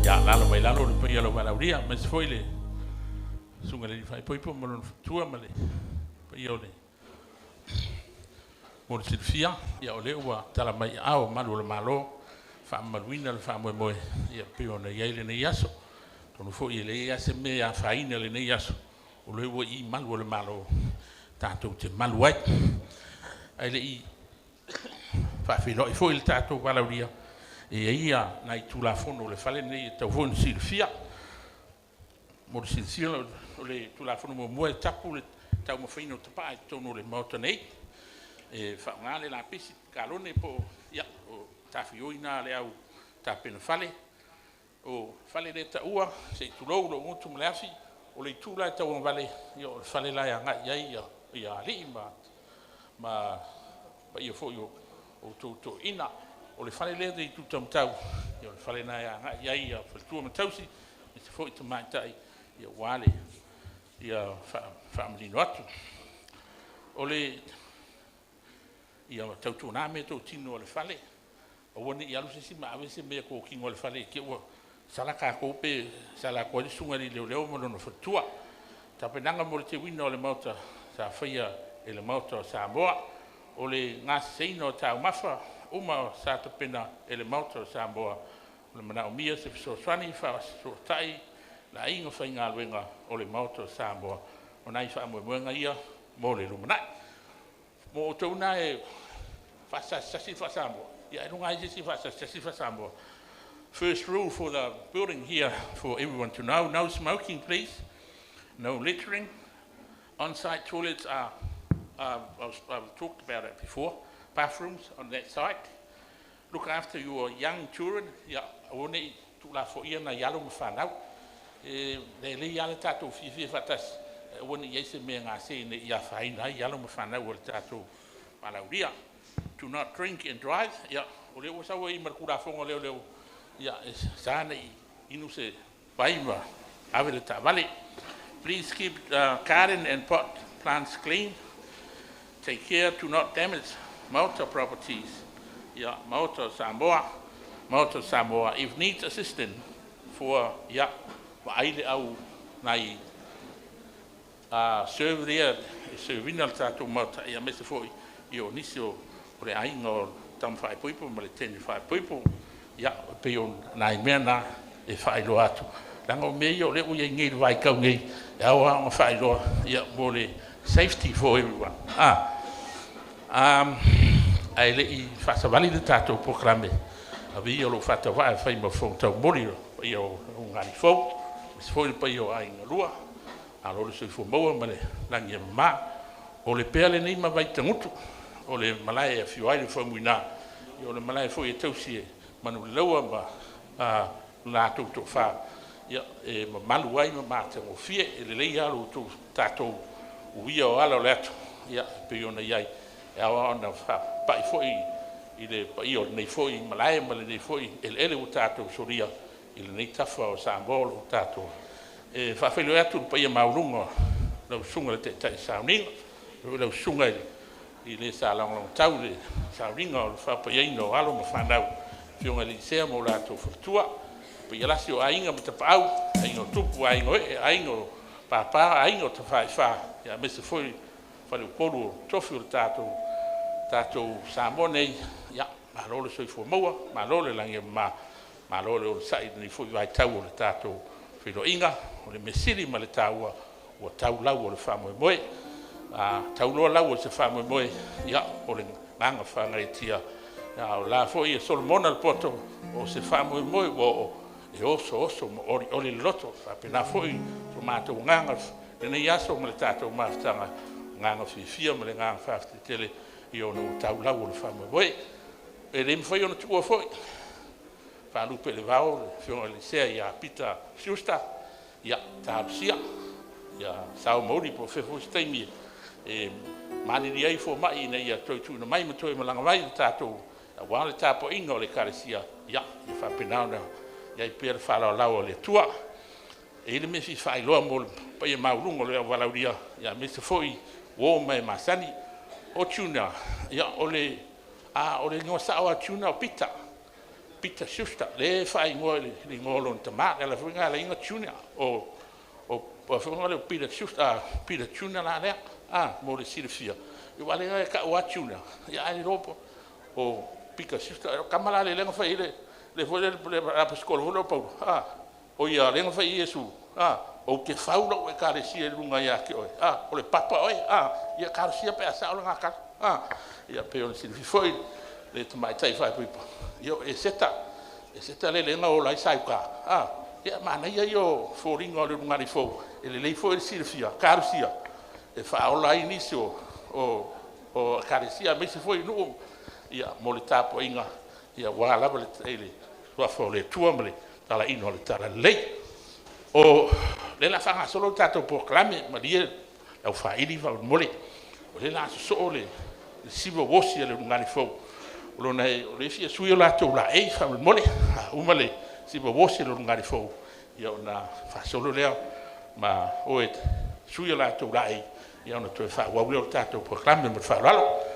Ia lalo mai lalo le paia lau valaulia ma se foi le suga le faaipoipo ma lona fatua ma le paia o le mo le silafia ia o lea ua tala mai aao malu o le Malo faamamaluina le faamoemoe ia pei ona i ai lenei aso tonu foi e leai lava se mea e afaina lenei aso o lea ua i malu o le Malo tatou te malu ai ae le'i faafeiloai foi le tatou valaulia e i ai ia nai Tulafono o le fale lenei e tatau foi ona silafia. Mo le silasila, o le Tulafono muamua e tapu le taumafaina o tapaa i totonu o le Maota nei. E faaaoga le lapisi, kalone po o ia o tafioi na a le au tapena fale. O fale le taua, se i tulou lou gutu ma le afi, o le itu la e tauagavale, ia o le fale la e agai i ai ia alii ma paia foi o outou toeaiina. O le fale lea e i Tutamutau, ia o le fale na e agai i ai ia faletua ma tausi, aemaise foi tamaitai ia aua le ia faamanino atu. O le ia tautuana mea totino o le fale, aua ne i alu se isi ma ave se mea totino a le fale i te ua sala tatou pe sala atu ai le susuga i le leoleo ma lona faletua. Tapenaga mo le teuina o le maota sa faia e le Maota o Samoa. O le gaseseina o taumafa uma sa tapena e le Maota o Samoa. O le manaomia se fesoasoani faafesootai le aiga faigaluega o le Maota o Samoa. O nai faamoemoega ia mo le lumanai. Mo outou na e faasasisasi le faa-Samoa, ia ailoga lava e i ai se isi e faasasisasi le faa-Samoa. First rule for the building here for everyone to know: no smoking, please, no littering. On-site toilets are, I've talked about it before, bathrooms on that site. Look after your young children, ia aua ne i tuulafoaia nai alo ma fanau. E lelei lava le tatou fiafia faatasi, ae aua ne i i ai se mea gase ina ne i afaina ai alo ma fanau o le tatou valaaulia. Do not drink and drive, ia o lea ua sau ai ma le Tulafono a Leoleo, ia e sa ona inu se vai ma ave le taavale. Please keep the garden and pot plants clean. Take care to not damage Maota properties. Ia, Maota o Samoa, Maota o Samoa. If needs assistance for, ia, vaai le au nai serve ia e serve ina le tatou Maota, ia aemaise foi ia o nisi o le aiga o Tama Faaipoipo ma le Teine Faaipoipo. Ia, e pei o nai mea na e faailoa atu, leaga o mea ia o lea ua i ai nei i le vaitau nei, e ao lava ona faailoa, ia, mo le safety for everyone. Ae le i faasavali le tatou polokalame, avea ia lou faatauvaa e fai ma fofoga taumoli o le paia o ulugalifou, aemaise foi le paia o aiga e lua, malo le soifua maua ma le lagi e mama. O le pea lenei ma Vaitagutu, o le malae e afio ai le Faumuina, o le malae foi e tausi e Manuleleua ma lo latou toafa, e mamalu ai ma matagofie. E lelei lava lo tatou uia o ala o le atu, e pei ona i ai, e ao lava ona faapai foi i le paia o lenei foi malae ma lenei foi eleele ua tatou solia i lenei tafa o Samoa o lo o tatou. E faafeiloai atu i le paia maualuga o lau Susuga i le Taitai Sauniga, lau Susuga i le sa lagolagotau i le sauniga o le faapaiaina o alo ma fanau, Afioga i alii sea ma o latou faletua, paia lasi o aiga ma tapaau, aiga o tupu, aiga o ee, aiga o papa, aiga o tafaifa, aemaise foi faleupolu o tofi o le tatou Samoa nei, ia malo le soifua maua, malo le lagi e mama, malo le onosai i lenei foi vaitau o le tatou feiloaiga. O le mea sili ma le taua, ua tau lau o le faamoemoe. A tau loa lau o se faamoemoe, ia, o le agaga faagaeetia, a o la foi e Solomona le poto, o se faamoemoe ua oo, e osooso ma olioli le loto. E faapena foi so matou agaga i lenei aso ma le tatou mafutaga, agaga fiafia ma le agaga faafetai tele ona ua tau lau o le faamoemoe. E le mafai ona tuua foi, faalupe i le vao le afioga i le Sea ia Pita Schuster, ia talosia, ia sao ma uli po o fea foi se taimi e malilie ai fomai ina ia toe tuuina mai ma toe malaga mai le tatou aua le tapuaiga o le Ekalesia, ia faapena ona i ai pea le faaaloalo a le Atua. E i ai le mea e fia faailoa mo le paia maualuga o le auvalaaulia, aemaise foi uo ma e masani. O Junior, ia o le igoa sao lava o Junior o Pita, Pita Schuster, lea e faaigoa i le igoa o lona tama, o le ala foi lena e ala ai ona Junior. O le Peter Schuster, Peter Junior la lea, mo le silafia, aua o lea e tau lava Junior, ae le iloa po o Peter Schuster. O le tama la lea na fai ai le foi le aposetolo foi lea o Paulo, o ia lea na fai ai Iesu, ou te fau lau ekalesia i luga ia te oe, o le papa oe, ia talosia pe a sao lena tala. Ia pei ona silafia foi le tamaitai faaipoipo, ia o Eseta, Eseta lea na ola ai Saiuta, ia manaia ia o foliga o le ulugalifou, e lelei foi le silafia, talosia e faaola ai nisi o ekalesia aemaise foi nuu, ia, mo le tapuaiga, aua lava le suafa o le Atua ma le talaiina o le talalelei. O lea o le a faagasolo le tatou polokalame, malie le aufaili faamolemole, o lea o le a sosoo le siva uosi a le ulugalifou, o lea e fia sui o latou laei faamolemole. A uma le siva uosi a le ulugalifou, ona faasolo lea ma o e sui o latou laei, ona toe faaauau lea o le tatou polokalame. Ma le faaaloalo.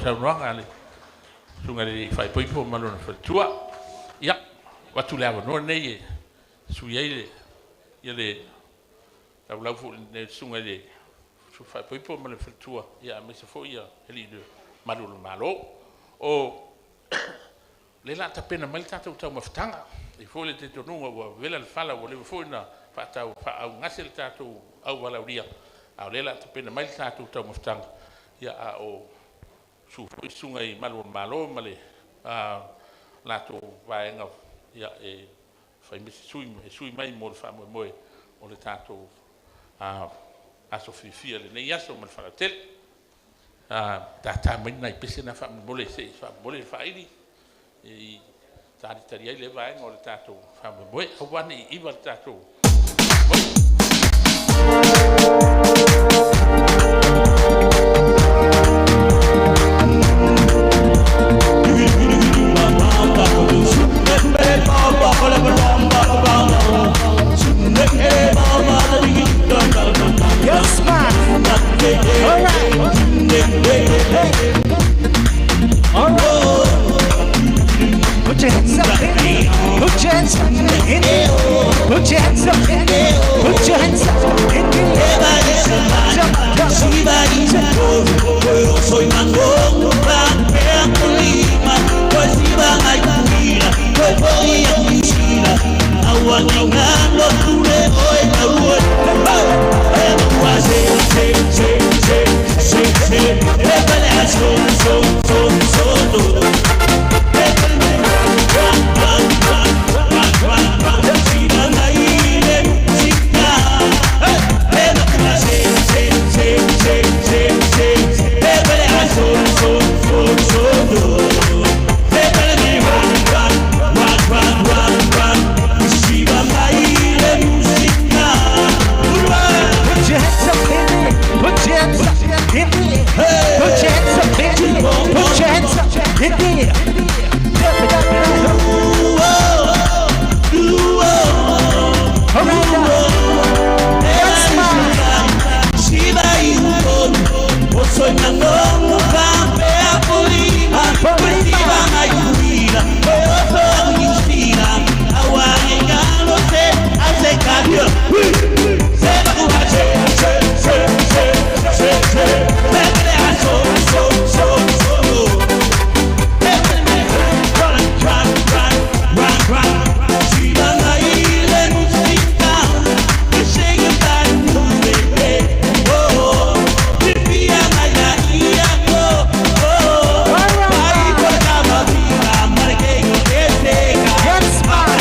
Saunoaga a le susuga i le faaipoipo ma lona faletua. Ia, ua atu le avanoa lenei e sui ai le ia le laulau foi le susuga i le faaipoipo ma le faletua, ia aemaise foi ia alii le malu o le Malo. O le la tapena mai le tatou taumafataga, e foi le talitonuga ua vela le fala ua leva foi na faatau faaaugase le tatou auvalaulia, a o lea la tapena mai le tatou taumafataga, ia a o su foi susuga i malu o le Malo ma le latou vaega, ia e fai ma sui e sui mai mo le faamoemoe o le tatou aso fiafia lenei aso ma le faalatele. Tata mai nai pese na faamolemole se i faamolemole le faaili e talitali ai le vaega o le tatou faamoemoe aua ne i iva le tatou. Yes, man. All right. Hey. All right. Put your hands up in the air. Put your hands up in the air. Put your hands up in the air. Put your hands up in the air. Jump, jump, jump. Put your hands up in the air. Put your hands up in the air. Put your hands up in the air. Put your hands up in the air. Jump it up and up. All right now. That's mine. Yes, mine.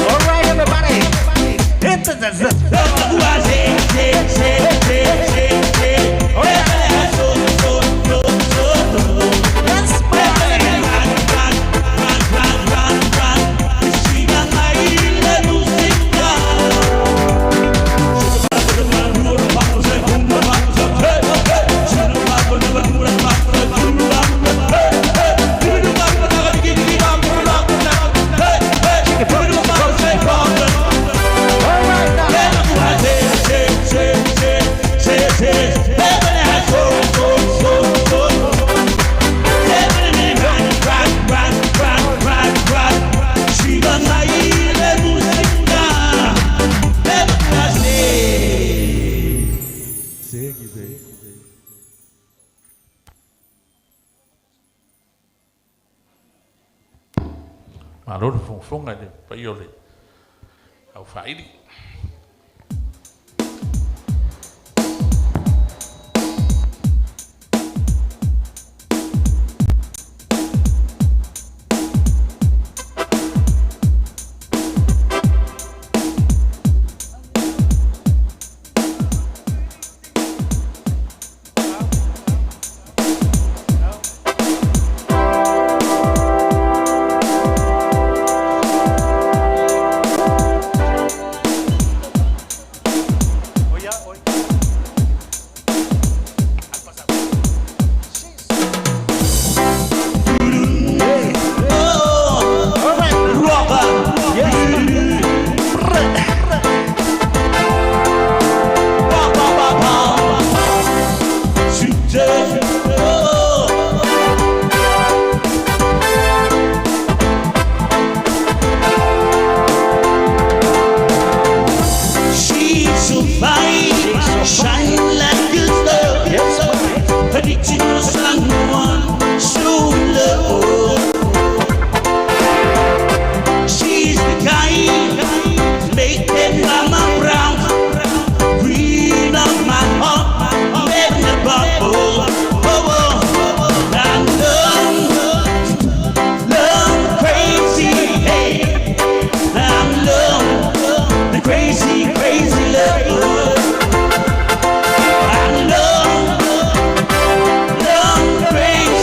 All right, everybody. That's mine. All right now. Malo le fogafoga i le paia o le aufaaili. All right now. Yes. She's so fine, shine like a star. Yes, mine. Addicted to someone so in love. She's the kind make that mama brown, green of my heart, make the bubble. Oh, oh. I love, love crazy. Hey, I love the crazy, crazy love. I love. Love crazy.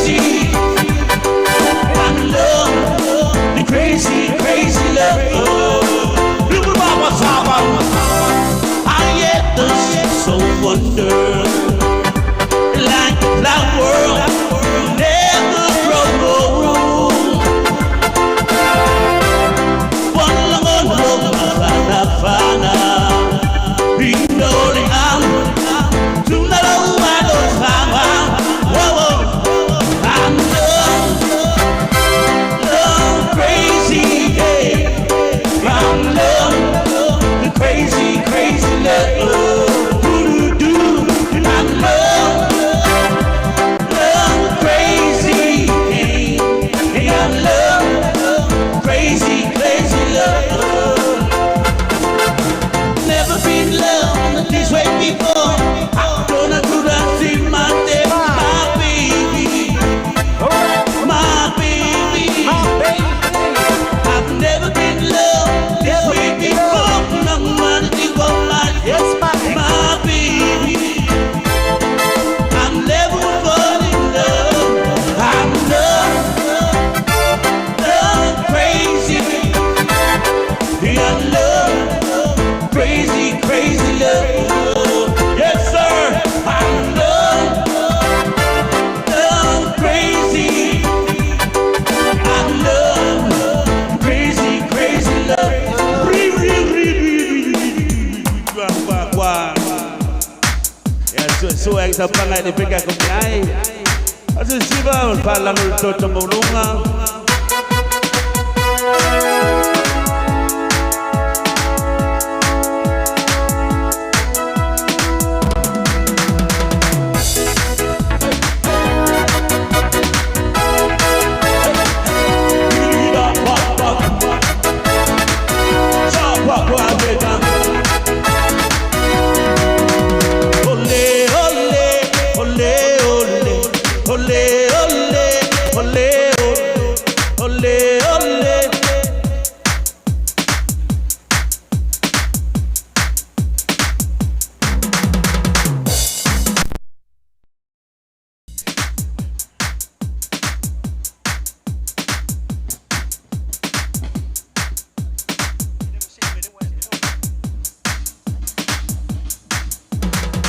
Sa panga i le peka ko ai. Ase siva pa la no toto molunga.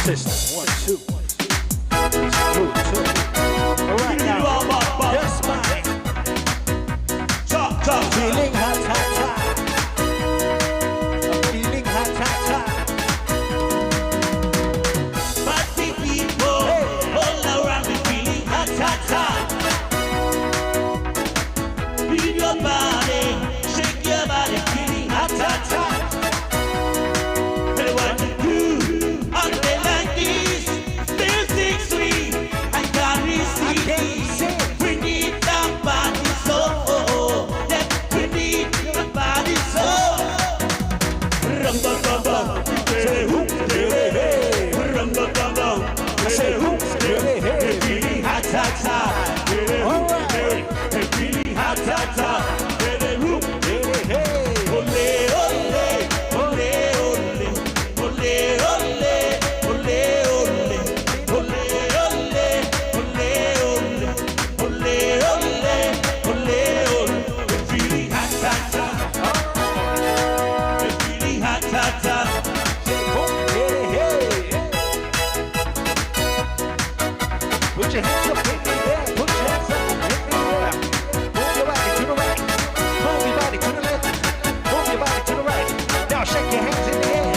Test 1 2 2 2. All right now. Yes, man. Feeling hot, hot, hot. I'm feeling hot, hot, hot. Party people, all around me feeling hot, hot, hot. Feel your body, shake your body, feeling hot, hot, hot. Hey, what you do all day like this? Music sweet, I can't resist. We need that body so, yeah, we need that body so. Rum bum bum bum, hey hoop, hey hey. Rum bum bum bum, hey hoop, hey hey. Feeling hot, hot, hot. Hey hoop, hey, hey, feeling hot, hot, hot. Hey hoop, hey hey. Ole ole, ole ole, ole ole, ole ole, ole ole, ole ole, ole ole, ole ole. Feeling hot, hot, hot. Feeling hot, hot, hot. Hey, hey. Put your hands up in the air. Put your hands up in the air. Move your body to the right. Move your body to the left. Move your body to the right. Now shake your hands in the air.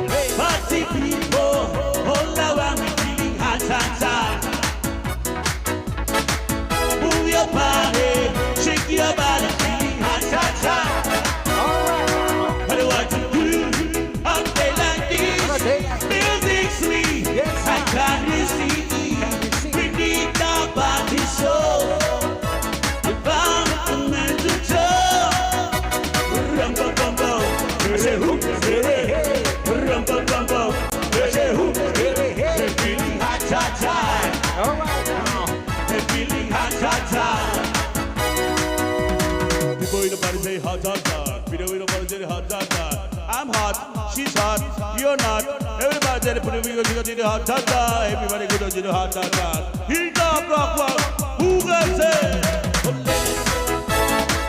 Hey. Party people, all around me feeling hot, hot, hot. Move your body, shake your body, feeling hot, hot, hot. All right. What do I do all day like this? All day like Music sweet, Yes, I can't resist. We need our body so. We found the man to toe. Rum bum bum bum, hey hoop, hey hey. Rum bum bum bum, hey hoop, hey hey. Feeling hot, hot, hot. All right now. Hey, feeling hot, hot, hot. People in the party say hot, hot, hot. People in the party say hot, hot, hot. I'm hot, she's hot, you're not. Everybody say put it we go to the hot, hot, hot. Everybody go to the hot, hot, hot. He got rock, rock. Who can say? Ole,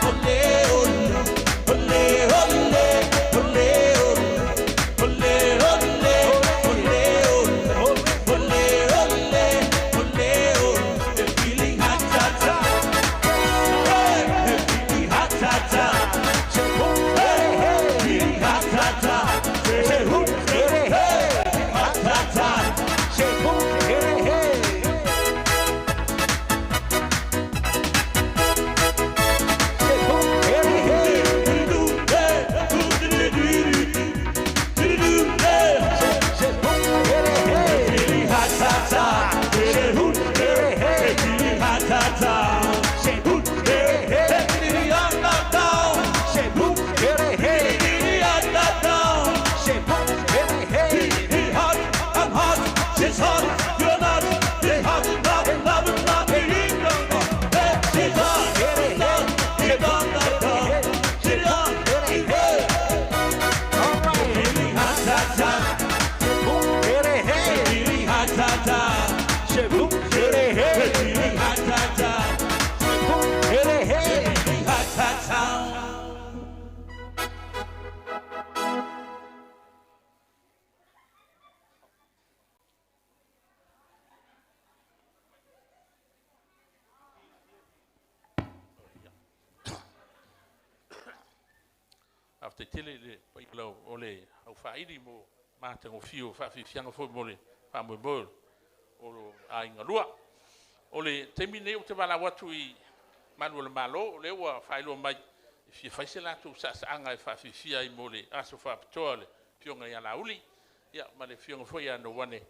ole, ole, ole, ole, ole, ole, ole, ole, ole, ole, ole, ole. Feeling hot, hot, hot. Hey, feeling hot, hot, hot. Hey, hey. Feeling hot, hot, hot. Hey, hoop, hey, hey. Hot, hot, hot. Shake, boom, hey, hey. Shake, boom, hey, hey. Shake, boom, hey, hey. Feeling hot, hot, hot. Hey, hoop, hey, hey. Feeling hot, hot, hot. Shake, boom, hey, hey. Feeling hot, hot, hot. Shake, boom, hey, hey. Feeling hot, hot, hot. Shake, boom, hey, hey. He hot, I'm hot, she's hot, you're not. He hot, not, not, not, he hot. Hey, she's hot, not, he hot, not, not. She hot, Hey, hey. All right. feeling hot, hot, hot. Boom, hey, hey. Feeling hot, hot, hot. Shake, boom, hey, hey. Feeling hot, hot, hot. Boom, hey, hey. Feeling hot, hot, hot. After tele le paila o le au whairi mo mātango whio whawhiwhianga fo mo le whamoe. o aiga lua. O le taimi lenei ou te valaau atu i Malu o le Malo, o lea ua faailoa mai e fia fai se latou saasaaga e faafiafia ai mo le aso faapitoa o le afioga ia Laauli ma le afioga foi ia Noane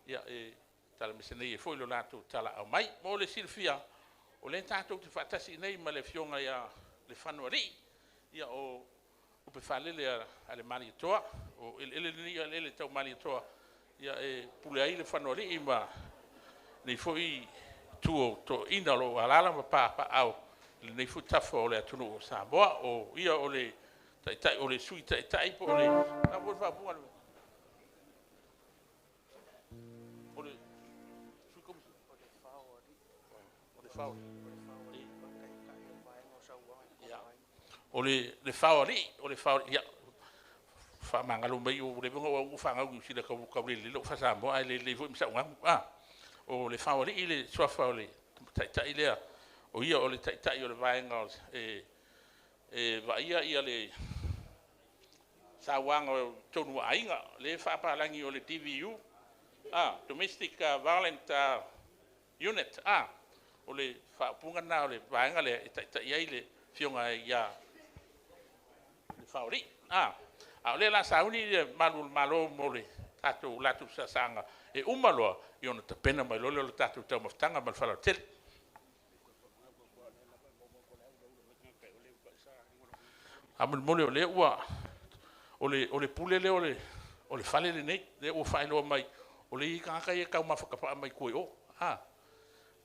e talamese nei ai foi lo latou talaaao mai. Mo le silafia, o lea tatou te faatasi i inei ma le afioga ia Lefanoalii, o lupefaalele a le Malietoa, o eleele nei o eleele tau Malietoa, e pule ai Lefanoalii ma lenei foi itu o toeaiina o lo o alaala ma papaaao i lenei foi tafa o le atunuu o Samoa. O ia o le taitai, o le sui taitai po o le a foi le faaupuga o le sui o le faoalii, o le faoalii, ia faamagalo mai ua leva ona ou fanau i Niu Sila e tau le lelei lou faa-Samoa ae le lelei foi ma sau gagu. O le faoalii le suafa o le taitai lea, o ia o le taitai o le vaega e vaaia le sauaga i totonu o aiga, lea e faapapalagi o le DVU, Domestic Violent Unit. O le faaupuga lena o le vaega lea e taitai ai le afioga ia Lefaoalii. A o lea o le a sauni le malu o le Malo mo le latou saasaaga, e uma loa ona tapena mai loa lea o le tatou taumafataga. Ma le faaaloalo tele. Faamolemole o lea ua, o le pule lea o le fale lenei, lea ua faailoa mai, o lea e i ai tagata ia e taumafa tapaa mai tua i o.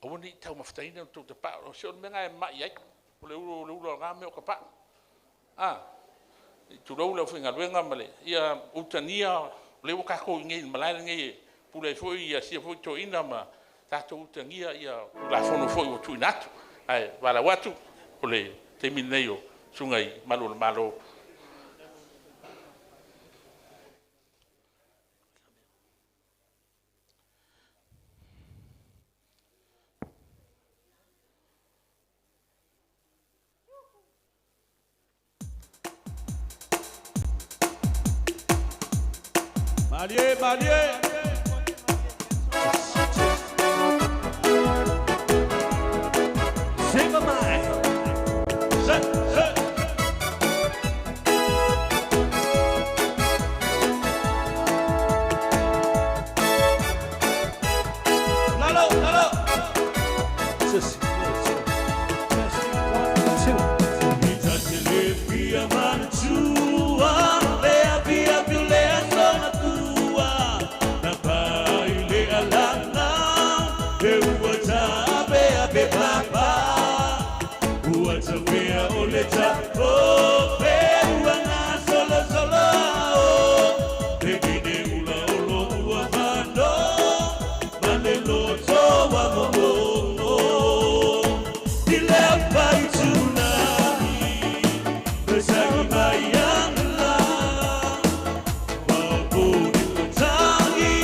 Aua ne i taumafataina ni tou tapaa, se o le mea lena e mamai ai, o le ula o na mea o tapaa. Tulou le aufaigaluega ma le, ia utagia, o lea ua tatou i inei i le malae lenei e pule ai foi sia foi toeaiina ma tatou utagia Tulafono foi ua tuuina atu. Ae valaau atu, o le taimi lenei o susuga i malu o le Malo. Malie, malie. Sing mai. Se, se. Lalo, lalo. Just, testing, 1, 2. Itatele manatua, lea pia piulea sonatua, na pai le alanga, e ua tapea pe papa, ua tapea o le tapo, pe ua ngā solo solo o, te kine ula o lo ua mano, ma le loto wa momongo. I lea pai tsunami, Pesaki mai angla, Wapuni patangi,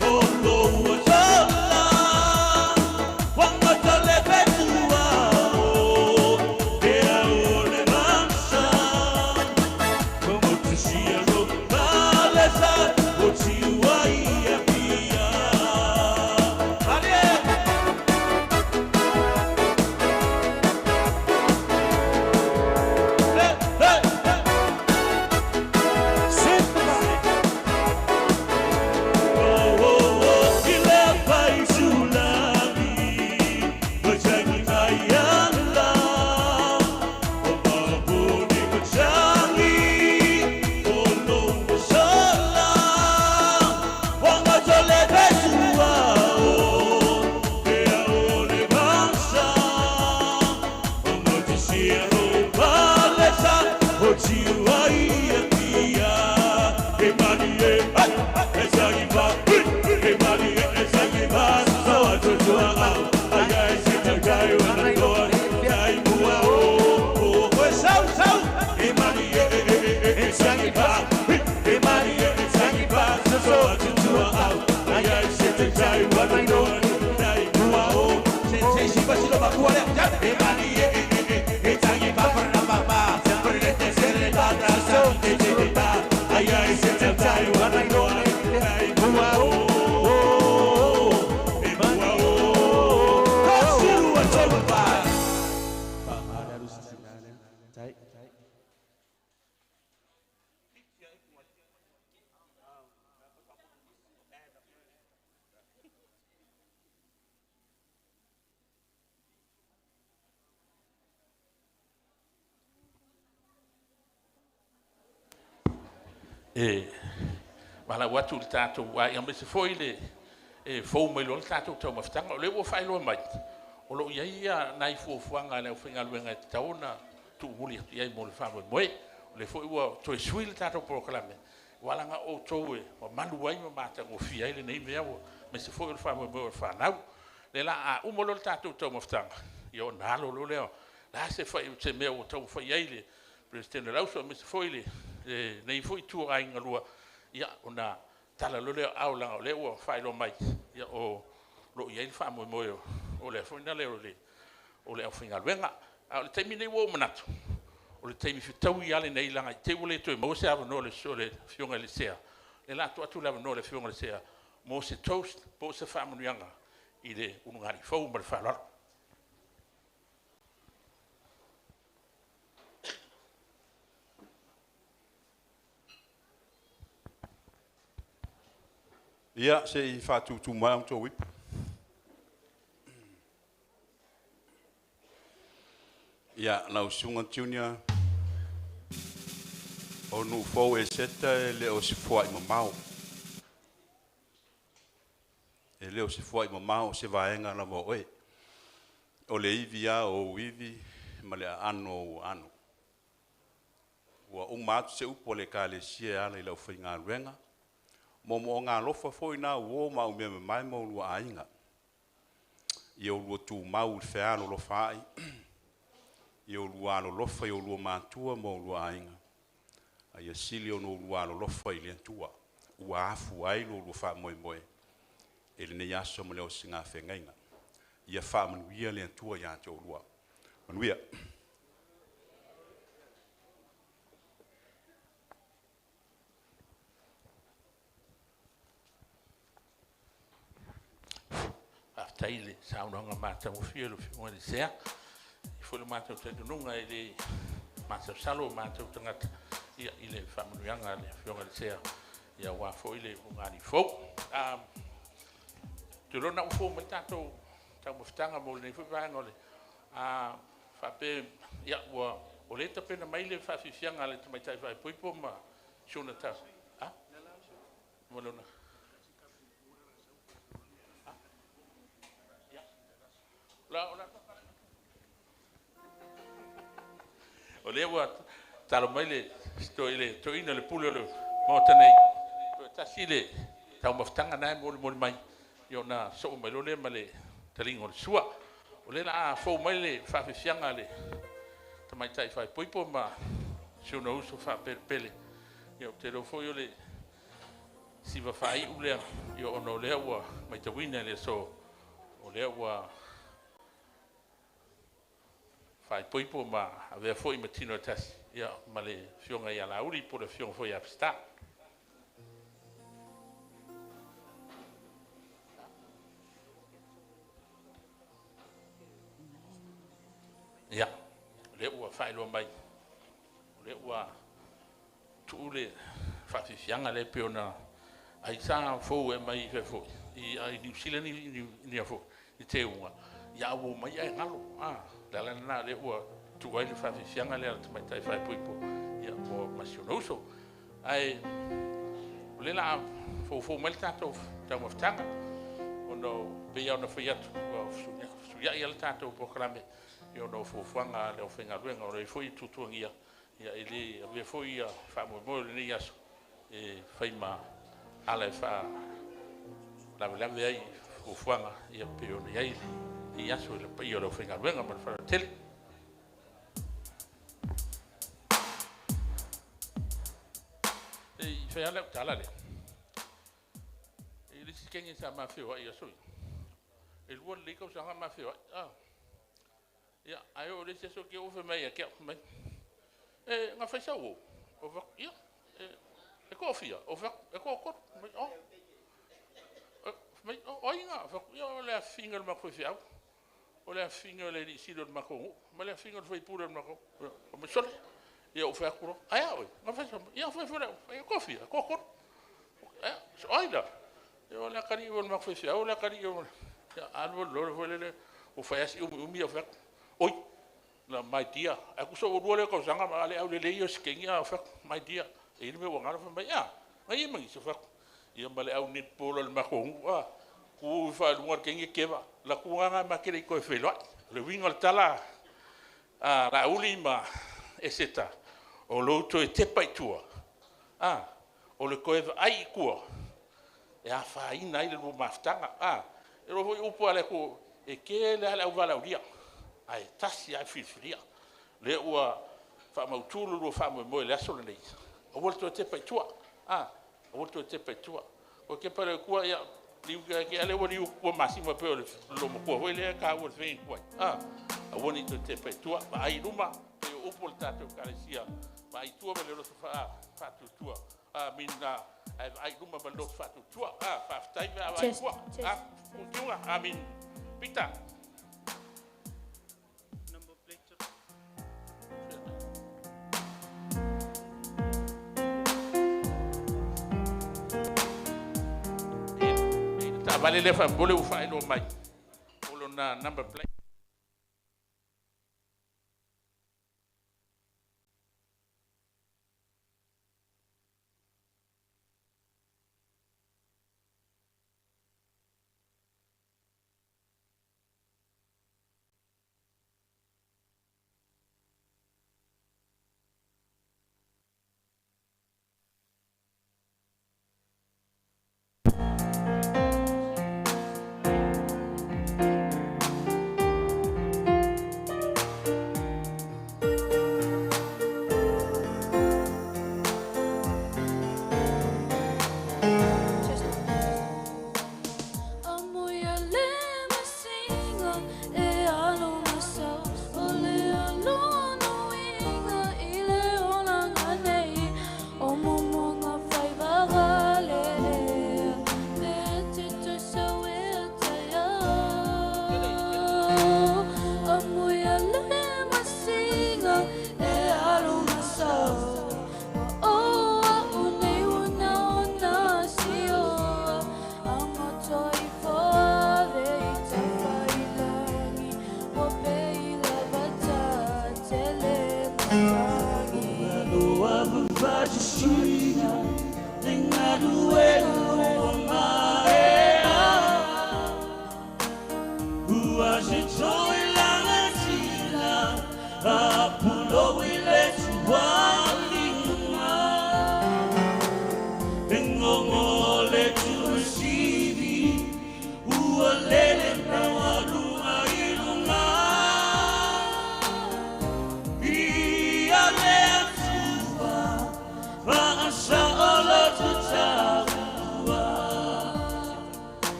Olo ua sola, Wanga tale petua o, Te au E valaau atu i le tatou aiga aemaise foi le e fou mai loa le tatou taumafataga. O lea ua faailoa mai, o lo o i ai nai fuafuaga a le aufaigaluega e tatau ona tuumuli atu i ai mo le faamoemoe. O lea foi ua toe sui le tatou polokalame, aua leaga o outou e mamalu ai ma matagofie ai lenei mea, aemaise foi o le faamoemoe o le fanau. O lea la a uma loa le tatou taumafataga, ia ona alo loa lea, o le a se mea ua taumafai i ai le Peresetene o le Auso aemaise foi lenei foi itu o aiga e lua, ia ona tala loa lea o aao leaga o lea ua faailoa mai, o lo o i ai le faamoemoe o le o le aufaigaluega. A o le taimi lenei ua ou manatu, o le taimi fetaui lava lenei leaga i te i ua le toe maua se avanoa o le Afioga i le Sea, o lea o le a tuu atu le avanoa i le Afioga i le Sea mo se toast po o se faamanuiaga i le ulugalii fou. Ma le faaaloalo. Ia, se i faatutu mai a outou ipu. Ia, lau Susuga Junior, o Nuu-fou Eseta e le o se foai mamao. E le o se foai mamao, o se vaega lava o oe. O le ivi lava o ou ivi ma le aano o ou aano. Ua uma atu se upu a le Ekalesia e ala i le aufaigaluega. O moomooga alofa foi na o uo ma aumeamamae ma oulua aiga. Ia oulua tumau i le fealolofaai, ia oulua alolofa i oulua matua ma oulua aiga, a ia sili ona oulua alolofa i le Atua ua afua ai lo oulua faamoemoe i lenei aso ma le osigafeagaiga. Ia faamanuia le Atua ia te oulua. Manuia. Faafetai i le saunoaga matagofie a lau Afioga i le Sea. E i ai foi lo matou talitonuga e le masalosalo o matou tagata i le faamanuiaga a le Afioga i le Sea aua foi le ulugalii fou. Ou te iloa o lena ua fou mai le tatou taumafataga mo lenei foi vaega o le… A faapea o lea e tapena mai le faafiafiaga a le Tamaitai Faaipoipo ma si ona O lea ua tatalo mai le Toeaina o le Pule o le Maota nei, toe tasi le taumafataga lena e molimoli mai, ona sosoo mai loa lea ma le taliga o le sua. O lea o le a fou mai le faafiafiaga a le Tamaitai Faaipoipo ma si ona uso faapelepele. Ou te iloa foi o le siva faaiu lea, ona o lea ua matauina i le aso, o lea ua faaipoipo ma avea foi ma tino e tasi ma le afioga ia Laauli po o le afioga foi ia Peseta. Ia, o lea ua faailoa mai, o lea ua tuu le faafiafiaga lea pei ona… Ai sa fou ea mai fafo i Niu Sila ni teuga, ae ua omai ae galo. O le ala lena o lea ua tuu ai le faafiafiaga lea a le tamaitai faaipoipo ma si ona uso. Ae o lea o le a foufou mai le tatou taumafataga, ona e pei lava ona fai atu, ua fesuiai lava le tatou polokalame ona o fuafuaga a le aufaigaluega. O lo o i ai foi tuatuagia e le avea foi le faamoemoe o lenei aso e fai ma ala e faalavelave ai fuafuaga pei ona i ai lenei aso i le paia o le aufaigaluega. Ma le faaaloalo tele. Se i fai lava lau tala lea. I le isi kegi sa ma feoai i aso ia, e 2 lelei tausaga o ma feoai. Ia, ae oo i le isi aso te i ua fai mai ia te au, fai mai, “E, na fai sau uo?” Ou fai atu, “Ia, e toafia?” Ou fai atu, “E toatolu.” Fai mai, “Oh.” Fai mai, “O ai na?” Ou fai atu, “Ia o le afafine o le matou faifeau, o le afafine o le alii sili o le matou nuu, ma le afafine o le faipule o le matou nuu.” Fai mai, “Sole!” Ia ou fai atu loa, “Ae a oe? Na fai sau…” “Ia na fai foi e a'u.” “E toafia?” “E toatolu.” “O ai la?” “Ia o le atalii o le matou faifeau o le atalii o le…” Ia alu alu loa foi lele ua fai lava si umiumi ae ou fai atu, “Oi, my dear.” Ae tusa ua 2 lea o tausaga a o le aulelei ia o sikeni. Ou fai atu, “My dear.” E i ai le mea ua galo fai mai, a, na ia ma nisi o fai atu, ia ma le au netball a le matou nuu, a, tu ifo lava i luga o le teine keva, alu atu gaga ma te le i toe feiloai. O le uiga o le tala a Laauli ma Eseta, o lou toe tepa i tua, a, o le toe vaai i tua, e afaina ai le lua mafutaga. A, e iloa foi upu a le atunuu, e tele lava le auvalaaulia, ae tasi lava e filifilia. O lea ua faamautu lo oulua faamoemoe i le aso lenei, aua le toe tepa i tua, a, aua le toe tepa i tua. Toe tepa lea i tua, ia, liu lea ua liu atu tua ma masima pei o le loomatua foi lea e taua i le faiga tuai, a, aua ne i toe tepa i tua, vaai i luma, pei o upu a le tatou Ekalesia, vaai i tua ma le loto faatuatua, I mean, ae vaai i luma ma le loto faatuatua. A, faafetai pe a vaai i tua. A, Tiuga, I mean, Pita. Le taavale lea faamolemole ua faailoa mai o lona number plate.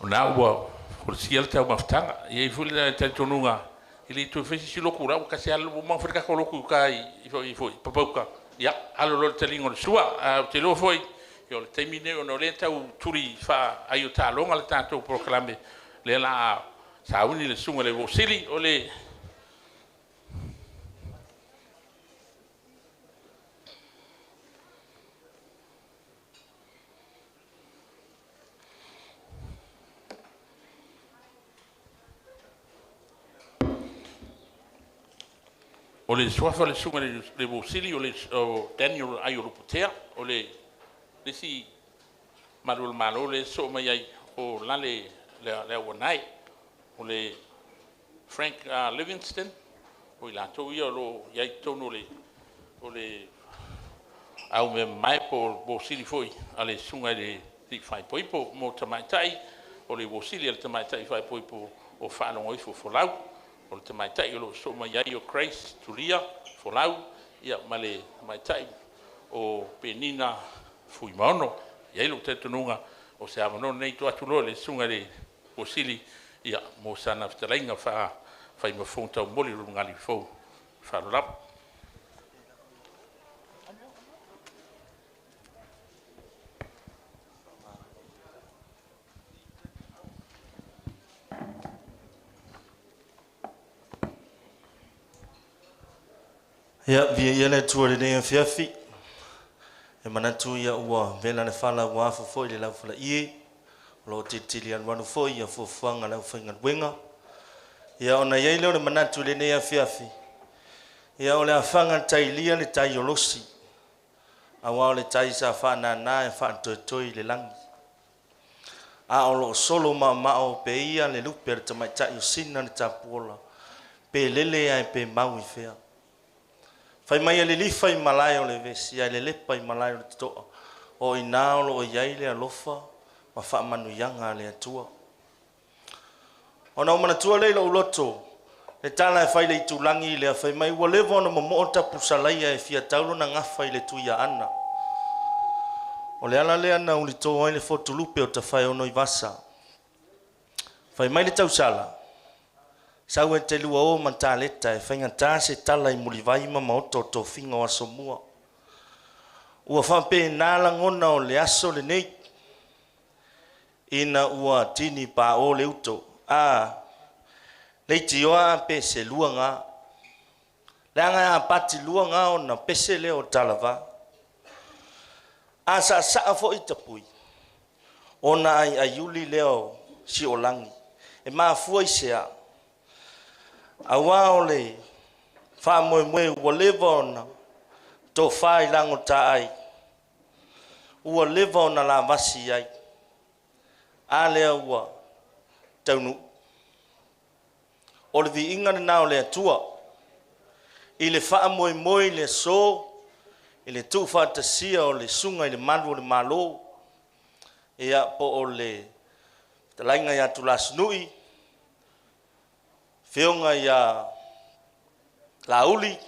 O na ua folasia le taumafataga. E i ai foi le talitonuga e le i toe faia se isi lotu o la e ua tasi lava le ua uma ona fai le tatou lotu i uta i i Papauta, ia alo loa i le taliga o le sua. Ae ou te iloa foi, ia o le taimi lenei ona o lea e tau tuli faaaiotaloga le tatou polokalame, lea o le a sauni le susuga i le uo sili o le O le suafa o le susuga i le uo sili o Daniel Aiolupotea, o le isi malu o le Malo lea e sosoo mai ai, o Lale Leauanae. O le Frank Livingston, o i latou ia o lo o i ai i totonu o le au mea mamae po o le uo sili foi a le susuga i le alii faaipoipo. Mo tamaitai, o le uo sili a le tamaitai faaipoipo o Faalogoifo Folau. O le tamaitai o lo o sosoo mai ai o Grace Tulia Folau ma le tamaitai o Penina Fuimaono. E i ai lou talitonuga, o se avanoa lenei e tuu atu loa i le susuga i le uo sili mo sana fetalaiga faa-fai ma fofoga taumoli o le ulugalii fou. Ma le faaaloalo lava. Ia, viia le Atua i lenei afiafi. E manatu ia ua vela le fala ua afu foi le laufalaie. O lo o tilitili alualu foi ia fuafuaga a le aufaigaluega. Ia ona i ai lea o le manatu i lenei afiafi, ia o le afaga tailia le tai o Losi, aua o le tai sa faanana e faatoetoe i le lagi. A o lo o solo maomao pe ia le lupe a le tamaitai o Sina le tapuola, pe lele ae pe mau i fea. Fai mai e lilifa i malae o le vesi ae lelepa i malae o le totoa, o i ina o lo o i ai le alofa ma faamanuiaga a le Atua. Ona ou manatua lea i lou loto, le tala e fai i le itulagi lea, fai mai ua leva ona momoo Tapusalaia e fia tau lona gafa i le Tuiaana. O le ala lea na ulito ai le fotulupe o Tafaeonoivasa. Fai mai le tausala, sau e te lua o ma taleta e faigata se tala i mulivai ma maota o tofiga o Asomua. Ua faapena lagona o le aso lenei, ina ua tini paʻō le uto, a leitioa a pe se lua gā. Leaga a pati lua gā ona pese lea o talavā. A saasaa foi tapui, ona aiaiuli lea o siolagi. E mafua i se a? Auā o le faamoemoe ua leva ona tofa i lagotaai, ua leva ona lavasi ai. A lea ua taunuu. O le viiga lena o le Atua i le faamoemoe i le aso i le tuufaatasia o le susuga i le Malu o le Malo, ia po o le fetalaiga ia Tulasiunui, afioga ia Laauli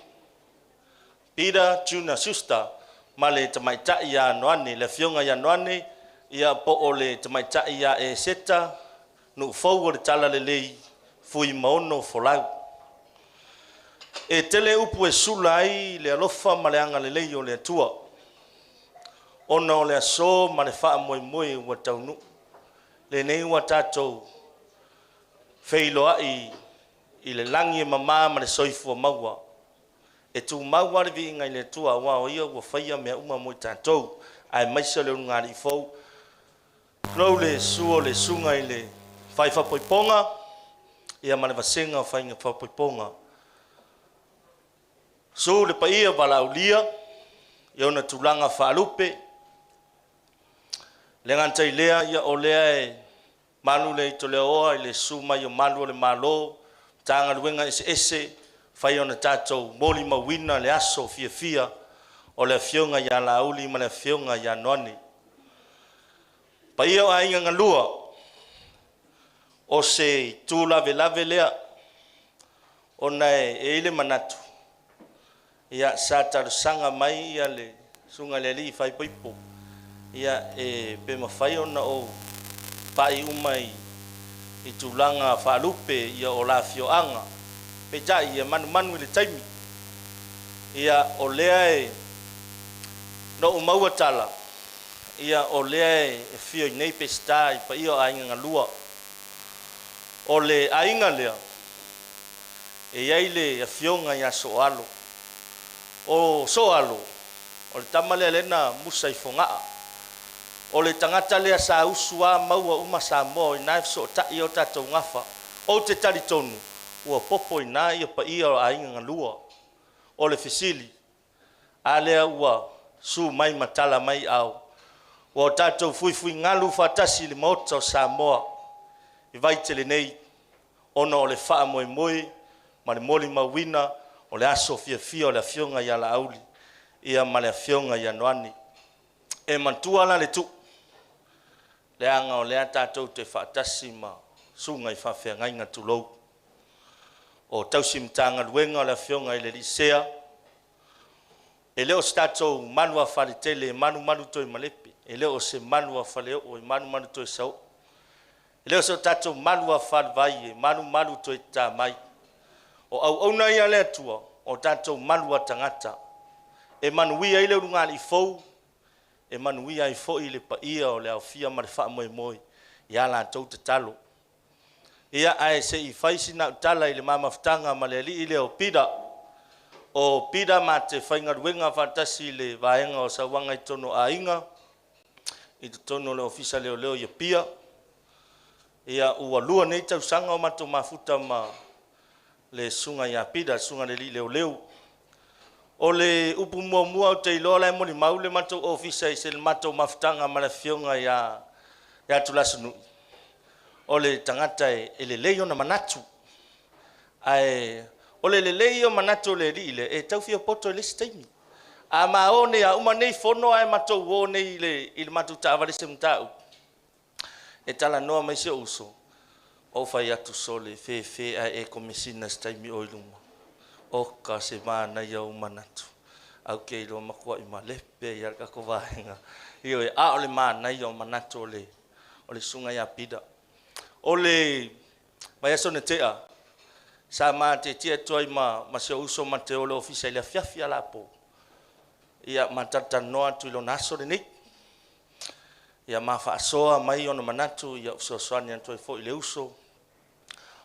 Peter Junior Schuster ma le tamaitai ia Noane, le afioga ia Noane, ia po o le tamaitai ia Eseta, Nuufou o le Talalelei, Fuimaono Folau. E tele upu e sula ai le alofa ma le agalelei o le Atua, ona o le aso ma le faamoemoe ua taunuu. Lenei ua tatou feiloai i le lagi e mamā ma le soifua maua. E tumau lava le viiga i le Atua aua o Ia ua faia mea uma mo i tatou, aemaise o le ulugalii fou. Tulou le susu o le susuga i le Fai Fapoipoga ia ma le vasega o Faiga Fapoipoga. Susu le paia valaaulia i ona tulaga faalupe. Le gata i lea, ia o lea e malu le aito leoa i le susu mai o malu o le Malo, Matagaluega eseese, fai ona tatou molimauina le aso fiafia o le afioga ia Laauli ma le afioga ia Noane. Paia o aiga galua, o se itu lavelave lea, ona e i ai le manatu, ia sa talosaga mai ia le susuga i le alii faaipoipo, ia e pe mafai ona ou pai uma i tulaga faalupe ia o la afioaga. Peitai e manumanu i le taimi. Ia o lea e na ou maua tala, ia o lea e afio i nei Peseta i paia o aiga galua. O le aiga lea e i ai le afioga ia Sooalo. O Sooalo, o le tama lea lea na musa i Fogaa. O le tagata lea sa usu lava maua uma Samoa, o i ina e fesootai ai o tatou gafa. Ou te talitonu ua popo i ina ia paia o aiga galua. O le fesili, a lea ua su mai ma tala mai ao, ua o tatou fuifuigalu faatasi i le Maota o Samoa i Vaitele nei, ona o le faamoemoe ma le molimauina o le aso fiafia o le afioga ia Laauli ia ma le afioga ia Noane. E matua la le tuu, leaga o lea tatou te faatasi ma susuga i faafeagaiga, tulou, o tausi Matagaluega o le afioga i le alii Sea. E le o se tatou malu a faletele e malumalu toe malepe, e le o se malu a faleoo e malumalu toe saoo, e le o se tatou malu a falevai e malumalu toe tatamai. O auauna ia a le Atua, o tatou malu a tagata, e manuia ai le ulugalii fou, e manuia ai foi le paia o le aofia ma le faamoemoe ia latou tatalo. Ia, ae se i fai sina au tala i le ma mafutaga ma le alii lea o Pita. O Pita ma te faigaluega faatasi i le vaega o sauaga i totonu o aiga, i totonu o le Ofisa Leoleo i Apia. Ia, ua 2 nei tausaga o matou mafuta ma le susuga ia Pita, le susuga i le alii leoleo. O le upu muamua ou te iloa la e molimau le matou ofisa i se matou mafutaga ma le afioga ia Tulasunui, o le tagata e lelei ona manatu. Ae o le lelei o manatu o le alii lea, e tau fia poto i le isi taimi. A ma o nei a uma nei fono ae matou o nei i le matou taavale i se mataupu, e talanoa mai si ou uso, ou fai atu, sole fefe ae e komesina se taimi o i luma. Oka se manaia o manatu. Au ke iloa makuai malepe ia le tatou vaega. Ioe, a o le manaia o manatu o le susuga ia Pita. O le vaiaso na tea, sa matietie atu ai ma si ou uso ma te o le ofisa i le afiafi a lapo. Ia, ma talatalanoa atu i lona aso lenei. Ia, ma faasoa mai ona manatu, ia fesoasoani atu ai foi i le uso.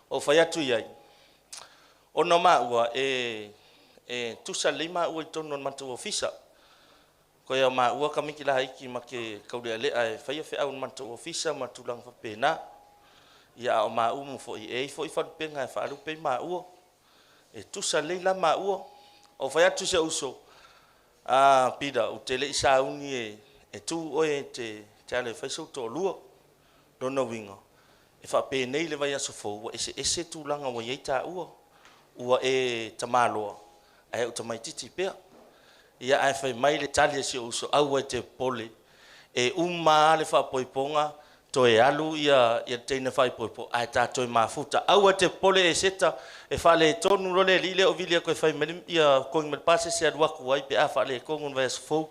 O fai atu i ai, ona maua e tusa lelei maua i totonu o le matou ofisa. Koe o maua kamiki laiti ma ke kaulealea e faia feau o le matou ofisa ma tulaga faapena. Ia, a o maua mo foi, e i foi falupenga e faalupe i maua. E tusa lelei la maua. O fai atu se uso, a Pita, u te lei sauni e tu oe te ale fai sau toalua. Lona uiga, e faapenei le vaiaso fou, ua eseese tulaga ua i ai taua. Ua e tamaloa, ae o tamaitiiti pea. Ia, ae fai mai le tali a si ou uso, aua e te popole. E uma lava le faapoipoga, toe alu ia le teine faaipoipo, ae tatou mafuta. Aua e te popole e seta, e faaletonu loa le alii lea o vili atu e fai mai ia togi mai le pasese alu atu ai pe a faaletonu le vaiaso fou.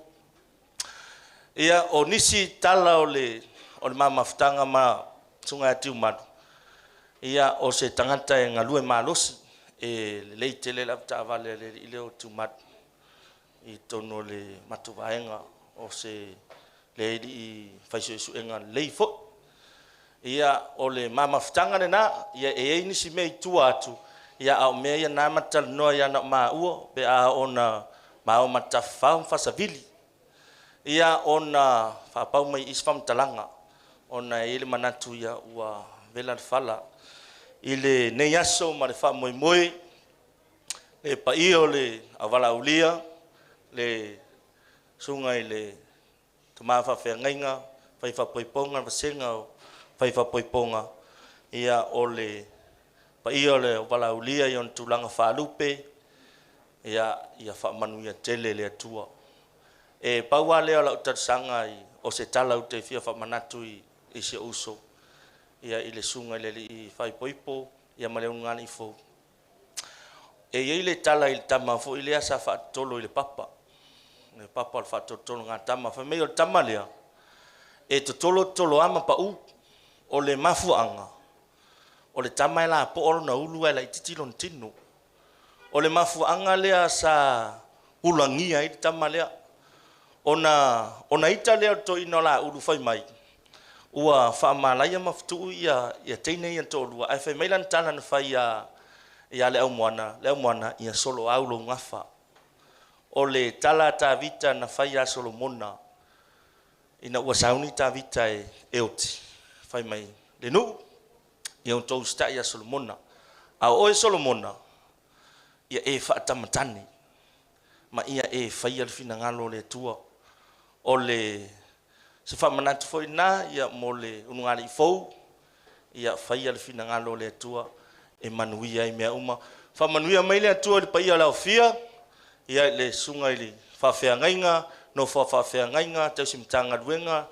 Ia, o nisi tala o le ma mafutaga ma susuga ia Tiumalu, ia, o se tagata e galue malosi, e lelei tele le avetaavale a le alii lea o Tiumalu i totonu o le matou vaega, o se le alii fai suesuega lelei foi. Ia, o le ma mafutaga lena. Ia, e i ai nisi mea i tua atu, Ia a o mea ia na ma talanoa ia na maua pe a ona ma o matafafao ma fasavili. Ia ona faapau mai i isi faamatalaga ona e i ai le manatu ia ua vela le fala i lenei aso ma le faamoemoe le paia o le auvalaaulia le susuga i le tama faafeagaiga fai faapoipoga le vasega o fai faapoipoga ia o le paia o le auvalaaulia i ona tulaga faalupe ia ia faamanuia tele le Atua. E pau lava lea o lau talosaga o se tala ou te fia faamanatu i si ou uso ia i le susuga i le alii faaipoipo ia ma le ulugalii fou. E i ai le tala i le tama foi lea sa faatotolo i le papa, le papa o le faatolotologatama. Fai mai o le tama lea, e totolo totolo lava ma pau. O le mafuaaga, o le tama e lapoa lona ulu ae laitiiti lona tino. O le mafuaaga lea sa ulagia ai le tama lea. Ona ona ita lea o le toeaina o Laulu fai mai, ua faamalaia ma fetuu ia, ia teine ia toalua, ae fai mai lana tala na fai ia, ia le aumoana, le aumoana, ia soloau lou gafa. O le tala a Tavita na fai ia Solomona, ina ua sauni Tavita e, e oti, fai mai, le nuu, ia outou usitai ia Solomona. A o oe Solomona, ia e faatamatane, ma ia e faia le finagalo o le Atua. O le se faamanatu foi lena ia mo le ulugalii fou, ia faia le finagalo o le Atua e manuia ai mea uma. Faamanuia mai le Atua i le paia o le aofia, ia i le susuga i le faafeagaiga, nofo a faafeagaiga, tausi Matagaluega,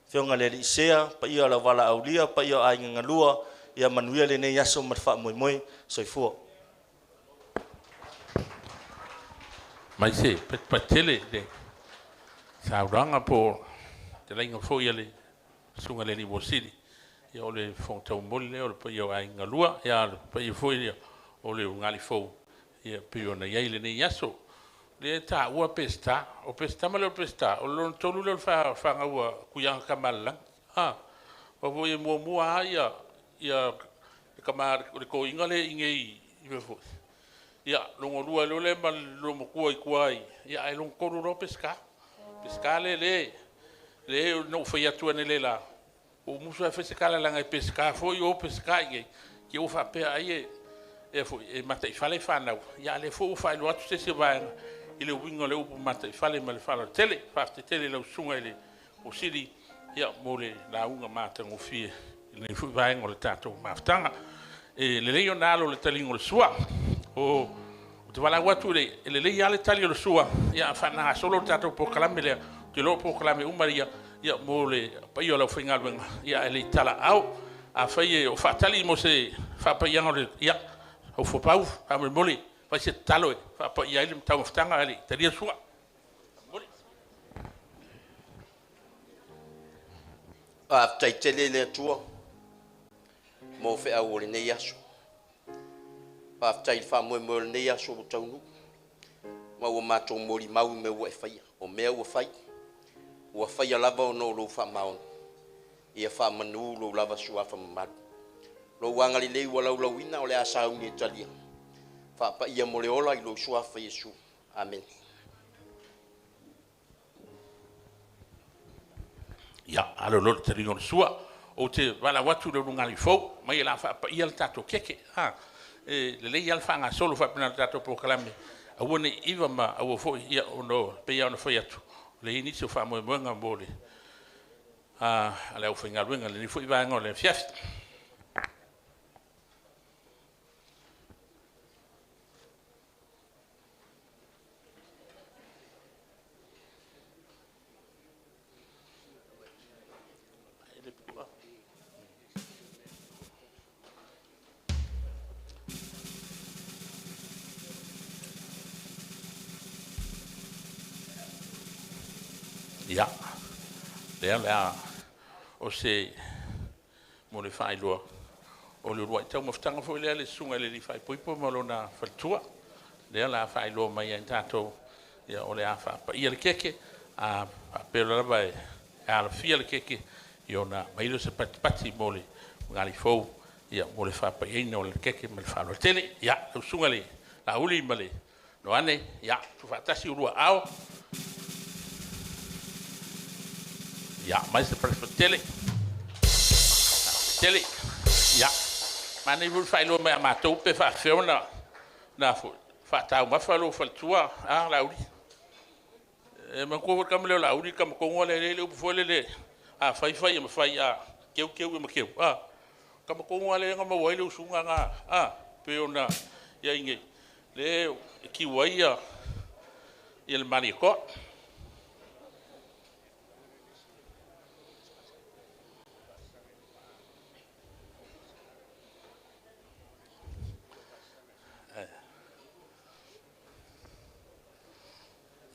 afioga i le alii sea, paia o le auvalaaulia, paia o aiga galua, ia manuia lenei aso ma le faamoemoe. Soifua. Mai se patupatu le saunoaga po o fetalaiga foi a le susuga i le alii Mosili, ia o le fofoga taumoli lea o le paia o aiga galua, ia o le paia foi lea o le ulugalii fou ia pei ona i ai lenei aso. Lea e taua Peseta, o Peseta ma le o Peseta, o le lona tolu lea o le fanau a Tuiaga Tamaalelagi. Aua foi e muamua lava ia le tama le toeaina lea i inei i mea foi, ia lona lua ai loa lea ma le loomatua i tua i, ae lona tolu loa Peseta. Peseta lea na ou fai atu analeila, ua ou musu lava e fai se tala leaga e Peseta foi o Peseta i inei, te i ua faapea ai e mataifale fanau, a o lea foi ua faailoa atu se isi o vaega i le uiga o le upu mataifale ma le faaaloalo tele. Faafetai tele i lau Susuga i le Osili mo le lauga matagofie i lenei foi vaega o le tatou mafutaga. E lelei ona alo i le taliga o le sua. Ou te valaau atu i le e lelei lava le tali o le sua, a faagasolo le tatou polokalame lea, ou te iloa o polokalame uma ia mo le paia o le aufaigaluega, ae le i talaaao. Afai o faatali mo se faapaiaga o le, ia, Aufopau, faamolemole, fai se tatalo e faapaia ai le taumafataga ae le i talia le sua. Faafetai tele i le Atua mo feau o lenei aso. Faafetai i le faamoemoe o lenei aso ua taunuu, ma ua matou molimau i mea ua e faia. O mea ua fai, ua faia lava ona o lou faamaoni. Ia faamanu lou lava suafa mamalu. Lou agalelei ua laulauina o le a sauni e talia. Faapaia mo le ola i lou suafa Iesu. Amene. Ia, alo loa i le taliga o le sua. Ou te valaau atu i le ulugalii fou, mai o le a faapaia le tatou keke. E lelei lava le faagasolo faapena o le tatou polokalame, aua ne i iva ma aua foi, ia, ona e pei lava ona fai atu, o lea e i ai nisi o faamoemoega mo le a le aufaigaluega i lenei foi vaega o le afiafi. Ia, lea o le a, o se, mo le faailoa, o le uluai taumafataga foi lea a le susuga i le alii faaipoipo ma lona faletua. Lea o le a faailoa mai ia i tatou, ia o le a faapaia le keke, a faapea lava e alafia le keke, ia ona aumai lea o se patipati mo le ulugalii fou Ia mo le faapaiaina o le keke ma le faaaloalo tele. Ia lau susuga i le Laauli ma le Ioane, ia tuufaatasi oulua aao. Ia aumai se tele. Tele. Ia manaia foi le faailoa mai ia matou pe faafefea ona faataumafa lou faletua, a Laauli? E manatua foi le tama lea o Laauli, le tama tonu lava lea e i ai le upu foi lele, a fai fai ia ma fai, a keu keu ia ma keu, a. O le tama tonu lava lea na maua ai le usuga lena, a, pei ona i ai nei, lea e tiu ai le Malietoa.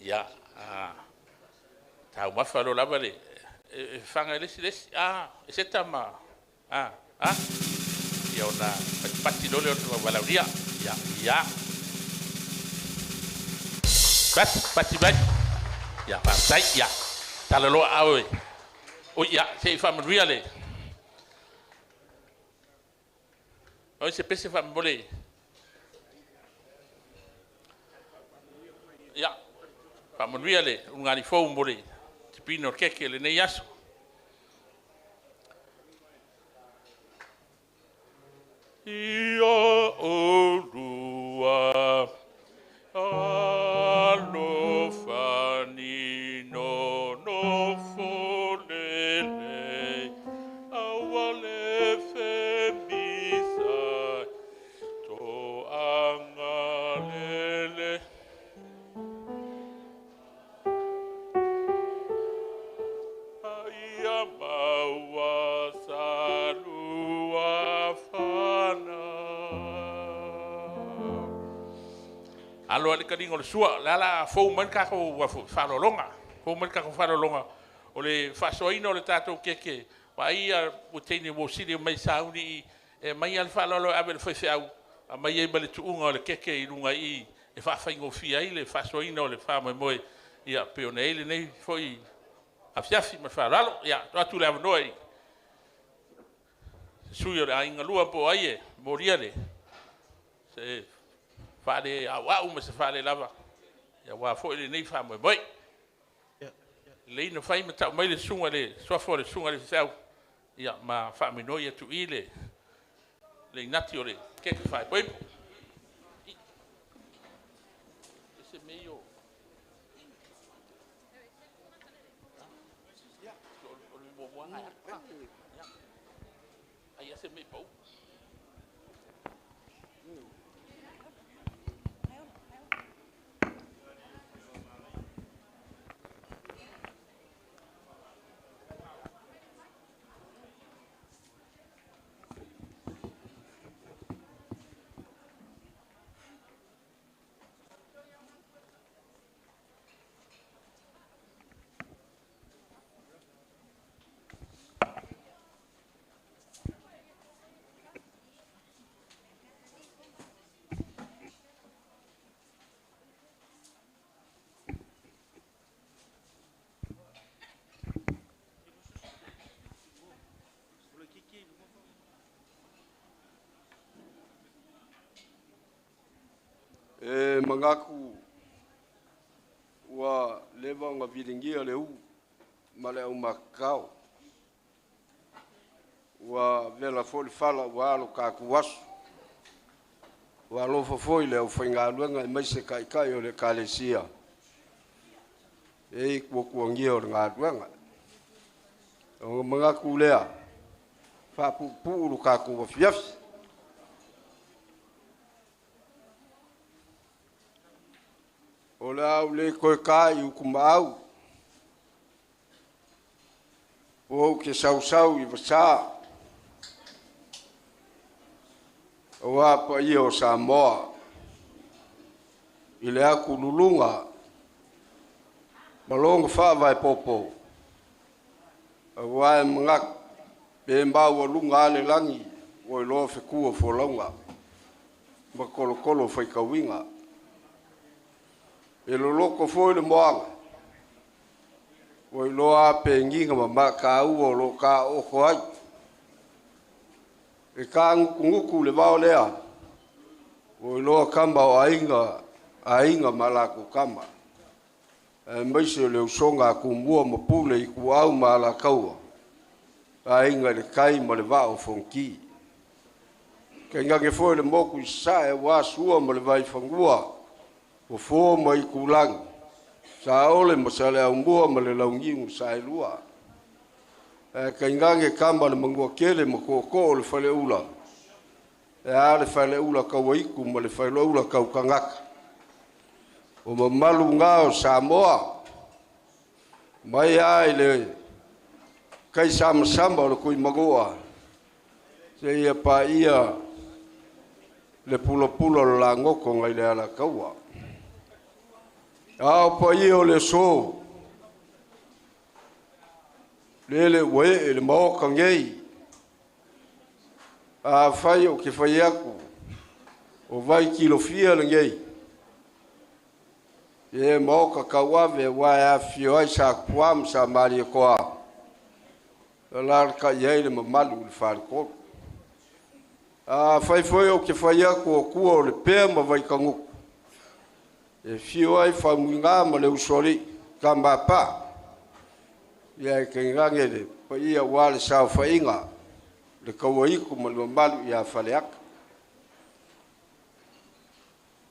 Ia, a taumafa loa lava le… e faga e le isi le isi, a, Eseta ma… a, ia ona patipati loa lea o le valaaulia. Ia, pati, pati mai. Ia faafetai, ia, tala loa aao e… Oi, ia, se i faamanuia le… O ai se pese faamolemole? Ia, faamanuia le ulugalii fou mo le tipiina o le keke i lenei aso. Ia oulua alofani nonofo lelei, aua le femisai toaga lelei. A ia maua saluafana. Alo a le taliga o le sua, o le a la fou mai le tatou faaaloaloga, fou mai le tatou faaaloaloga o le faasoaina o le tatou keke, vaaia ua teine ua sili mai sauni e aumai lava le faaaloalo e ave i le faifeau, aumai ai ma le tuuga o le keke i luga i i e faafaigofie ai le faasoaina o le faamoemoe pei ona i ai lenei foi afiafi. Ma le faaaloalo. Ia, tuu atu le avanoa i se sui usufono o le Aiga Lua po o ai e molia se faaleauau ma se faalelava aua foi lenei faamoemoe. Lelei ona fai ma tau mai le susuga i le suafa o le susuga i le faifeau ma faaminoi atu i i le inati o le keke faaipoipo. E manatu ua leva ona viligia le ū ma le aumakakao, ua vela foi le fala ua lo tatou aso. Ua alofa foi le aufaigaluega aemaise Taitai o le Ekalesia e i ai tuatuagia o le galuega. Ona manatu lea, faapuupuu lo tatou afiafi. O le a ou le toe ta i utumaau, ou te sausau i vasa, aua paia o Samoa i le atululuga ma lona faavae popo, aua e manatu pe maualuga a le lagi, ua iloa fetu o folauga ma tolotolo faitauina. E loloto foi le moana, ua iloa a penina ma mataaua o lo o taooto ai. E kagukuguku le vao lea, ua iloa kama o aiga, aiga ma latou kama. Aemaise o le usoga a Tumua ma Pule i Ituau ma Alataua, Aiga i le Tai ma le Vaa o Fonoti. Tainane foi le motu i Sasae aua Sua ma le Vaifanua, Fofo ma Aitulagi, Saole ma Saleaaumua ma le Launiu na Saelua. Ae tainane kama o le Manuatele ma Tootoo o le Faleula, e a le Faleula Tauaitu ma le Faleula Tautagata. O mamalu na o Samoa, mai lava i le taisamasama o le Tuimanua seia paia le pulapula o le lagoto nai le Alataua. A o paia o le aso, lele ua ee le Maota nei, afai ou te fai atu o Vaikilofia lenei, e maota tauave aua e afifio ai Satua ma Samalietoa, alaalatai ai le mamalu i le Faletolu. Afai foi ou te fai atu o tua o Lepea ma Vaitagutu, e afio ai Faumuina ma le Usoalii, Tama a Paa, ia ae tainane le paia aua le saofaiga, le Tauaitu ma le mamalu ia Faleata.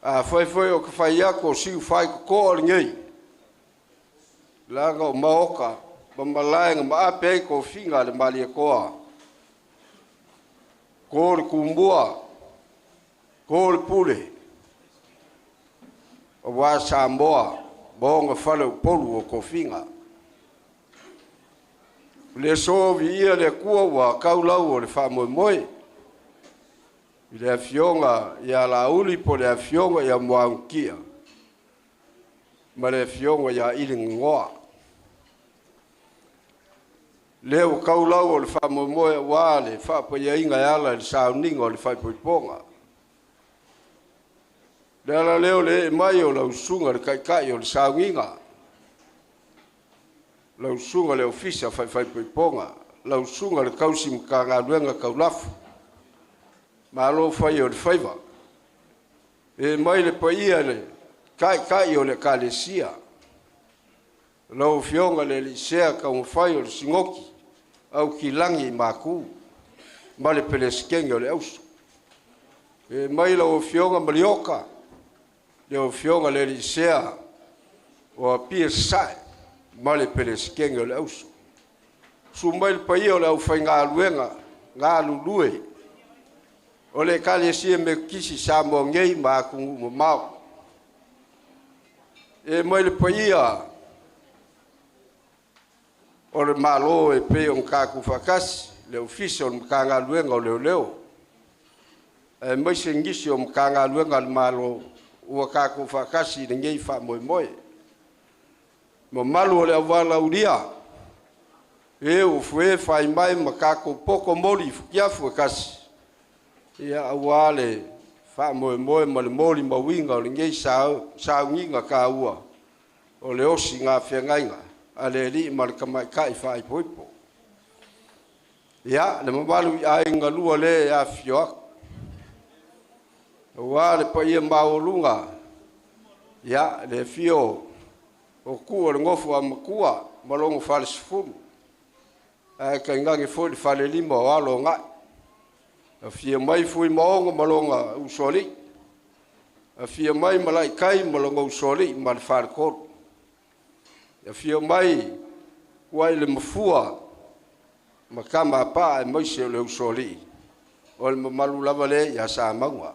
Afai foi ou te fai atu o Siufai Totoa lenei, leaga o maota ma malae na maape ai tofiga a le Malietoa, to le tumua, to le pule, aua Samoa ma ona faleupolu o tofiga. O le aso viia le Atua ua tau lau o le faamoemoe i le afioga ia Laauli po o le afioga ia Muagututia ma le afioga ia Ili Gagaoa. Lea ua tau lau o le faamoemoe aua le faapaiaina e ala i le sauniga o le faaipoipoga. Le ala lea o le ee mai o lau susuga i le taitai o le sauniga, lau susuga i le Ofisa Faaipoipoga, lau susuga i le tausi Matagaluega Taulafo, malo fai o le faiva. E mai le paia i le taitai o le Ekalesia, lau Afioga i le alii Sea Taumafai o le Sinoti Aukilagi i Maku ma le Peresetene o le Auso. E mai lau Afioga Malioka, lau Afioga i le alii Sea o Apia Sasae ma le Peresetene o le Auso. Susu mai le paia o le aufaigaluega galulue o le Ekalesia Metotisi i Samoa nei ma atunuu mamao. E mai le paia o le Malo e pei ona tatou faatasi, le Ofisa o le Matagaluega o Leoleo, aemaise nisi o Matagaluega a le Malo ua tatou faatasi i lenei faamoemoe. Mamalu o le auvalaulia, e ua fue fai mai ma tatou poto moli i futiafu e tasi, ia aua le faamoemoe ma le molimauina o lenei sauniga taua o le osiga feagaiga a le alii ma le tamaitai faaipoipo. Ia, le mamalu i aiga lua lea e afifio atu, aua le paia maualuga, ia, le afio o Tuu o le nofo a Matua ma lona falesefulu, ae tainane foi le falelima o alo o Ga'i. Afio mai Fuimaono ma lona usoalii, afio mai Malaitai ma lona usoalii ma le faletolu. Afio mai Tuailemafua ma Tama a Paa aemaise o le usoalii, o le mamalu lava lea ia Samauga.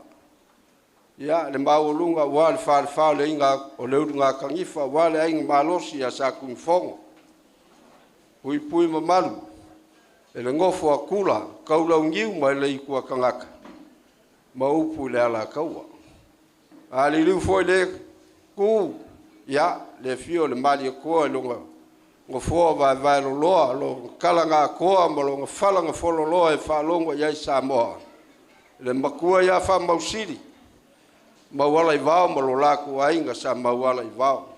Ia, le maualuga aua le falefa o le aiga o le Ulugatanifa aua le aiga malosi ia Satunumafono, puipui mamalu e le nofo a Tula, Taulauniu ma le Aituatagata ma upu i le Alataua. A liliu foi le tu, ia, le afio o le Malietoa i lona nofoa vaevaeloloa, lona talanaoa ma lona fala na fololoa e faalogo i ai Samoa, le matua ia Faamausili, Maualaivao ma lo latou aiga sa Maualaivao.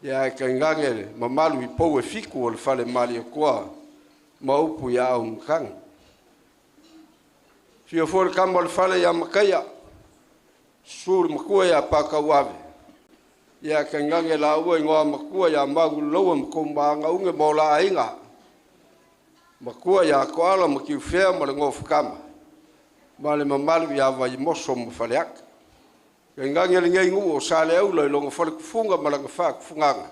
Ia ae tainane le mamalu i pou e fitu o le fale Malietoa ma upu ia Auimatagi. Fia foi le kama o le fale ia Makaia, susu le makua ia Pakauave, ia kainage la ua ingoa makua ia Maguloua ma kou ma o la aiga. Makua ia Koala ma Kiufea ma le Gofukama, ma le mamalu ia Vaimoso ma Faleaka. Kainage lenei nuu o Saleaula i logo falekufuga ma laga faakufugaga.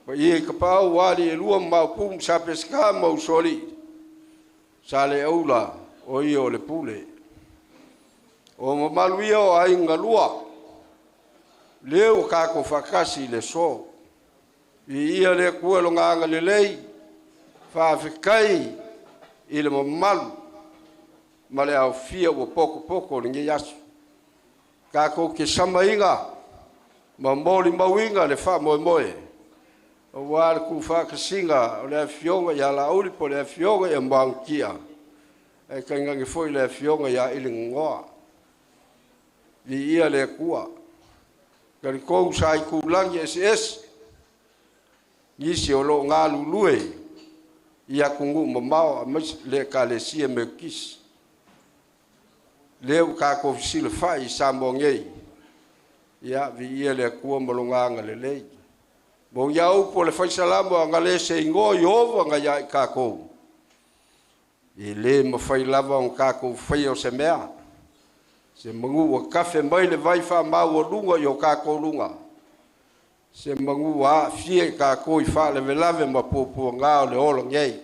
Pa ia i ka pau ali e lua maupu ma sapesika ma usoli. Saleaula o ia o le pule. O mamalu ia o aiga lua, lea ua kākou faatasi i le aso. Viia le Atua i Lona agalelei, faafetai i le mamalu ma le aofia ua potopoto o lenei aso. Kākou te samaiga ma molimauina le faamoemoe, aua le tuufaatasiga o le afioga ia Laauli po o le afioga ia Magutia, ae tainane foi le afioga ia Ilegogoa. Viia le Atua. Talitonu sa itulagi eseese nisi o loo galulue i atunuu mamao aemaise le Ekalesia Metotisi. Lea ua tatou fesilafai i Samoa nei, ia viia le Atua ma Lona agalelei. Mo ia upu o le faisalamo agale se igoa Ieova na ia i tatou, e lē mafai lava ona tatou faia o se mea, se manu ua tafe mai le vai faamaualuga i o tatou luga, se manu ua aafia i tatou i faalavelave ma puapuaga o le ola nei.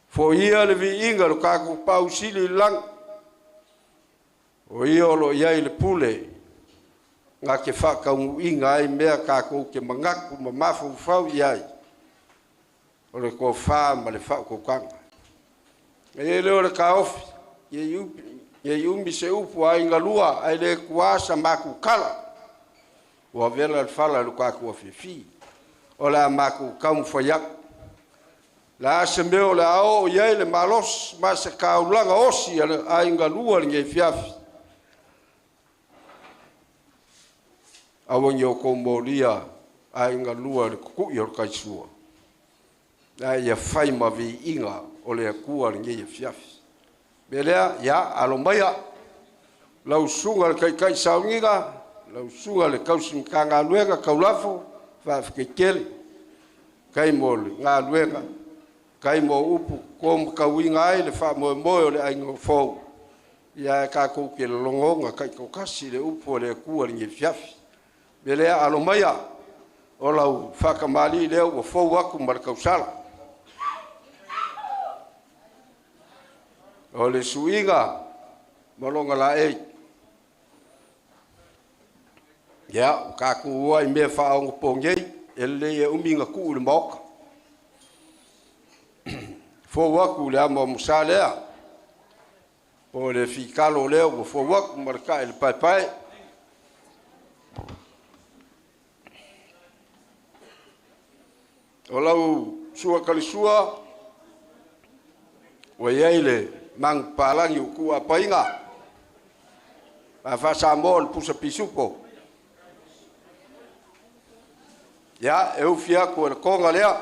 Foia le viiga o le tatou pausili i le lagi, o ia o loo i ai le pule na te faataunuuina ai mea tatou te manatu ma mafaufau i ai, o le tofa ma le faautautaga. E le o le taofi, nei umi se upu a aiga lua, ae le tuā sa matou tala. Ua vela le fala i lo tatou afiafi. O le a matou taumafai atu. Le a se mea o le a oo i ai le malosi ma se taulaga osi a le aiga lua lenei afiafi. Aua ne i outou molia aiga lua i le tutui o le taisua. Ae ia fai ma viiga o le Atua lenei afiafi. Mea lea, ia, alo maia, lau susuga i le Taitai sauniga, lau susuga i le tausi Matagaluega Taulafo, faafetai tele, faafetai mo le galuega, faafetai mo upu tuomatauina ai le faamoemoe o le aiga fou, ia ae tatou te logona taitoatasi le upu a le Atua i lenei afiafi. Mea lea, alo maia, o lau faatamalii lea ua fou atu ma le tausala. O le suiga ma lona laei. Ia, ua tatou o i mea faaonopogei, e lelei e umi ona tuu i le maota. Fou atu le amo amosa lea, po o le fikalo lea ua fou atu ma le tae i le paepae. O lau sua talisua, ua i ai le manupapalagi o tuuapaina, a faa-Samoa o le pusa pisupo. Ia, e ufi atu e le koga lea.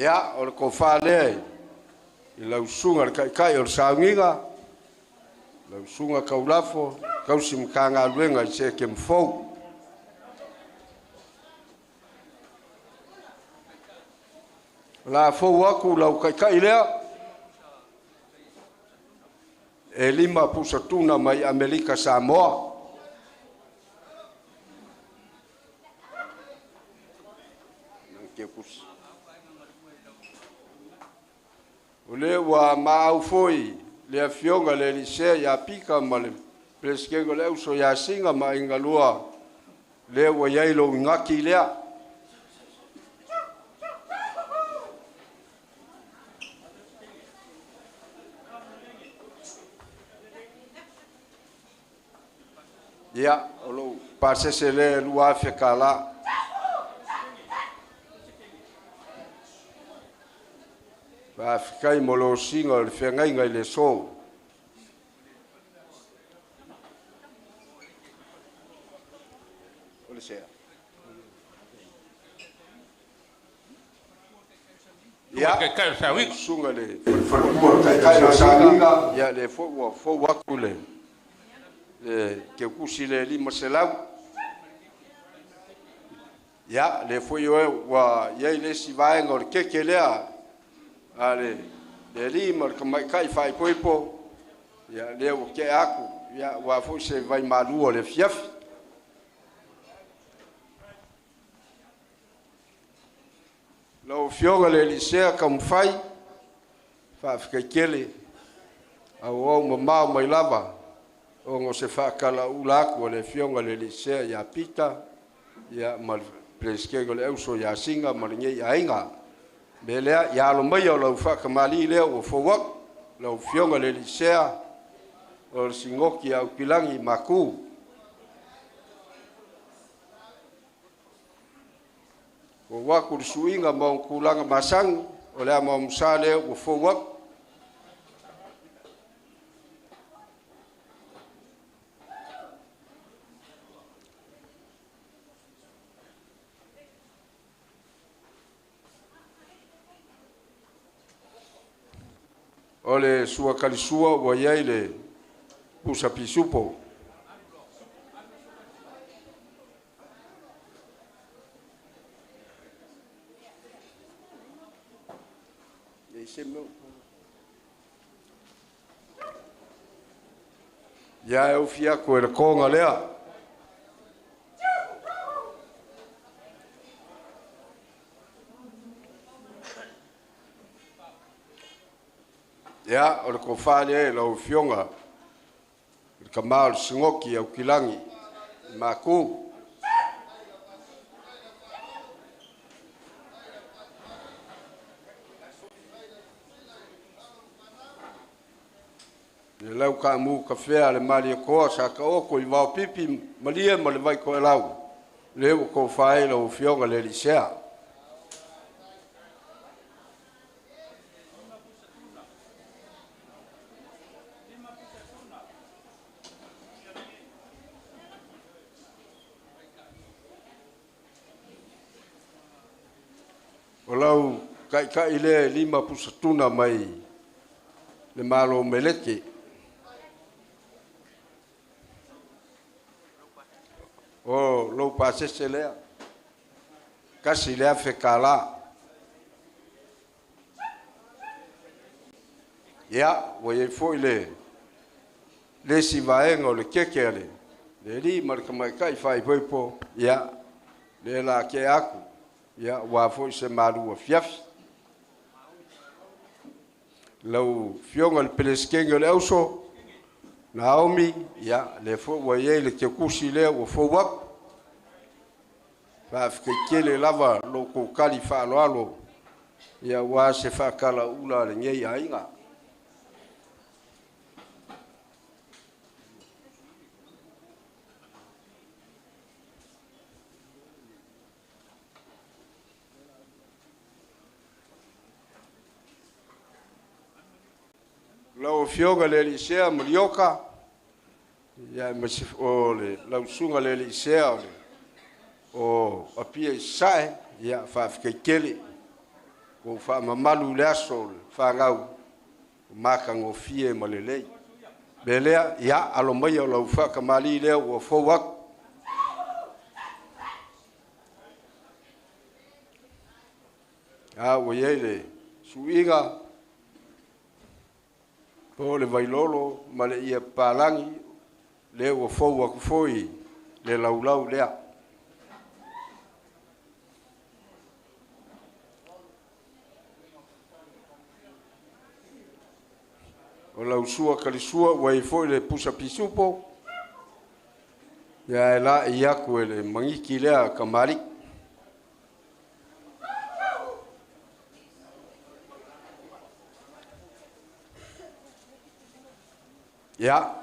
Ia, o le tofa lea i lau susuga i le Taitai o le sauniga, lau susuga Taulafo, tausi Matagaluega i Sekema fou. O le a fou atu lau Taitai lea, e 5 pusa tuna mai Amerika Samoa. O lea ua maau foi le afioga le Elisea ia Pika ma le Peresetene o le Auso ia Siga ma Aiga Lua, lea ua i ai lou igati lea. Ia, o lou pasese lea e $2,000 tala. Faafetai mo le osiga o le feagaiga i le aso. O le sea. Ia, susuga le taitai o Sagiga, ia le foi ua fou atu le le keukusi le 500. Ia, le foi oe ua iai le isi vaega o le keke lea a le le alii ma le tamaitai faaipoipo, ia lea ua tea atu, ia ua foi se vai malua o le afiafi. Lau Afioga i le Elisea Taumafai, faafetai tele, auau mamao mai lava, ona o se faatalaula atu a le Afioga i le Elisea ia Pita, ia ma le Peresetene o le Auso ia Sina ma lenei aiga. O le mea lea, ia alo maia o lau faatamalii lea ua fou atu, lau Afioga i le Elisea o le Sinoti a Aukilagi Maku. Fou atu le suiga ma ona tulaga masani, o le amaomusa lea ua fou atu. O le suakalisua ua i ai le pusa pisupo. Ia e ufi atu e le konga lea. Ia, o le tofa lea i lau Afioga i le tama o le Sinoti Aukilagi Maku. Le lau kaamu kafea le malietoa sa taoto i vaopipi malie ma le vaitoelau, lea ua tofa ai lau Afioga i le Elisea. O lau taitai lea e 5 pusatuna mai le Malo Meleke. O lou pasese lea, $1,000. Ia, ua iai foi le isi vaega o le keke a le alii ma le tamaitai faaipoipo, ia, lea la tea atu, ia, ua foi se malu afiafi. Lau Afioga i le Peresetene o le Auso, Naomi, ia, lea foi ua i ai le kekusi lea ua fou atu. Faafetai tele lava lo outou tali faaaloalo, ia, aua se faatalaula a lenei aiga. Lau Afioga i le Elisea Malioka, ia, ma se, o le lausuga le Elisea o le o Apia i Sasae, ia, faafetai tele. Ua faamamalu le aso o le fanau, o matagofie ma lelei. Le lea, ia, alo maia o lau faatamalii lea ua fou atu. A ua i ai le suiga, po o le vailolo ma le ia palangi, lea ua fou atu foi le laulau lea. O lau sua kalisua ua i foi le pusa pisupo, ia e la i atu e le mangiki lea kamali. Ia,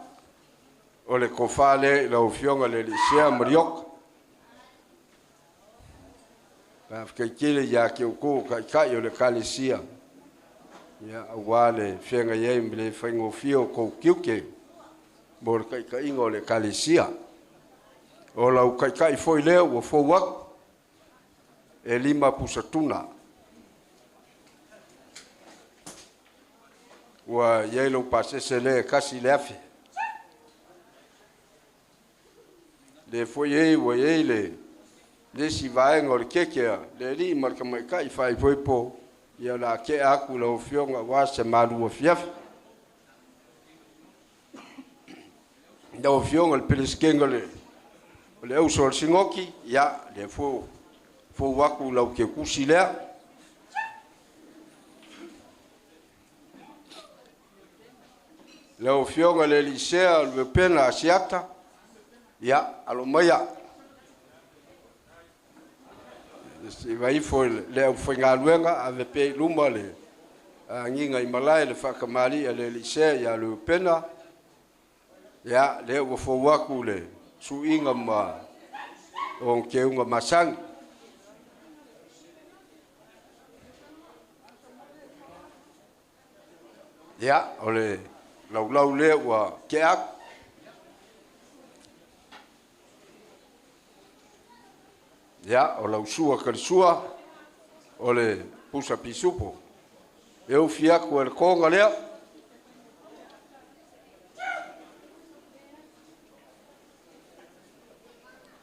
o le tofa lea i lau Afioga i le Elisea Marioka. Faafetai tele ia te outou o taitai o le Ekalesia. Ia auā le feagai ai ma le faigofie o kou tiute mo le taitaiga o le Ekalesia. O lau taitai foi lea ua fou atu e 5 pusatuna. Ua i ai lou pasese lea e 1,000. Le foi ei ua i ai le isi vaega o le keke a le alii ma le tamaitai faaipoipo, ia o le a tea atu i lau Afioga aua se malu afiafi. Lau Afioga i le Peresetene o le Auso a le Sinoti, ia, lea foi ua fou atu lau kekusi lea. Lau Afioga i le alii sea o le Weupena Asiata, ia, alo maia. Se i vaifo le aufaigaluega ave pea i luma le agiga i malae le faakamalii a le alii sea ia Leupena. Ia, lea ua fou atu le suiga ma ona teuga masani. Ia, o le laulau lea ua tea atu. Ia, o lau sua kalisua, o le pusa pisupo. E ufi atu e le toga lea.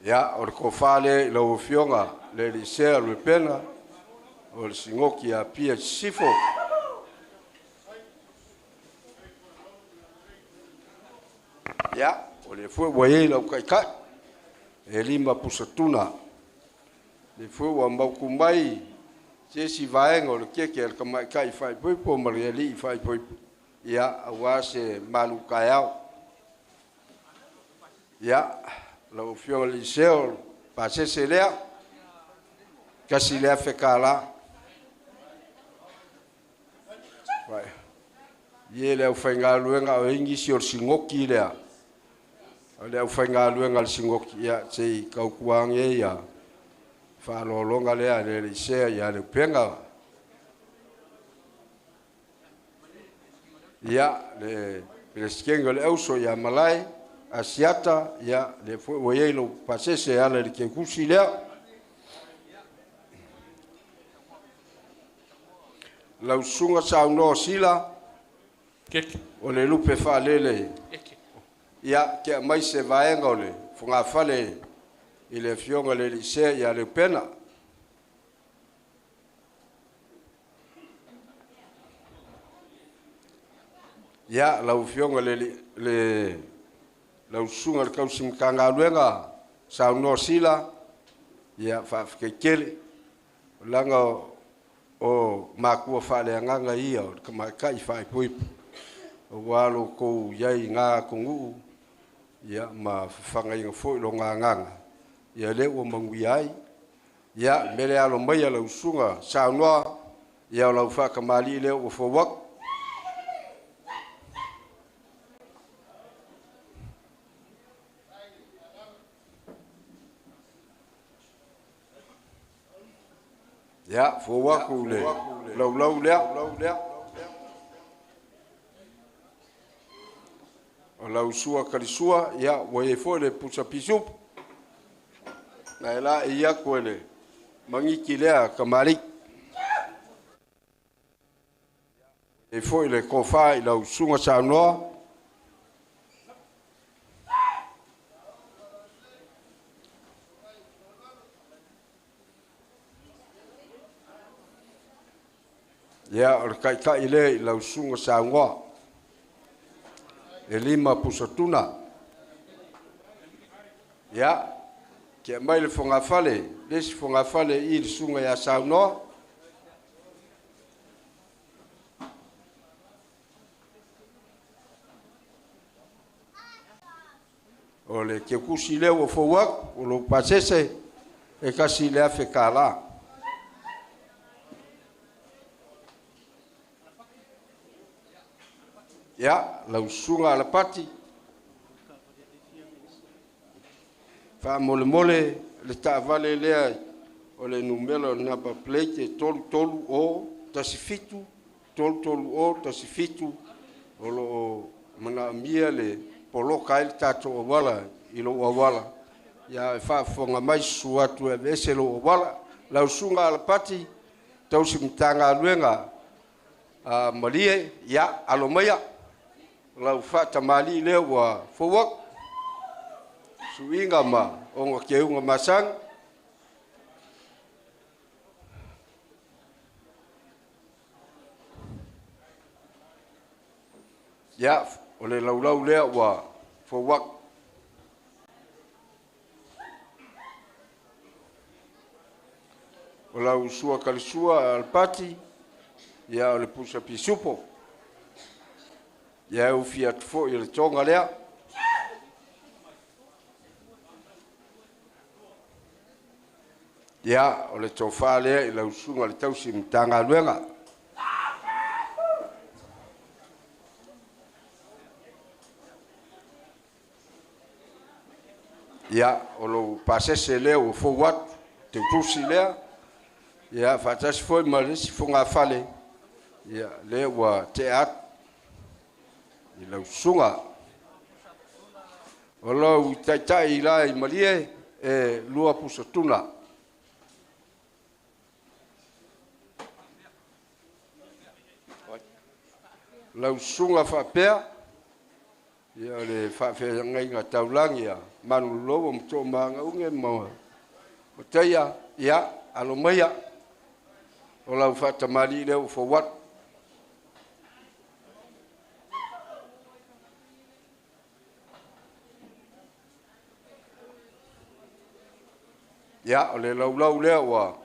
Ia, o le tofa lea i lau Afioga le alii sea o le Pena, o le Sinoti a Apia i Sisifo. Ia, o lea foi ua i ai lau taitai, e 5 pusatuna. Le foi ua mautu mai se isi vaega o le keke a le tamaitai faaipoipo ma le alii faaipoipo, ia, aua se malu taeao. Ia, lau Afioga i le Liceo, pasese lea, $1,000. Vai. Ie le aufaigaluega o nisi o le Sinoti lea. O le aufaigaluega a le Sinoti, ia, se i tautuange ia faaaloaloga lea le Licea ia Leupega. Ia, le Peresetene o le Auso ia Malae, Asiata, ia, le foi ua i ai lou pasese e ala i le kekusi lea. Lau susuga saunoa Sila, o le lupe faalele, ia, tea mai se vaega o le fogafale i le Afioga i le alii sea ia Leupena. Ia, lau Afioga le lau susuga i le tausi Matagaluega saunoa Sila, ia, faafetai tele. O laga o matua faaleagaga ia o le tamaitai faaipoipo, aua lo tou i ai i gā atunuu, ia, ma fafagaina foi lo agaga, ia lea ua manuia ai. Ia, mele alo mai lau susuga saunoa, ia o lau faakamalii lea ua fou atu. Ia, fou atu le laulau lea. O lau sua kalisua, ia, ua i ai foi le pusa pisupo. Na e la e atu e le mangiki lea kamali. E foi le kofa i lau susuga saunoa. Ia, o le taitai lea i lau susuga saunoa. E 5 pusatuna. Ia, kia mai le fogafale, le isi fogafale i le susuga ia saunoa. O le kekusi lea ua fou atu, o lou pasese, e $1,000. Ia, lau susuga Alapati, faamolemole le taavale lea o le numera o le number plate e 33 O 17 330 17 o loo manaomia le poloka ai le tatou auala i lou auala. Ia e faafofoga mai susu atu e aveese lou auala. Lau susuga Alapati tausi Matagaluega a Malie, ia alo maia lau faatamalii lea ua fou atu suiga ma ona keuga masani. Ia, o le laulau lea ua fou atu. O lau sua kalisua Alapati, ia o le pusa pisupo. Ia e ufi atu foi o le toga lea. Ia, o le tofa lea i lau susuga le tausi Matagaluega. Ia, o lou pasese lea ua fou atu, teutusi lea. Ia, faatasi foi ma le isi fogafale, ia, lea ua tea atu i lau susuga. O lau taitai la i Malie, e 2 pusa tuna. Lau susuga faapea, ia o le faafeagaiga taulagi a Manuloa ma Toomagauge ma Taia, ia, alo maia, o lau faatamali lea ua fou atu. Ia, o le laulau lea ua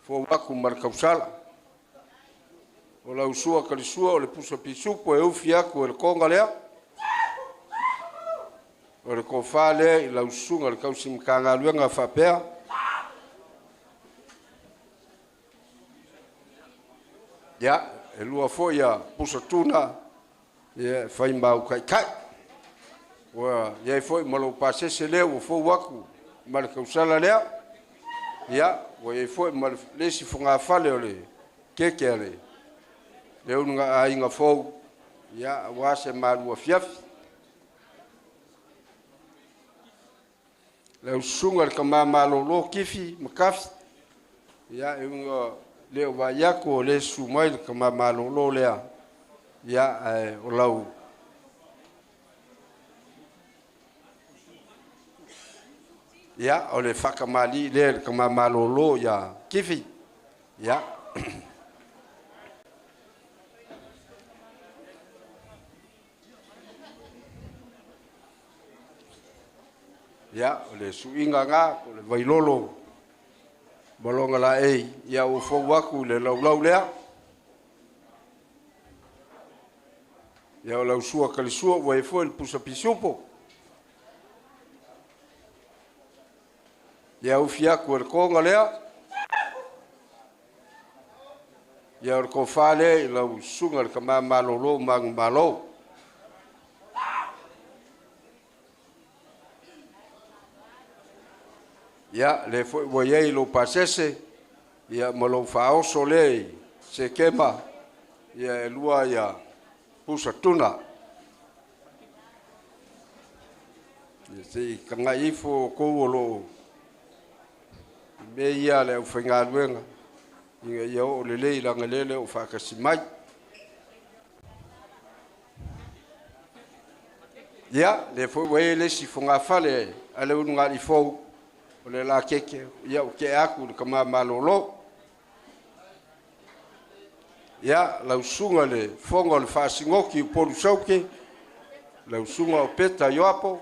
fou atu ma le kausala. O lau sua kalisua o le pusa pisupo e ufi atu e le konga lea. O le kofa lea i lau susuga le kausi Matagaluega faapea. Ia, e 2 foi ia pusa tuna, ia e fai mau kaikai. Ua iai foi ma lou pasese lea ua fou atu ma le kausala lea. Ia, ua iai foi ma le isi fogafale o le keke a le uluga aiga fou, ia, ua se malua fiafi. Lau susuga le kamamalolo kifi ma kafi, ia, e uga leo vai atu o le susu mai le kamamalolo lea, ia, ae o lau ia, o le whakamali lea le kamamalolo ia kifi, ia. Ia, o le suiga ngā, o le vailolo, malonga la ei, ia o fou aku le laulau lea. Ia o lau sua kalisua, ua e foi le pusa pisupo. Ia ufi aku e le konga lea. Ia o le kofa lea i lau susuga le kamamalolo manumalo. Ia, le foi ua iai lou pasese, ia ma lou faaoso lea i Sekema, ia e 2 ia pusa tuna. Ia se i kangai ifo o kou o loo me ia le au whaingaluenga, inga ia o le lei langa lele o whakasi mai. Ia, le foi ua e le si fogafale a le unu ngā fou, o le la keke, ia o ke aku le kamamalolo. Ia, lau susuga le fonga o le faasingoki o Polu Sauke, lau susuga o Peta Ioapo,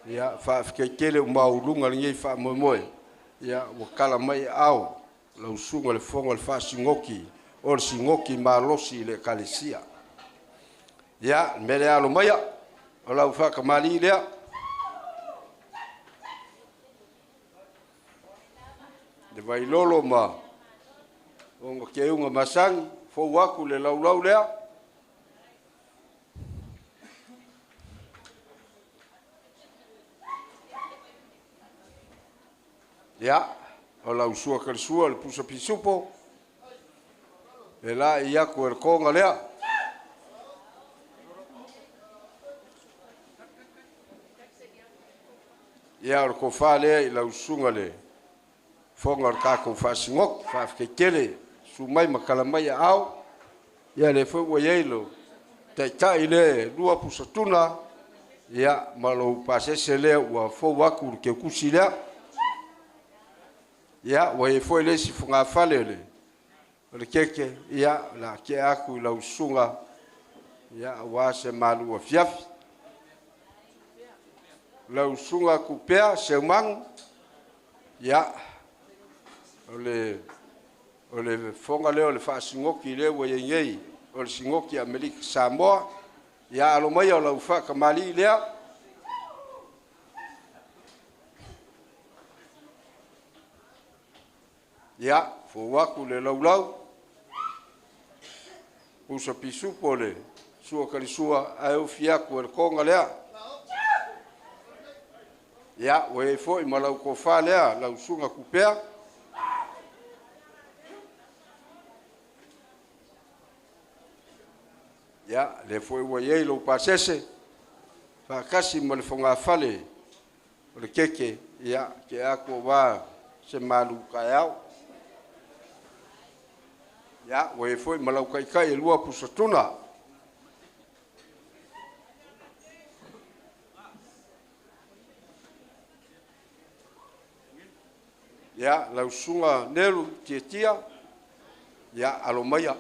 ia, faafetai o mauluga lenei faamoemoe, ia, ua kala mai ao, lau susuga le fonga o le faasingoki, o le singoki malosi i le ekalesia. Ia, mele alo maia, o lau faakamali lea. Le vailolo ma ona keuga masani, fou aku le laulau lea. Ia, o lau sua kalisua, le pusa pisupo. E la'i aku e le koga lea. Ia o le kofā lea i lau susuga le fofoga o le tatou faasinoki. Faafetai tele susu mai ma tala mai aao. Ia lea foi ua i ai lo taitai lea e lua pusatuna, ia ma lou pasese lea ua fou atu le teutusi lea. Ia ua i ai foi le isi fogafale o le keke, ia o le a tea atu i lau susuga, ia aua se malu afiafi. Lau susuga Tupea Seumanu, ia o le fofoga lea o le faasinoti lea ua i ai nei, o le sinoti Amerika Samoa. Ia alo mai o lau faakamalii lea. Ia, fou atu le laulau, pusa pisupo le sua kalisua, ae ufi atu e le koga lea. Ia, ua i foi ma lau kofā lea, lau susuga Tupea. Ia, lea foi ua i ai lou pasese, faatasi ma le fogafale o le keke, ia, ke atu aua se malu taeao. Ia, ua i ai foi ma lau taitai e lua pusatuna. Ia, lau susuga Nelu Tiatia, ia, alo maia,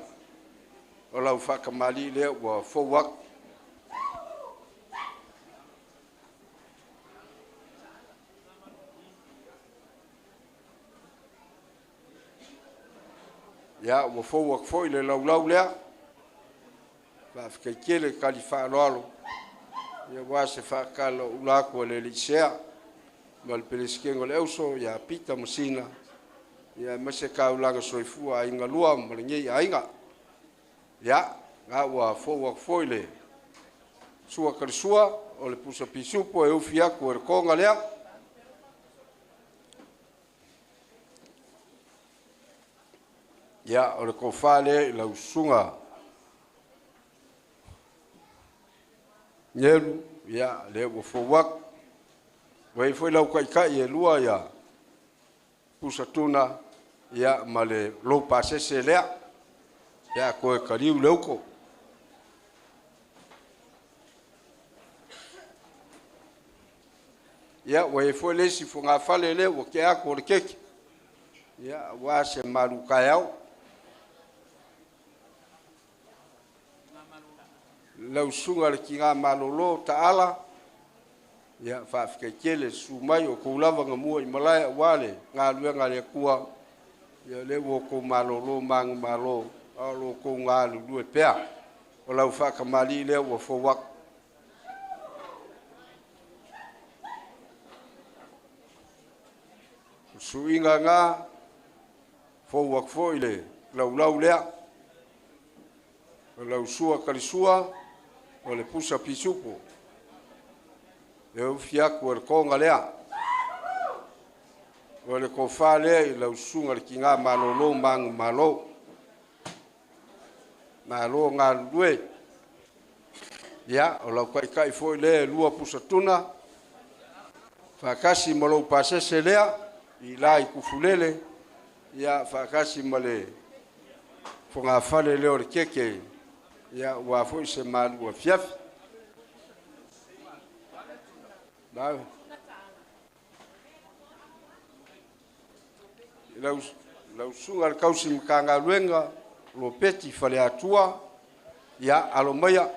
o lau faakamalii lea ua fou atu. Ia, ua fou atu foi le laulau lea. Faafetai tele tali faaaloalo, ia aua se faatala o ula atu a le Elisea ma le Peresetene o le Auso ia Pita Masina, ia ma se taulaga soifua aiga lua ma lenei aiga. Ia, na ua fou atu foi le sua kalisua o le pusa pisupo e ufi atu e le koga lea. Ia, o le kofā lea i lau susuga Nelu, ia, lea ua fou atu. Ua i ai foi lau taitai e lua ia pusatuna, ia, ma le lou pasese lea. Ia, toe kaliu le uto. Ia, ua i ai foi le isi fogafale lea ua tea atu o le keke. Ia, aua se malu taeao. Lau susuga le Tiga Malolo Taala, ia, faafetai tele susu mai o kou lava na mua i malae aua le galuega a le Atua. Ia, lea ua outou malolo manumalo, a o lo outou galulue pea. O lau faakamalii lea ua fou atu. O suiga na, fou atu foi le laulau lea. O lau sua kalisua, o le pusa pisupo. E ufi atu e le koga lea. O le kofā lea i lau susuga le Tiga Malolo manumalo. Malo galulue. Ia, o lau taitai foi lea e lua pusatuna, faatasi ma lou pasese lea, i la i Tufulele, ia, faatasi ma le fogafale lea o le keke, ia, ua foi se malu afiafi. Lau susuga le tausi Matagaluega, Lopeti Faleatua, ia, alo maia,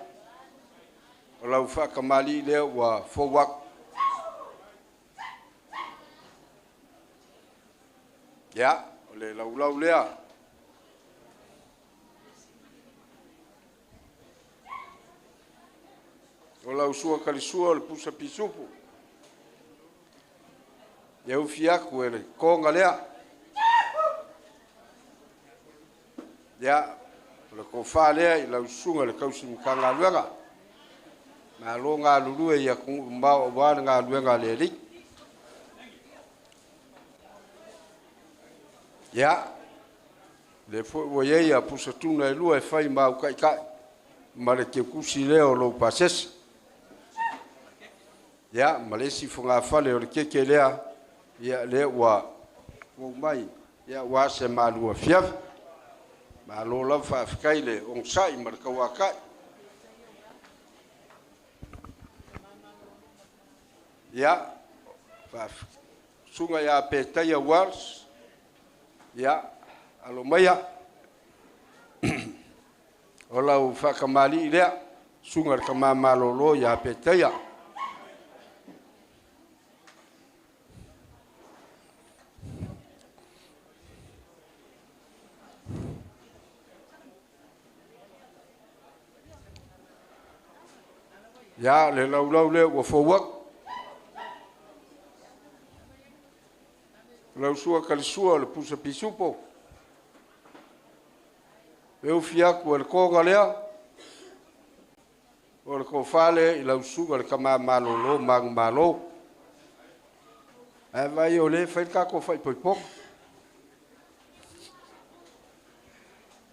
o lau faakamalii lea ua fou atu. Ia, o le laulau lea. O lau sua kalisua o le pusa pisupo. Ia ufi atu e le koga lea. Ia, o le kofā lea i lau susuga le tausi Matagaluega. Malo galulue ia atunuu mamao aua le galuega a le Alii. Ia, Le foi ua iai a pusatuna e lua e fai ma au kaʻikaʻi ma le keukusi lea o lou pasese. Ia, ma le isi fogafale o le keke lea, ia lea ua fou mai, ia ua se malua fiafi. Malo lava faafetai le onosai ma le tauatai. Ia, susuga ia Petaia Wells, ia, alo maia, o lau faakamalii lea, susuga i le tama malolo ia Petaia. Ia, le laulau lea ua fou atu. Lau sua kalisua o le pusa pisupo. E ufi atu e le koga lea, o le kofale i lau suga le kama malolo magu malo. Ae vai o le fai le kako fai poipoka.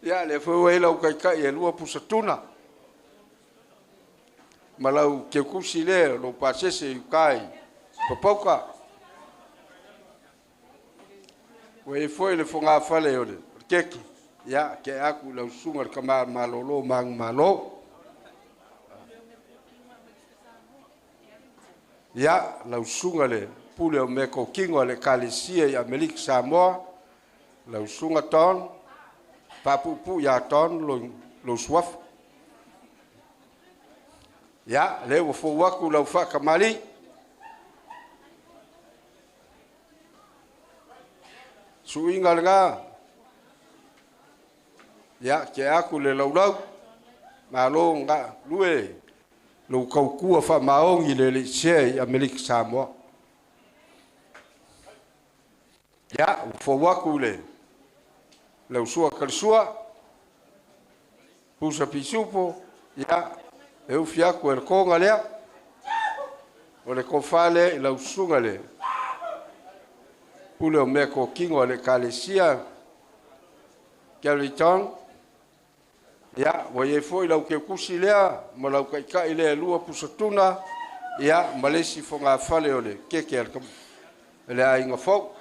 Ia, le foi ua lau kaikai e lua pusa tuna. Ma lau keukusi lea, lo pasese i ukai papauka. Ua e foi le fogafale o le keke. Ia, ke aku lau susuga le kama malolo magu malo. Ia, lau susuga le pule o mea kokingo a le Ekalesia i Amerika Samoa, lau susuga Ton, faapuupuu ia Ton lou suafa. Ia, lea ua fou atu lau faakamali. Suiga lena. Ia, ke aku le laulau. Malo nga lue lou kaukua faamaogi le leisea i Amerika Samoa. Ia, ua fou atu le lausua kalisua, pusa pisupo, ia, e ufi atu e le koga lea, o le kofa lea i lau susuga le pule o mea kokingo a le Ekalesia, Gary Tong. Ia, ua iai foi lau keukusi lea, ma lau kaikai lea e lua pusatuna, ia, ma le isi fogafale o le keke a le aiga fou.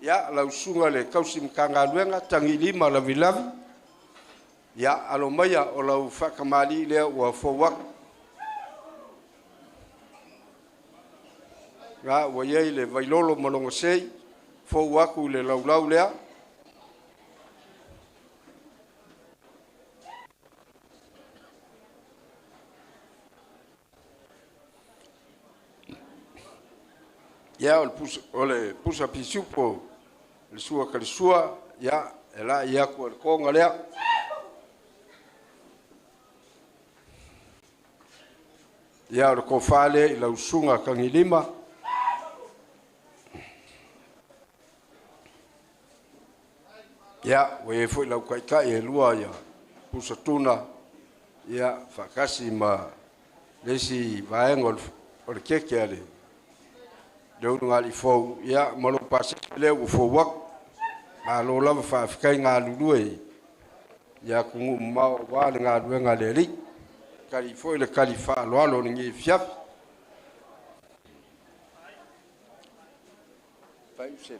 Ia, lau susuga le kausi Matagaluega, tagilima lavilavi. Ia, alo maia o lau faakamali'i lea ua fou atu. Ga ua iai le vailolo ma logo sei, fou atu i le laulau lea. Ia, o le pusa pisupo, le sua kalisua, ia, e la i aku e le koga lea. Ia, o le kofa lea i lau susuga Kagilima. Ia, ua iai foi lau kaikai e lua ia pusa tuna, ia, faakasi ma le isi vaega o le keke a le ulugalii fou, ia, ma lou pasese lea ua fou atu. Malo lava faafetai galulue i atunuu mamao aua le galuega a le Alii. Kali foi le kali faaaloalo o lenei afiafi. 57.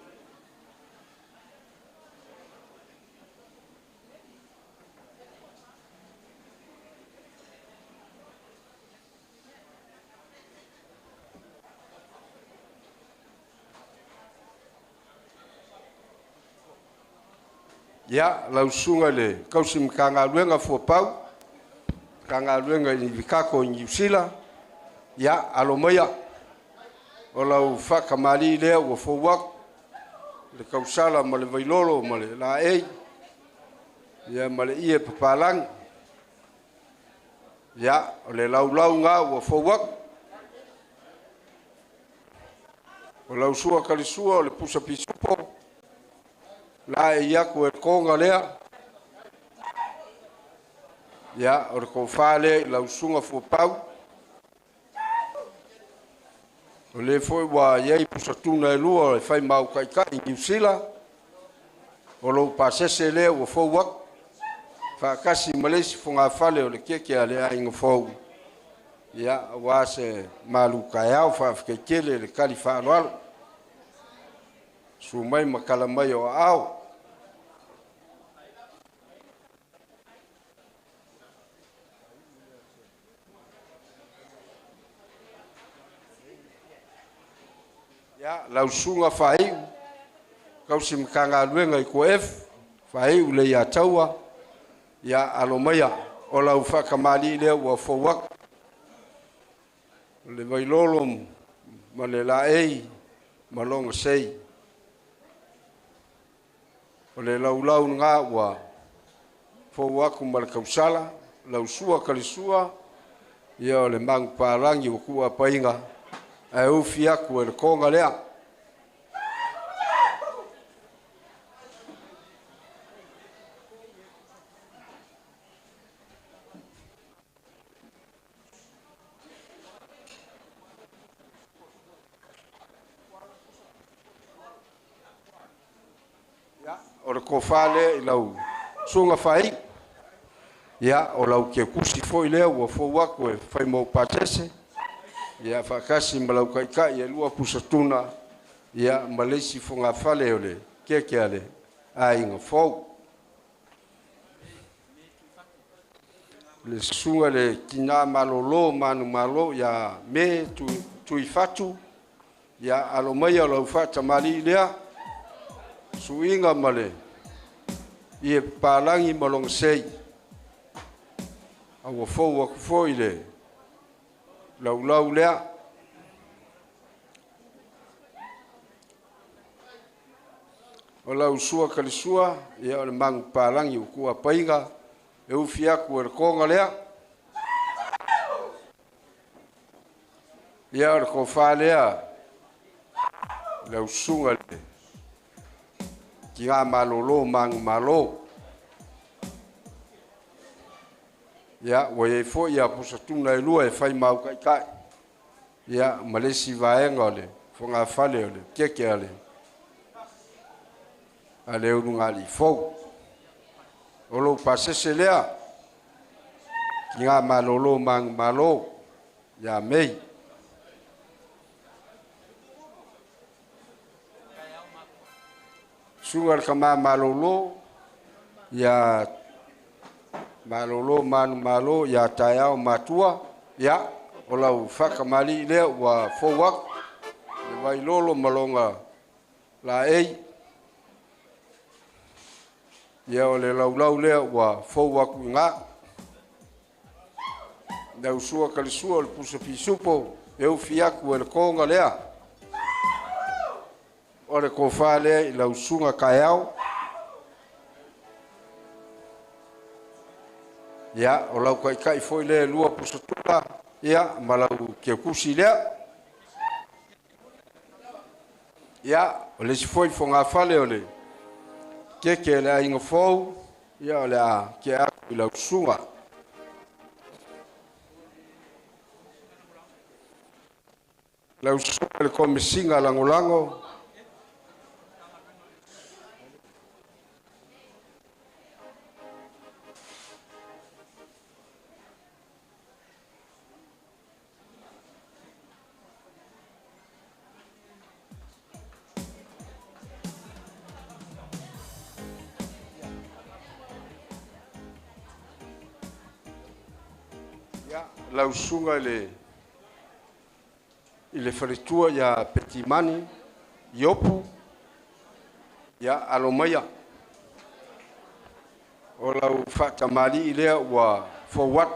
Ia, lau susuga i le kausi Matagaluega Fuapau, Matagaluega i Vikako i Niu Sila, ia, alo maia, o lau faakamali'i lea ua fou atu, le kausala ma le vailolo ma le laei, ia, ma le ie papalagi. Ia, o le laulauga ua fou atu. O lau sua kalisua o le pusa pisupo, la e iaku e konga lea. Ia, o le kofa lea i lau suga fuapau. O le foi ua iai pusa tuna e lua e fai mau kaikai i Niu Sila. O lou pasese lea ua fou atu. Faakasi ma le isi fogafale o le keke a le aiga fou. Ia, aua se malu kaeao faafetai le kali faaaloalo. Su mai ma kala mai o aao. Ia, lau suga faaiu, kausi makagaluega i ko F, faaiu le ia taua, ia alo maia, o lau whakamali lea ua fou atu. Le vailolo ma le laei ma longa sei. O le laulau ngā ua fou atu ma le kausala, lau sua kalisua, ia o le mangu pālangi ua kua painga, ae ufi aku e le konga lea. Ia, o le kofa lea i lau suga fai. Ia, o lau ke kusi foi lea ua fou atu e fai mau pasese. Ia, whakasi ma lau kaikai e lua pusatuna. Ia, ma le isi fogafale o le keke a le aiga fou. Le susuga le tina malolo manu malo ia me tui fatu. Ia, alo mai o lau whaatamali lea. Suiga ma le ie palangi ma longa sei. A ua fou aku foi le laulau lea. O lau sua kalisua, ia o le mangu palangi o kua painga, e ufi aku e le konga lea. Ia o le kofa lea, lau sunga le ki ngā malolo mangu malo. Ia, ua iai foi ia pusatuna e lua e fai mau kaikai. Ia, ma le isi vaega o le fogafale o le keke a le a le ulugali fou. O lou pasese lea, ki ngā malolo mangu malo, ia mei. Suga le kama malolo, ia malolo manu malo, ia taeao matua, ia o lau whakamali lea ua fou atu, le vailolo malonga la ei. Ia o le laulau lea ua fou atu i ngā. Lau sua kalisua o le pusa pisupo, e ufi atu e le konga lea. O le kofa lea i lau suga kaeao. Ia, o lau kaikai foi lea lua pusatula, ia, ma lau keukusi lea. Ia, o le isi foi fogafale o le keke le aiga fou, ia o le a ke aku i lau suga. Lau suga le komisiga langolango. Lau suga i le faletua ia Petimani, Iopu, ia alo maia. O lau whaatamali lea ua fou atu.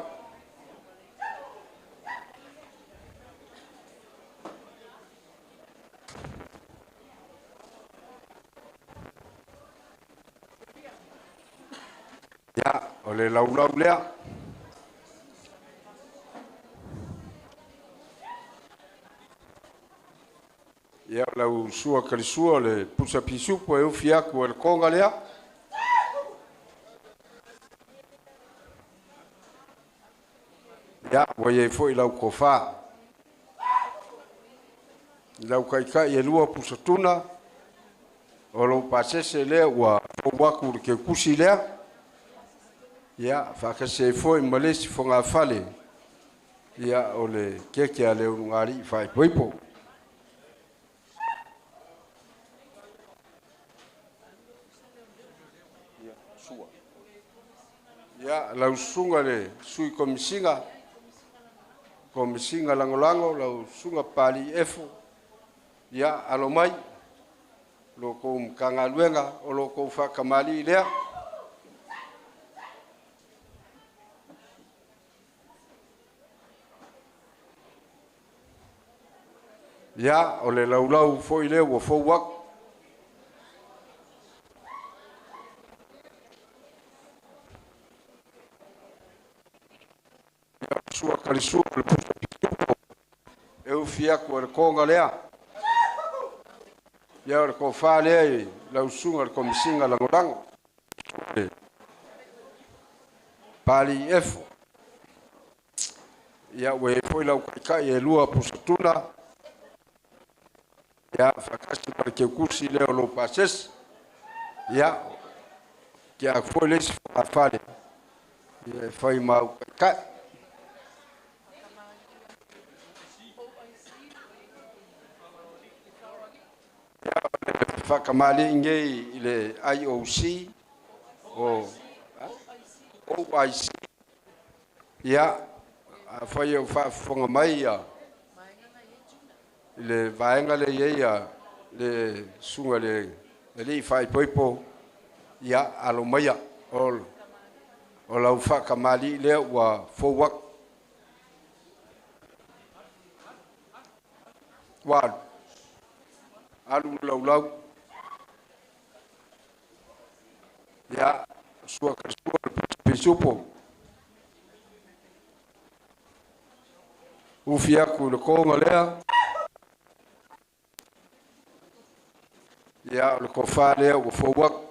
Ia, o le laulau lea. Ia lau sua kalisua le pusa pisupo e ufi aku e le konga lea. Ia, ua iai foi lau kofā. Lau kaikai e lua pusa tuna, o lou pasese lea ua fou aku le keukusi lea. Ia, faakasi ai foi ma le isi fogafale, ia o le keke a le ulugalii faaipoipo. Ia, lau susuga le sui komisiga, komisiga lagolago, lau susuga Pali Efo, ia alo mai, lo kou Matagaluega, o lo kou faakamali'i lea. Ia, o le laulau foi lea ua fou aku. Ia, sua kalisua le pusa pitupo, e ufi aku e le konga lea. Ia, o le kofā lea i lau susuga le komisiga lagolago. Pali Efo. Ia, ua iai foi lau kaikai e lua pusa tuna. Ia, faakasi ma le keukusi lea o lou pasese. Ia, ke aku foi le isi fogafale, ia e fai ma au kaikai. Ia, o le faakamali'i nei i le IOC o OIC. Ia, afai e o faafofoga mai ia i le vaega lea e i ai ia le susuga i le alii faaipoipo, ia alo maia o lau faakamali'i lea ua fou aku. Ua alu, alu laulau. Ia, sua kalisua le pisupo. Ufi aku i le konga lea. Ia, o le kofā lea ua fou aku.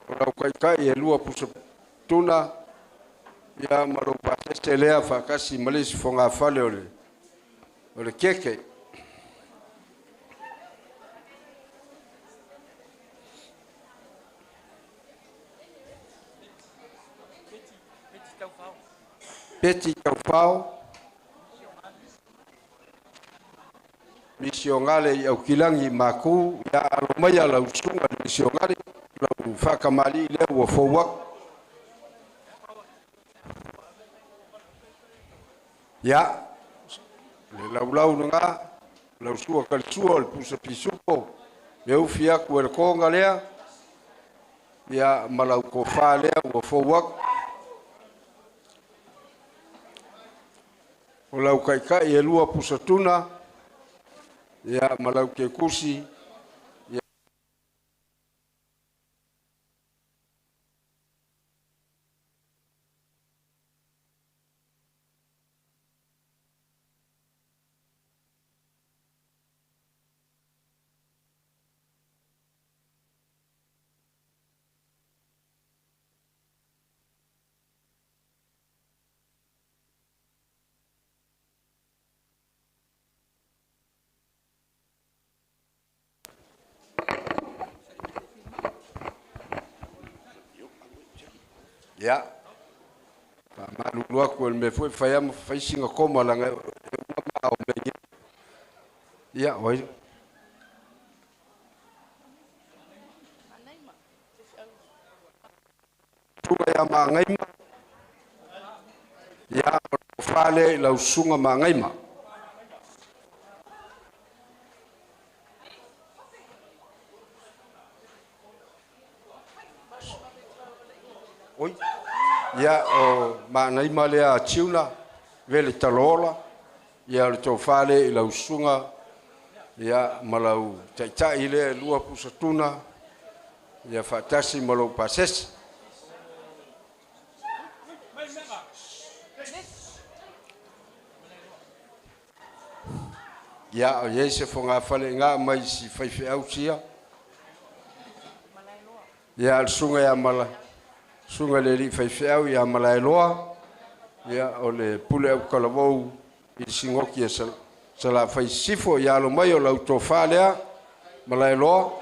O lau kaikai e lua pusa tuna, ia ma lou pasese lea faakasi ma le isi fogafale o le keke. Peti Taufao, Misiogale i Aukilagi Maku, ia alo mai lau susuga le misiogale, lau faakamali'i lea ua fou aku. Ia, le laulau lena, lau sua kalisua o le pusa pisupo, e ufi aku e le konga lea, ia ma lau kofā lea ua fou aku. O lau kaikai e lua pusa tuna, ia ma lau kekusi, ia. Ia, faamalulu aku o le mea foi fai ama faisiga koma laga e uma ma ao mea. Ia, oi. Susuga ia Magaima. Ia, o le fale i lau susuga Magaima. Oi. Ia, o Magaima lea a Tiuna, vele talola, ia o le tofā lea i lau susuga, ia ma lau taitai lea e lua pusa tuna, ia faatasi ma lou pasese. Ia, o iai se fogafale i gā mai si faifeau sia. Ia, le susuga ia Mala, susuga i le alii faifeau ia Malaeloa, ia, o le pule autalavou i le sigoki a Salafai Sisifo. Ia alo mai o lau tofa lea, Malaeloa.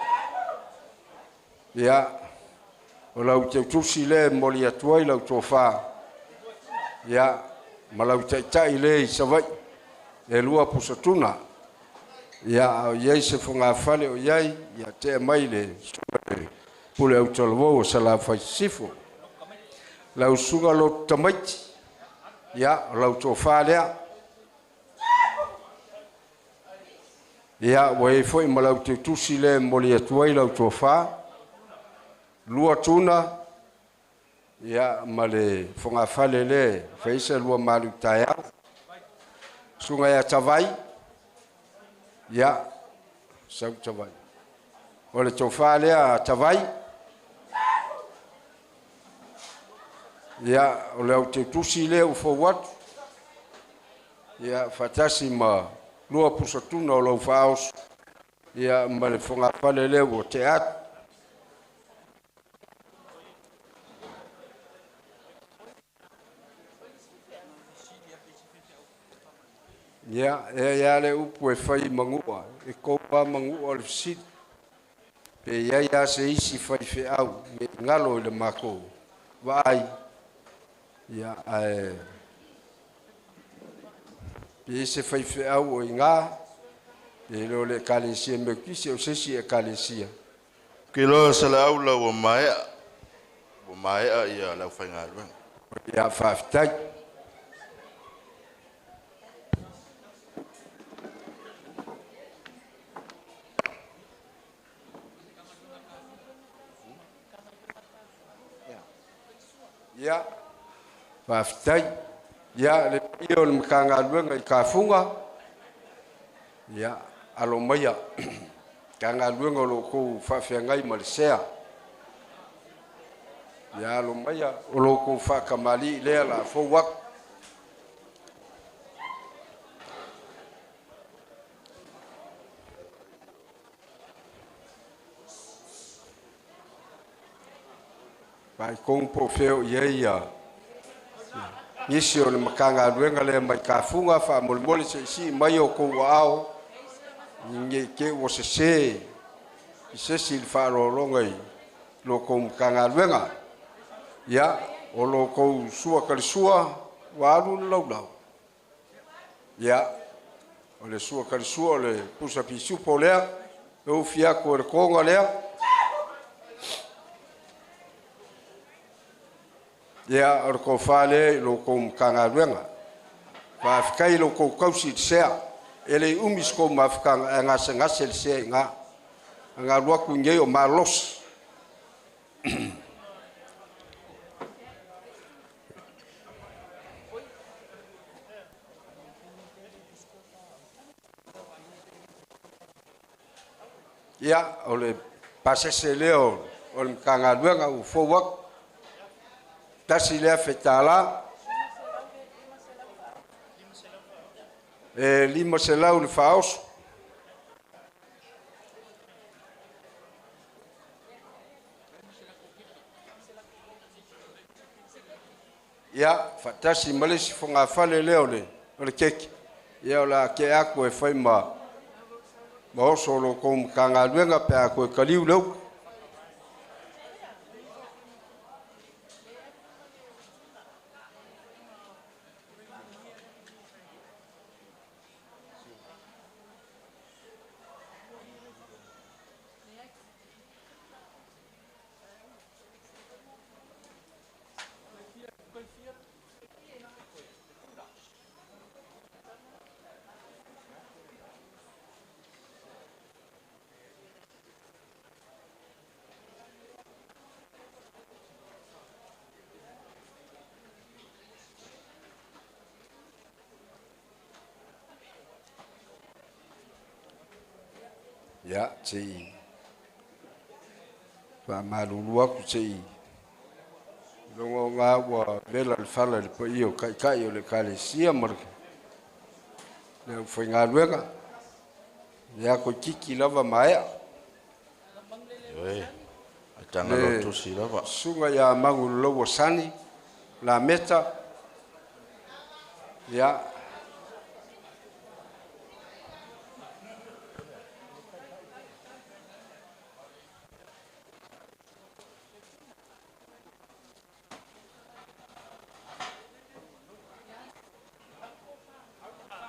Ia, o lau teutusi lea e momoli atu ai lau tofa, ia, ma lau taitai lea i Savaii, e lua pusatuna. Ia, a o i ai se fogafale o i ai, ia tea mai le susuga i le pule autalavou o Salafai Sisifo. Lau susuga lotu tamaiti, ia, o lau tofa lea. Ia, ua i ai foi ma lau teutusi lea e momoli atu ai lau tofa, lua tuna, ia, ma le fogafale lea e fai ai sa lua malutaeao. Susuga ia Tavai, ia, sau Tavai. O le tofa lea a Tavai, ia, o le auteutusi lea ua fou atu, ia, faatasi ma lua pusatuna o lau faaoso, ia, ma le fogafale lea ua tea atu. Ia, e ai lava le upu e fai i Manua, e kou lava Manua o le fesili. Pe i ai lava se isi faifeau ne i galo i le matou vaai, ia, ae pe i ai se faifeau o i ina, pe le o le Ekalesia Metotisi o se isi Ekalesia. Ou te iloa Saleaula ua maea, ua maea ia le aufaigaluega. Ia, faafetai. Ia, faafetai. Ia, le paia o le Matagaluega i Tafuga, ia, alo maia. Matagaluega o lo o outou faafeagai ma le sea. Ia, alo maia, o lo outou faatamalii lea o le a fou atu. Faitonu po o fea o i ai nisi o le Matagaluega lea mai Tafuga, faamolemole se i sii mai outou aao ne i te i ua sese i se isi i le faaaloaloga i lo outou Matagaluega. Ia, o lo outou sua talisua ua alu le laulau. Ia, o le sua talisua o le pusa pisupo lea, e ufi atu e le toga lea. Ia, o le tofa lea i lo outou Matagaluega. Faafetai i lo outou tausi i le sea. E le umi se tou mafutaga ae gasegase le sea i ina. A alu atu i inei o malosi. Ia, o le pasese lea o le Matagaluega ua fou atu, $1,000. E 500 le faaoso. Ia, faatasi ma le isi fogafale lea o le keke, ia o le a tea atu e fai ma oso o lo outou Matagaluega pe a toe taliu le utu. Ia, se i faamalulu atu se i logo ua vela le fala i le paia o taitai o le Ekalesia ma le aufaigaluega. Ia koititi lava maea. Ioe, aitaga Le lotusi lava. Susuga ia Maguloloua Sani Lameta. Ia.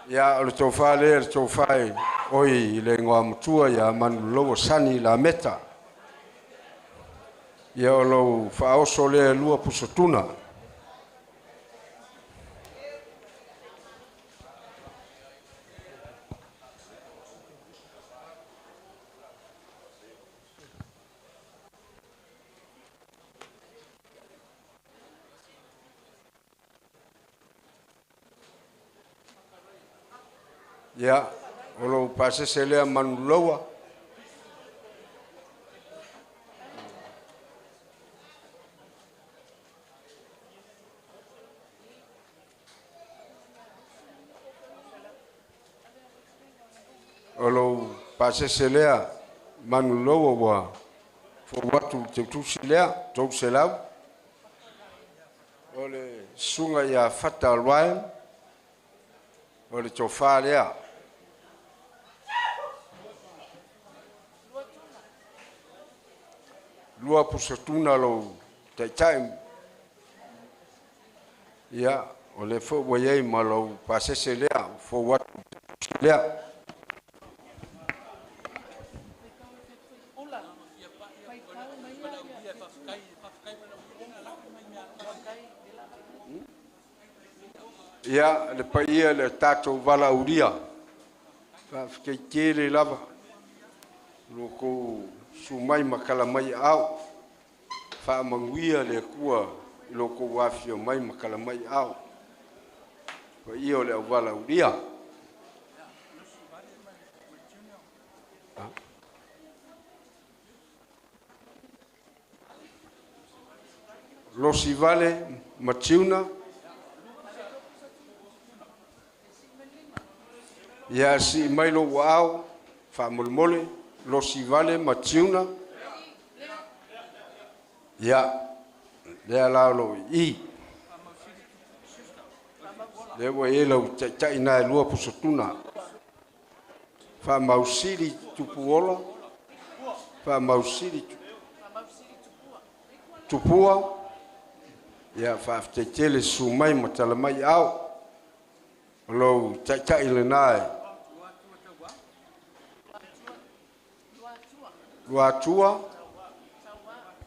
Ia, o le tofa lea, le tofa e oi le igoamatua ia Manuloloua Sani Lameta. Ia, o lou faaoso lea e lua pusatuna. Ia, o lou pasese lea Manuloloua. O lou pasese lea Manuloloua ua fou atu i le teutusi lea, 300. O le susuga ia Fata Ryan, o le tofa lea. Lua pusatuna lou taitai. Ia, o le foi ua i ai ma lou pasese lea, ua fou atu i le teutusi lea. Ia, le paia le tatou valaaulia, faafetai tele lava lo kou susu mai ma tala mai aao. Faamanuia le Atua i lo outou afifio mai ma tala mai aao. Paia o le au valaaulia. Losivale Matiuna. Ia sii mai lou aao faamolemole, Losivale Matiuna. Ia, lea la o loo i i. Lea ua i ai lau taitai na e lua pusatuna. Faamausili Tupuola, Faamausili Tupua. Ia, faafetai tele susu mai ma tala mai ao. O lou taitai lena e Luatua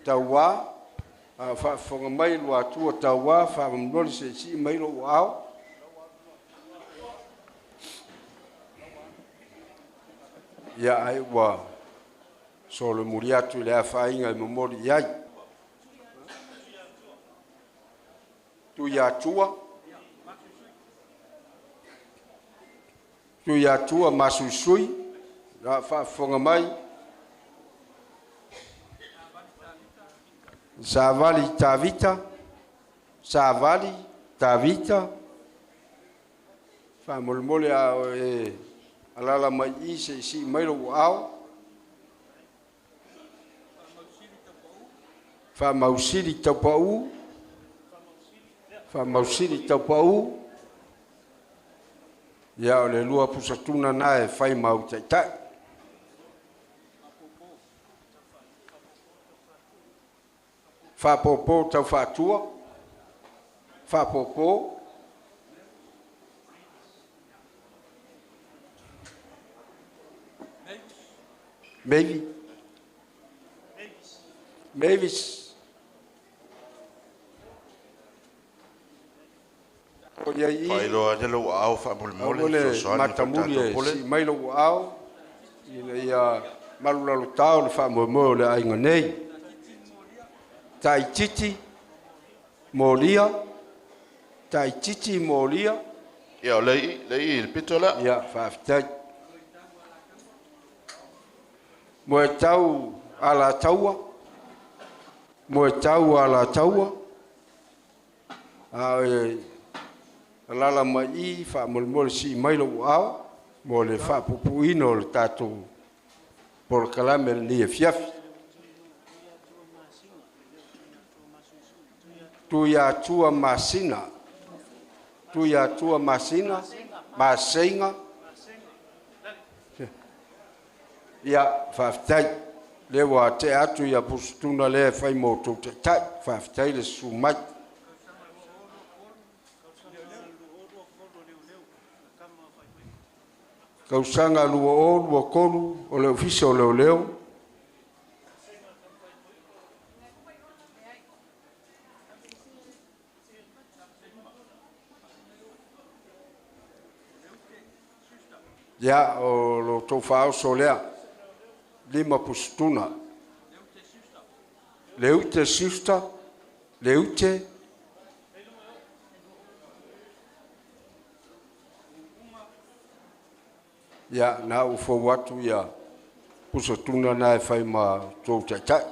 Tauā, a o faafofoga mai Luatua Tauā, faamolemole se i sii mai lou aao. Ia, ai ua solomuli atu i le afaina e momoli i ai. Tuiatua, Tuiatua Masuisui, a faafofoga mai. Savali Tavita, Savali Tavita, faamolemole a o e alala mai i se i sii mai lou aao. Faamausili Taupau, Faamausili Taupau. Ia, o le lua pusatuna na e fai ma au taitai. Faapopo Taufaatua, Faapopo. Mavis, Mavis. O i ai i. Faailoa ane lou aao faamolemole, Aua le fesoasoani i le matamuli tatou e pule. sii mai lou aao ina ia malulalotao le faamoemoe o le aiga nei. Taititi Molia, Taititi Molia. Ia, o le i, le i le pito lea. Ia, faafetai. Moetau Alataua, Moetau Alataua. A o e alala mai i faamolemole sii mai lou aao. Mo le faapupuina o le tatou polokalame lenei afiafi. Tuiatua Masina. Tuiatua Masina. Maseiga. Ia, faafetai. Lea ua tea atu ia pusutuna lea e fai mo outou taitai. Faafetai le susu mai. Tausaga 2023 o le Ofisa o Leoleo. Ia, o lo outou faaoso lea, 5 pusutuna. Leute Sister, Leute. Ia, na ua fou atu ia pusutuna na e fai ma tou taitai.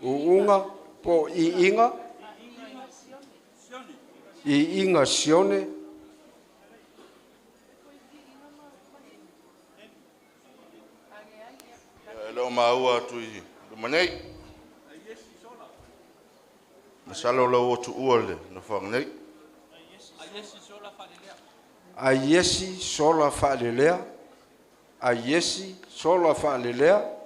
Uuga po iiga. Iiga Sione. E le o maua atu i luma nei. Masalo lau o tuua le nofoaga nei. Aiesi sola faalelea. Aiesi sola faalelea.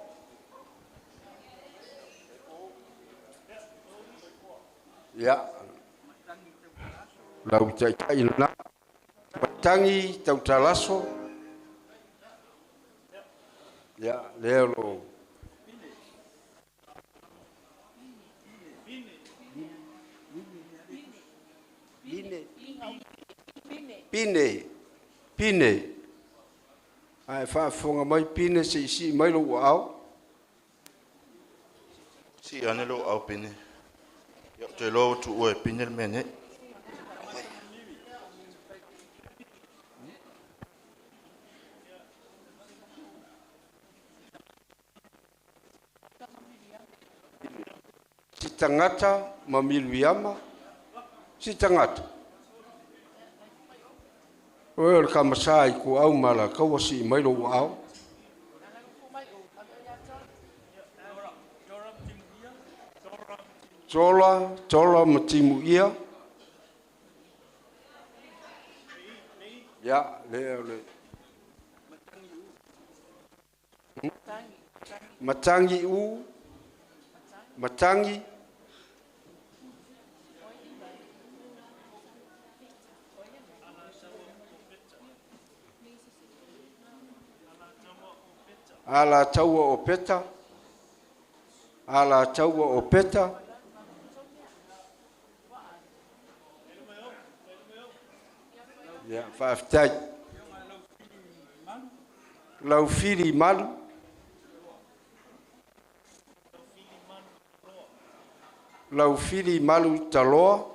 Ia, lau taitai lena. Matangi tautalaso. Ia, lea lo. Pine. Pine. Ae faafofoga mai Pine se i sii mai lou aao. Si ane lou aao Pine. Ia, ou te iloa ua tuua e Pine le mea nei. Si tagata ma Miliama. Si tagata. Oe o le kamasa i ku au ma la kaua si mai lou aao. Tola, tola ma timu ia. Ia, le o le. Matangi u. Matangi. Ala taua o peta. Ala taua o peta. Ia, faafetai. Lau fili malu. Lau fili malu taloa.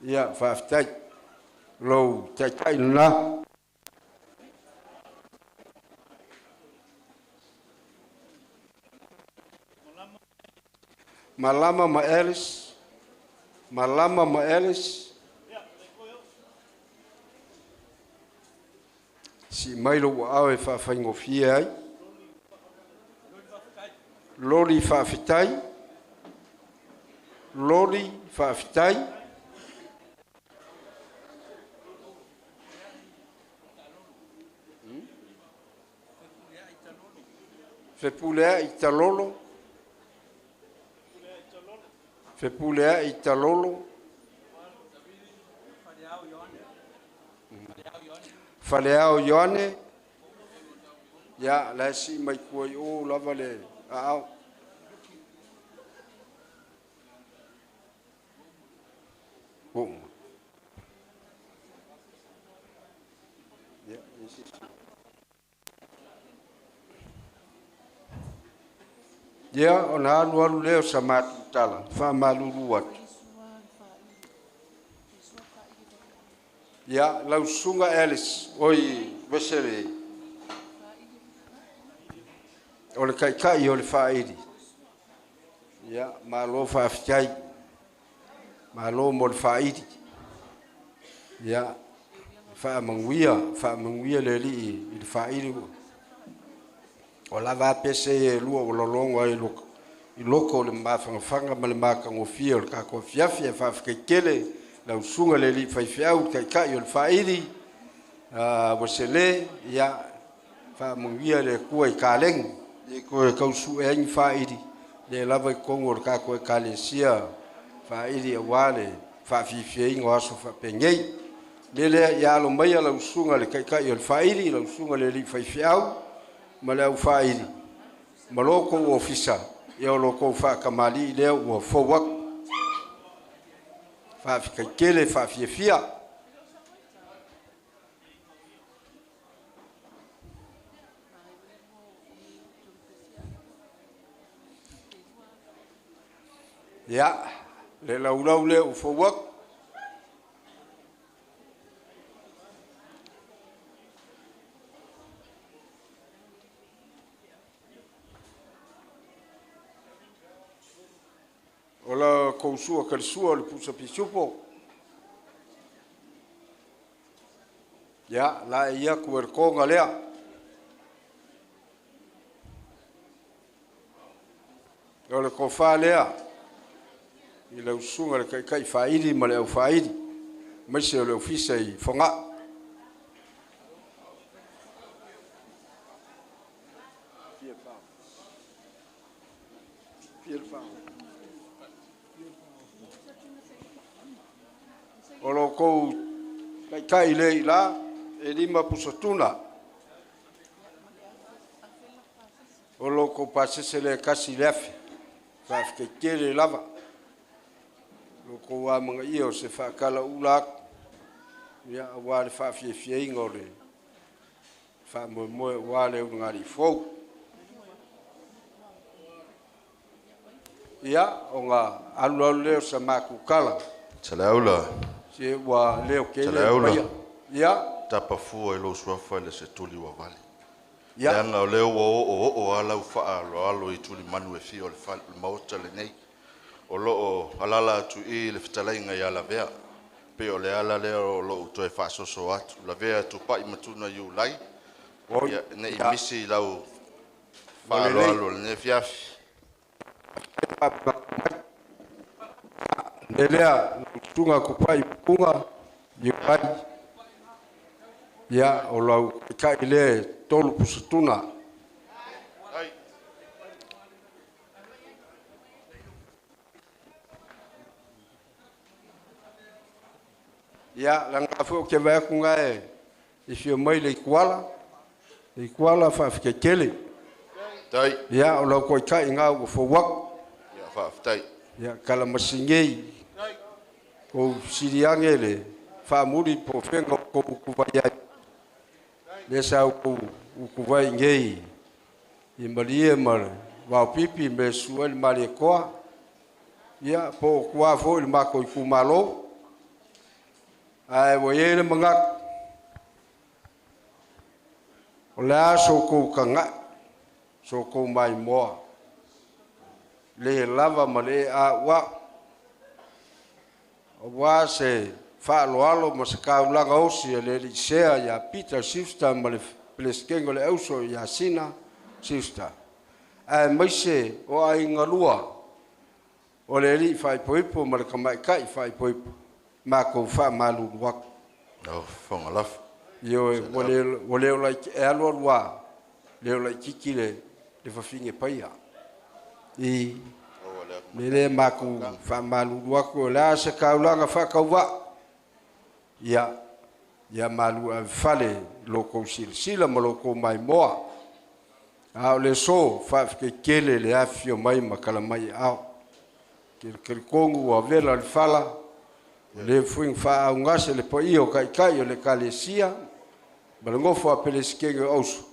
Ia, faafetai. Lou taitai lena. Malama ma Alice. Malama ma Alice. Si mai lou aao e faafaigofie ai. Loli faafetai. Loli faafetai. Fepulea i talolo. Fepulea i talolo. Faleao Ioane. Ia, la si mai kua i o lava le aao. Ia, ona alu alu lea o sa matou tala, faamalulu atu. Ia, lau susuga Alice, oi Wesele, o le taitai o le faaili. Ia, malo faafetai. Malo mo le faaili. Ia, faamanuia, faamanuia le Alii i le faaili. O lava a pese e lua ua lologo ai i loko o le mafanafana ma le matagofie o le tatou afiafi. Ae faafetai tele lau susuga i le alii faifeau, le taitai o le faaili, ua sele, ia faamanuia le Atua i kaleni e toe tausue ai ni faaili lea lava i totonu o le tatou Ekalesia faaili aua le faafiafiaina o aso faapenei. Le lea ia alo maia lau susuga i le taitai o le faaili, lau susuga i le alii faifeau ma le au faaili ma lo outou ofisa, ia o lo outou faatamalii lea ua fou atu. Faafetai tele faafiafia. Ia, le laulau lea ua fou atu. O la kou sua kalisua o le pusa pisupo. Ia, la e ia ku e le konga lea. O le tofa lea i lau susuga i le taitai faaili ma le au faaili, aemaise o le ofisa i Fogaa. O lo kou taitai le i la, e 5 pusatuna. O lo kou pasese le 1,000. Faafetai tele lava. Lo kou amanga ia o se whaakala ula aku. Ia aua le faafiafiaina o le faamoemoe aua le ulugalii fou. Ia, ona alu alu lea o sa matou tala. Saleaula. Se ua leo tele Saleaula. paia. Ia. Tapa fua i lou suafa i le setuli ua vale. Ia. Leaga o lea ua oo oo lava lau faaaloalo i tulimanu e fia o le maota lenei. O loo alala atu i le fetalaiga ia Lavea. Pei o le ala lea o lou toe faasoso atu. Lavea Tupai Matuna Iulai. Oi. Ia, nei Ia. misi lau Ua lelei. faaaloalo lenei afiafi. Le lea, tunga kupai punga, iuai. Ia, o lau kai le tolu pusatuna. Ia, langa foi o ke vai aku ngai i fia mai le ikuala. Le ikuala faafetai tele. Tai. Ia, o lau koitai ngā ua fou aku. Ia, faafetai. Ia, kalamasingei. Kou siliange le faamuli po fenga o kou ukuvai ai. Le sa kou ukuvai ngei. I malie ma le vaopipi me sua le malie koa. Ia, po kua foi le mako i kumalo. Ae ua iai le manatu. O le a so kou kaga'i, so kou maimoa. Le lava ma le a'ua'u. Auā se faaaloalo ma se kaulaga osi a le alii sea ia Peter Schuster ma le Peresetene o le Auso ia Sina Schuster. Aemaise o aiga lua o le alii faaipoipo ma le tamaitai faaipoipo, matou faamalulu atu. Lau fofoga lafo. Ioe, ua le ua le o laiti e alu alu lava, le o laitiiti le fafine paia. I le lea matou faamalulu atu, o le a se taulaga faatauvaa, ia, ia malu ave fale lo tou silasila ma lo tou maimoa. A o le aso, faafetai tele le afifio mai ma tala mai aao. Kelikeli ua vela le fala, ua le mafai ona faaaugase le paia o taitai o le Ekalesia ma le nofo a Peresetene o Auso,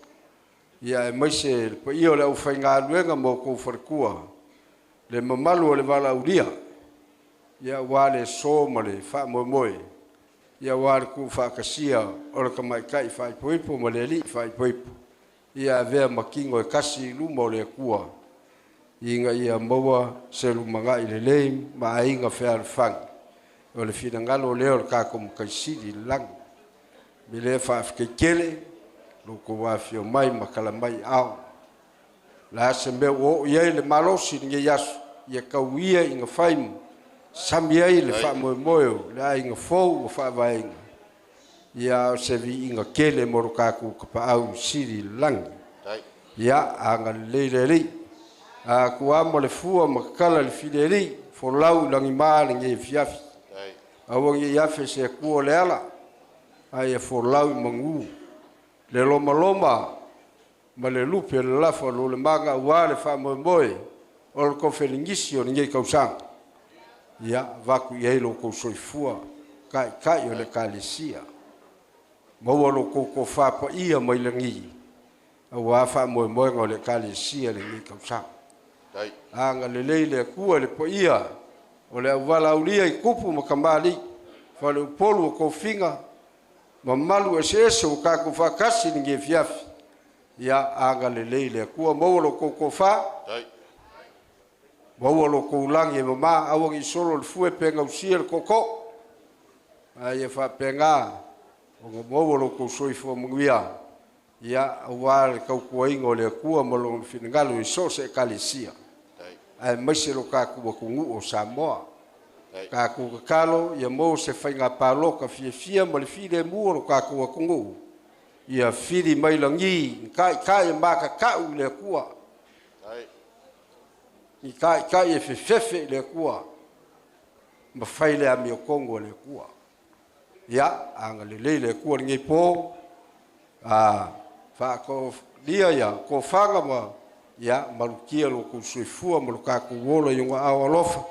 ia aemaise le paia o le aufaigaluega ma outou faletua, le mamalu o le valaaulia, ia aua le aso ma le faamoemoe, ia aua le tuufaatasia o le tamaitai faaipoipo ma le alii faaipoipo, ia avea ma tino e tasi i luma o le Atua. Ina ia maua se lumaga'i lelei ma aiga fealofani. O le finagalo lea o le tatou Mataisili i le lagi. Me lea faafetai tele lo outou afifio mai ma tala mai ao. La se mea ua oo i ai le malosi i lenei aso, ia tau ia ina fai sami ai le faamoemoe o le aiga fou ua faavaeina. Ia o se viiga tele mo lo tatou Tapaau Sili i le lagi. Ia agalelei le Alii. A tua ma le fua ma tatala le fili Alii, folau i lagima lenei afiafi. Aua ne i afe se Atua o le ala, ae ia folau i magu. Le lomaloma ma le lupe o le lafa o lo le maga aua le faamoemoe o le kofelegisi o lenei tausaga. Ia avatu i ai lo outou soifua taitai o le Ekalesia. Maua lo outou tofa paia mai lagi aua faamoemoega o le Ekalesia lenei tausaga. Agalelei le Atua i le paia o le auvalaulia i tupu ma kamali'i, faleupolu o tofiga, mamalu eseese ua tatou faatasi i lenei afiafi. Ia agalelei le Atua, maua lo outou tofa, maua lo outou lagi e mama, aua ne i solo le fue pe gausia le tootoo, a ia faapena ona maua lo outou soifua manuia, ia aua le tautuaina o le Atua ma lona finagalo i so o se Ekalesia, aemaise lo tatou atunuu o Samoa. Tatou tatalo ia maua se faiga palota fiafia ma le filemu o lo tatou atunuu, ia fili mai lagi ni taitai e makaka'u i le Atua, ni taitai e fefefe i le Atua ma fai le amiotonu a le Atua. Ia agalelei le Atua i lenei po, a faatolia ia tofaga ma ia malutia lo outou soifua ma lo tatou ola i ona ao alofa.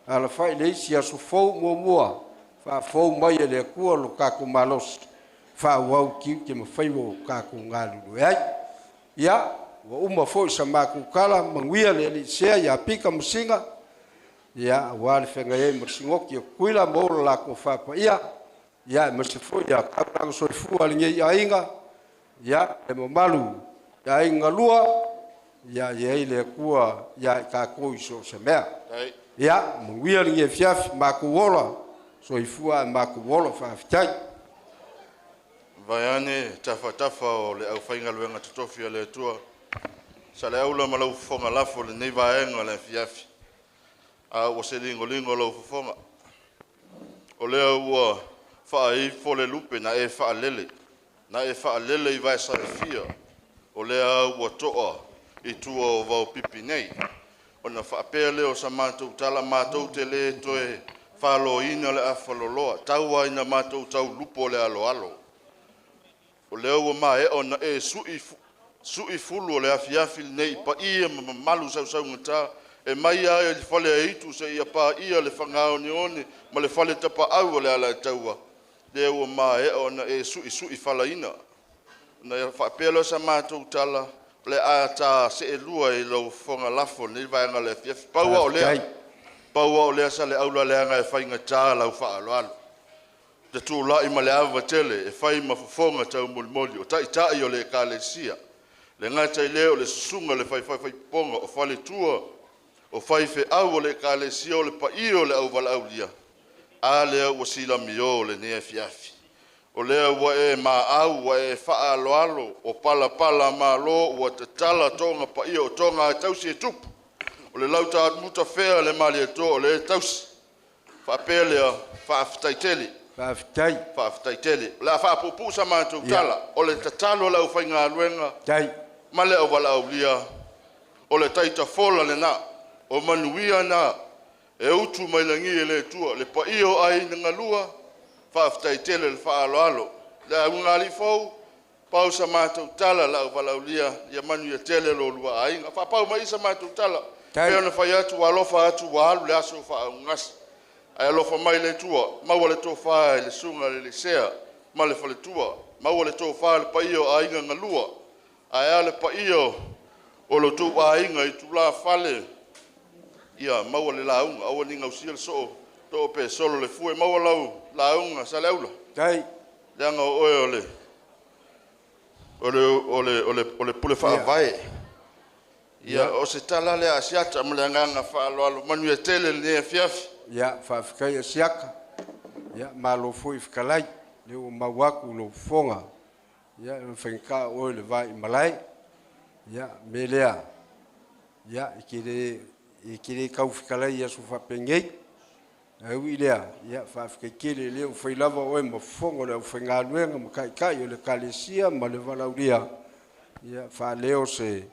Alafai le isi aso fou muamua, faafou mai e le Atua lo tatou malosi, faaauau tiute ma faiva o tatou galulue ai. Ia, ua uma foi sa matou tala, manuia le Alii sea ia Pita ma Sina, ia aua le feagai ai ma le Sinoti o Tutuila ma ola latou faapaia, ia aemaise foi ia taulaga soifua a lenei aiga, ia le mamalu i aiga galua, ia i ai le Atua ia i tatou i so o se mea. Ia, manuia lenei afiafi, matou ola, soifua ae matou ola, faafetai. Vaeane tafatafa o le aufaigaluega totofi a le Atua, Saleaula ma lau fofoga lafo lenei vaega o le afiafi, a ua se ligoligo lau fofoga. O lea ua faaifo le lupe na e faalele, na e faalele i vaesaefia, o lea ua toa i tua o vaopipi nei. Ona faapea lea o sa matou tala, matou te le toe faloina le afaloloa, tau ai na matou taulupo le aloalo. O lea ua maea ona e su'i fulu o le afiafi lenei i paia ma mamalu sausaugata, e mai lava i le fale aitu seia paia le fagaoneone ma le fale tapaau o le Alataua, lea ua maea ona e suisui falaina. Ona faapea lea o sa matou tala, o le a ta seelua i lau fofoga lafo lenei vaega o le afiafi. Pau lava o lea, pau lava o lea Saleaula leaga e faigata lau faaaloalo. Te tulai ma le ava tele e fai ma fofoga taumolimoli o taitai o le Ekalesia. Le gata i lea o le susuga le faifaipopoga o faletua o faifeau o le Ekalesia o le paia o le auvalaulia, a lea ua silamio lenei afiafi. O lea ua e maau, ua e faaaloalo, o palapala malo ua tatala toga paia o toga a tausi e tupu. O le lauta fea le malietoa o le tausi. Faapea lea, faafetai tele. Faafetai. Faafetai tele. O le a faapuupuu sa matou tala, o le tatalo a le aufaigaluega ma le auvalaulia, o le taitafola lena, o manuia na, e utu mai lagi e le Atua, le paia o aiga galua, faafetai tele le faaaloalo. Le auga fou, pau sa matou tala la auvalaulia, ia manuia tele lo lua aiga. Faapau mai sa matou tala, pe ona fai atu, ua alofa atu, ua alu le aso faaugasa. Ae alofa mai le Atua, maua le tofa i le susuga i le Sea ma le faletua, maua le tofa i le paia o aiga galua, ae a le paia o lo outou aiga i tulafale, ia maua le lauga, aua ne i gausia le soo, too pe solo le fue, maua lau lauga Saleaula. Leaga o oe o le pule faavae. Ia, o se tala lea a Asiata ma le agaga faaaloalo. Manuia tele lenei afiafi. Ia, faafetai Asiata. Ia, malo foi fetalai, lea ua maua atu lou fofoga. Ia, e faigata o oe le va i malae. Ia, mea lea, ia, e te le, e te le tau fetalai i aso faapenei. Ae ui i lea, ia, faafetai tele lea ua fai lava oe ma fofoga o le aufaigaluega ma taitai o le Ekalesia ma le valaaulia, ia, faaleo se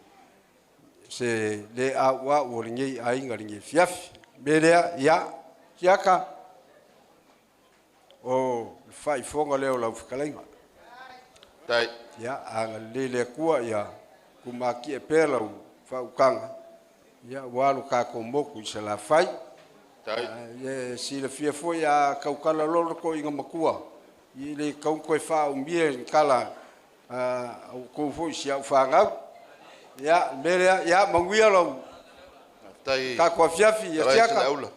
se le auau o lenei aiga i lenei afiafi. O le mea lea, ia, Siaka, o le faaifoga lea o lau fetalaiga. Tai. Ia, agalelei le Atua ia tumatie pea lau faautaga, ia, ua lo tatou motu i Salafai. Tai. Ia, e silafia foi a tautala loa le toeaina matua, ia e le tatau ona toe faaumia i ni tala a outou foi si au fanau. Ia, le mea lea, ia manuia lau Tai. tatou afiafi ia Fetalai Siaka. Saleaula,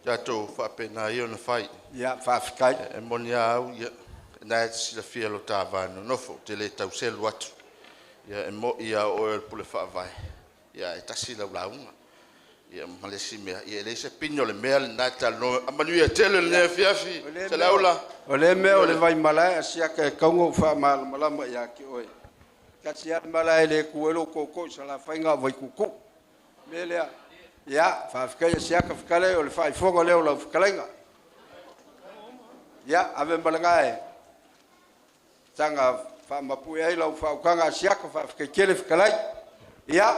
tatou faapena ia ona fai. Ia, faafetai. E moni lava au, ia, na e te silafia lo ta va nonofo, ou te le tau selu atu. Ia, e moi lava o oe o le pule faavae, ia, e tasi lau lauga. Ia, ma le isi mea, ia, e leai se pine o le mea lena e talanoa. A manuia tele lenei afiafi, Saleaula. O le mea o le vaimalae a Siaka e tatau ona ou faamalamalama ia te oe. Tasi lava le malae e le tu ai lou tootoo i Salafai na o Vaituutuu. O le mea lea, ia, faafetai ia Siaka fetalai o le faaifoga lea o lau fetalaiga. Ia, ave ma lena e saga faamapue ai lau faautaga a Siaka, faafetai tele fetalai. Ia,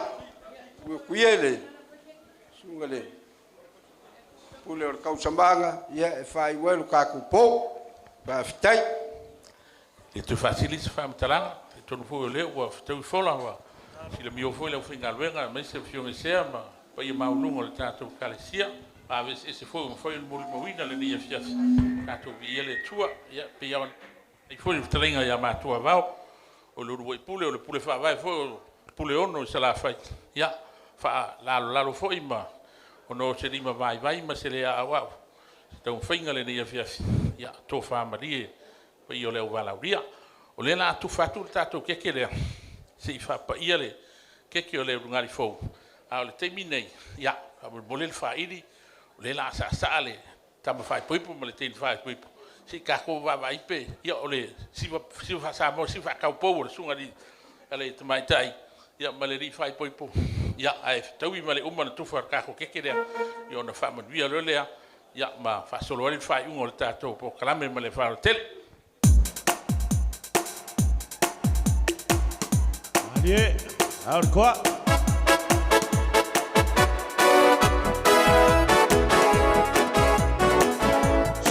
tuu atu ia i le susuga i le pule o le tausamaga, ia, e faaiu ai lo tatou po. Faafetai. E toe faasili se faamatalaga, talitonu foi o lea ua fetaui fola, ua silamio foi le aufaigaluega aemaise le afioga i Sea ma paia maualuga o le tatou Ekalesia. Ma aveeseese foi ua mafai ona molimauina lenei afiafi, tatou viia le Atua. Ia, pei lava ona i ai foi le fetalaiga ia matua Vao, o le uluai pule, o le pule faavae foi o Puleono i Salafai, ia, faalalolalo foi ma ona o se lima vaivai ma se le auau se taumafaiga i lenei afiafi, ia, tofa malie paia o le auvalaaulia. O lea o le a tufa atu le tatou keke lea, se i faapaia le keke o le ulugali fou, a o le taimi lenei, ia, faamolemole le faili, o lea o le a saasaa le tama faaipoipo ma le teine faaipoipo, se i tatou vaavaai pe, ia, o le siva faa-Samoa, siva faataupou a le susuga i le tamaitai ma le alii faaipoipo, ia, ae fetaui ma le uma ona tufa o le tatou keke lea, ia ona faamanuia loa lea, ia, ma faasolo ai le faaiuga o le tatou polokalame ma le faaaloalo tele. Malie, au le toa.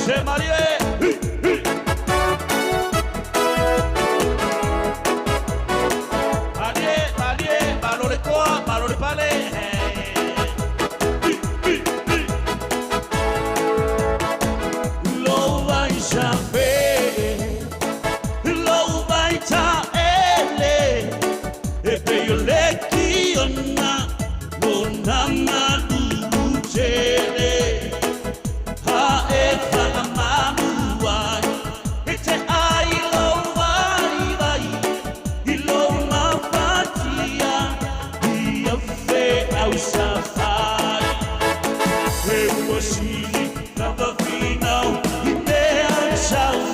Se malie, hi, hi. Malie, malie, malo le toa, malo le pale. Hi, hi, hi. Lo vai saber, lo vai ta ele, e pe yo le kiona, lo nama lulu Ha e whakamanu ai, e te ai lo vai vai, i lo mafatia, i a fe au sa fai. E ua sili na pafinau, i mea sau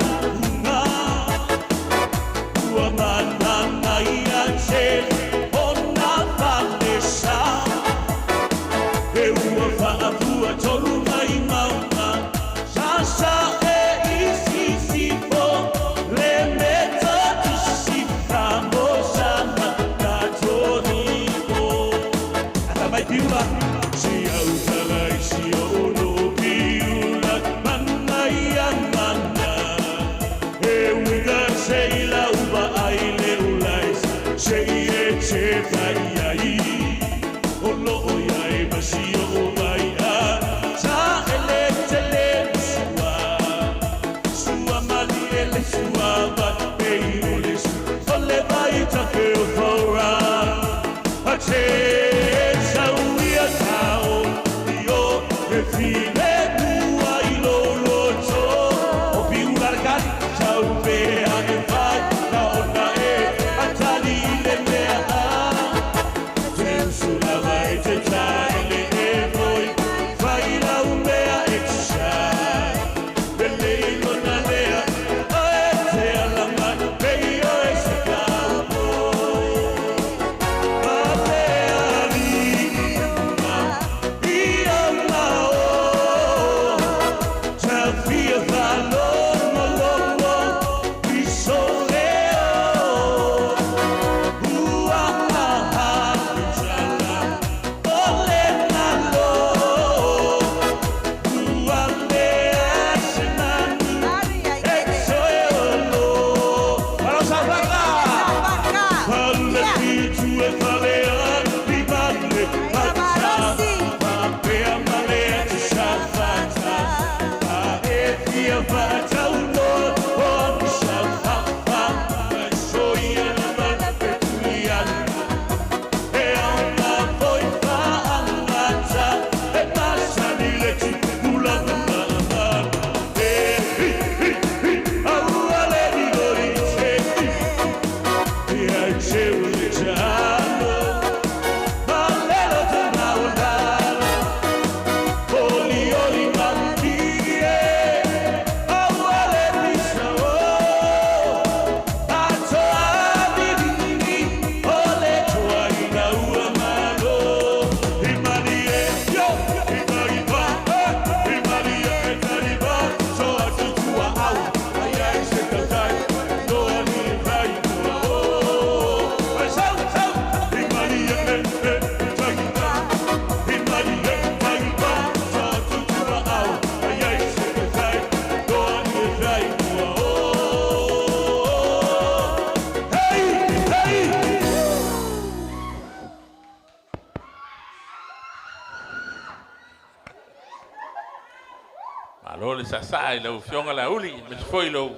Malo le saasaa i lau Afioga Laauli, aemaise foi lou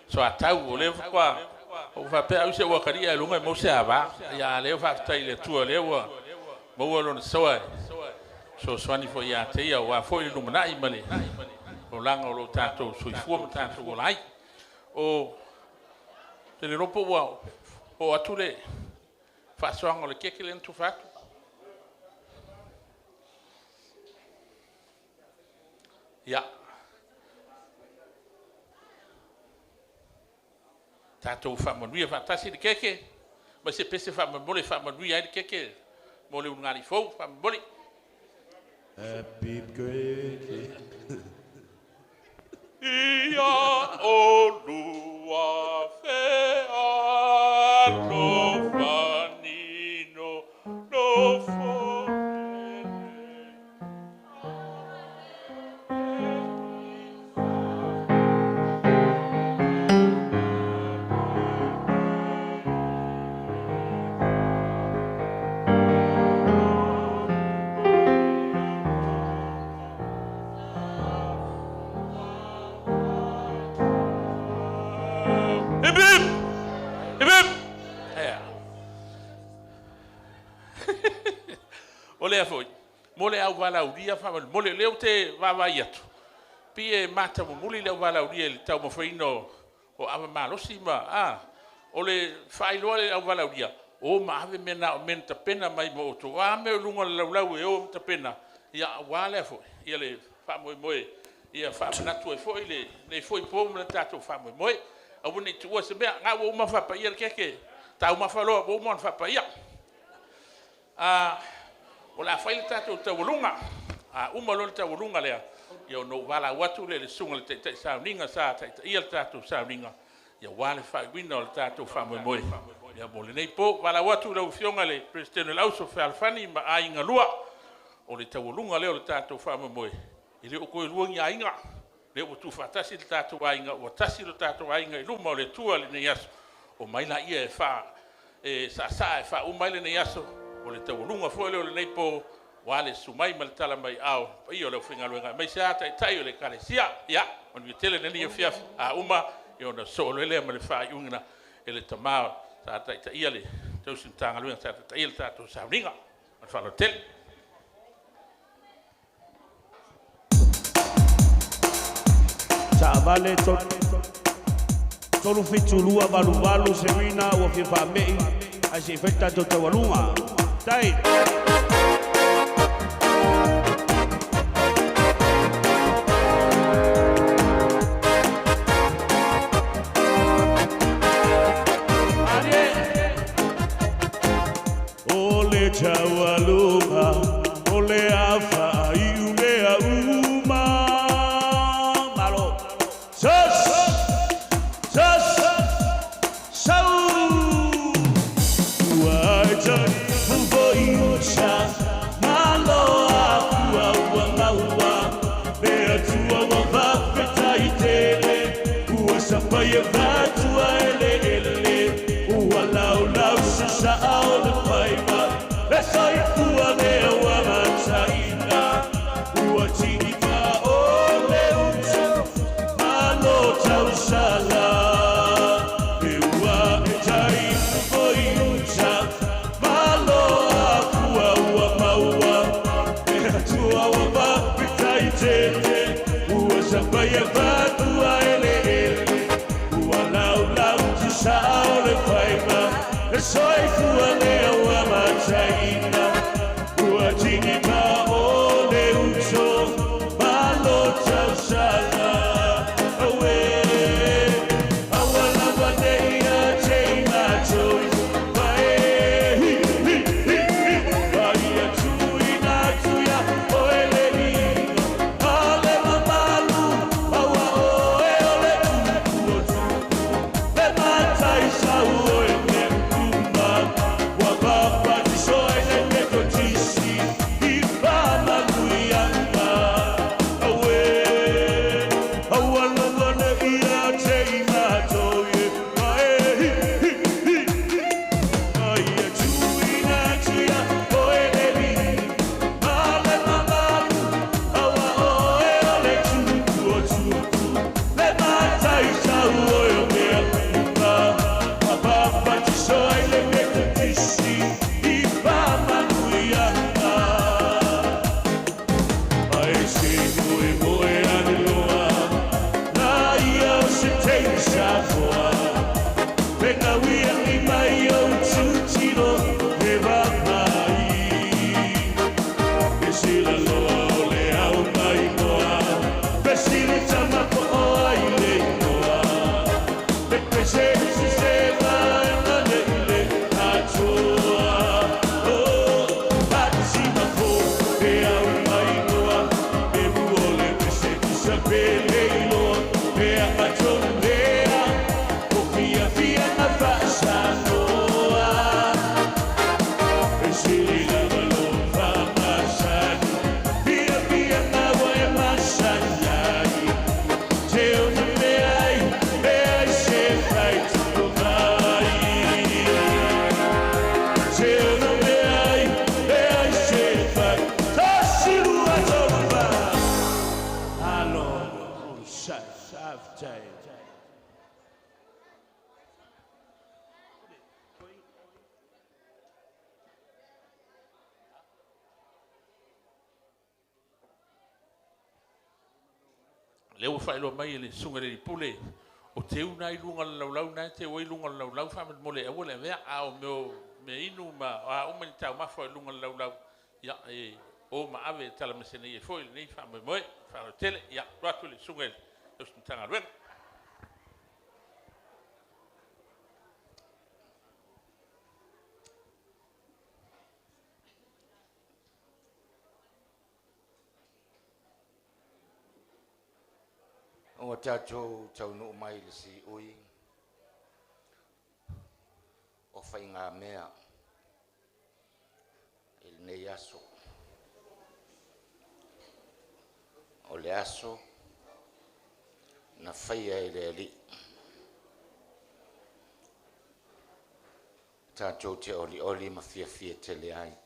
soatau o lea faatoa ou faapea au se ua talia i luga e maua se ava. Ia a lea faafetai i le Atua o lea ua maua lona soa e fesoasoani foi ia te ia aua foi le lumanai ma le olaga o lo o tatou soifua ma tatou ola ai. Ou te le iloa po ua oo atu le faasoaga o le keke lea na tufa atu. Ia, tatou faamanuia faatasi le keke, ma se pese faamolemole e faamanuia ai le keke mo le ulugalii fou, faamolemole. Happy birthday. Ia olua fealofani nonofo. Hip hip! Hip hip! Ia. O lea foi, mo le auvalaulia faamolemole, o lea ou te vaavaai atu, pei e matamumuli le auvalaulia i le taumafaiina o ava malosi ma, a, o le faailoa i le auvalaulia, o ma ave mea na o mea na tapena mai mo outou. O a mea o luga o le laulau e o ma tapena, ia aua lea foi, ia le faamoemoe, ia faamanatu ai foi lenei foi po ma le tatou faamoemoe. Aua ne i tuua se mea, na ua uma ona faapaia le keke, taumafa loa ua uma ona faapaia. O le a fai le tatou taualuga, a uma loa le taualuga lea, ia ona ou valaau atu lea i le susuga i le Taitai Sauniga sa taitaia le tatou sauniga, aua le faaiuina o le tatou faamoemoe mo lenei po. Valaau atu i lau Afioga i le Peresetene o le Auso Fealofani ma Aiga Lua, o le taualuga lea o le tatou faamoemoe, e le o toe lua ni aiga, lea ua tuufaatasi le tatou aiga, ua tasi lo tatou aiga i luma o le Atua i lenei aso, omai laia e saasaa e faauma ai lenei aso, o le taualuga foi lea o lenei po, aua le susu mai ma le tala mai aao i le paia o le aufaigaluega, aemaise lava Taitai o le Ekalesia. Ia, manuia tele lenei afiafi, a uma, ia ona sosoo loa lea ma le faaiuga e le tama sa taitaia le tausi Matagaluega sa taitaia le tatou sauniga. Ma le faaaloalo tele. Taavale 37288 Serena ua fia faamei ae se i fai le tatou taualuga. Tai. O le taualuga o le a faaiu mea uma. Malo. Sus! Sus! Sau! Ua ai tai fufoi o cha malo a ua maua le Atua ua faafetai tele ua sapai e fatua eleele ua laulau sasaa o le faiva le soifua lea ua mataina ua tigipa o le uto malo tausala e ua e tai fufoi uta malo akua ua maua le Atua ua faafetai tele ua sapai e fatua eleele ua laulau sasaa o le faiva le soifua lea ua mataina ua tigipa o le uto malo tausala aue aua lava nei a te i matou vae hi hi hi hi vai atu ina atu ia oe le iga ale mamalu aua oe o le tupu o tupu le matai sau oe me uma ua Le ua faailoa mai e le Susuga i le Alii Pule, o teu na i luga o le laulau na e teu ai luga o le laulau faamolemole e aua le avea, a o mea o meainu ma o a uma ni taumafa i luga o le laulau, ia e o ma ave e talamasea ai foi lenei faamoemoe. Faaaloalo tele. Ia, tuu atu i le Susuga i le tausi Matagaluega. Ua tatou taunuu mai i le siui o faigamea i lenei aso. O le aso na faia e le Alii. Tatou te olioli ma fiafia tele ai.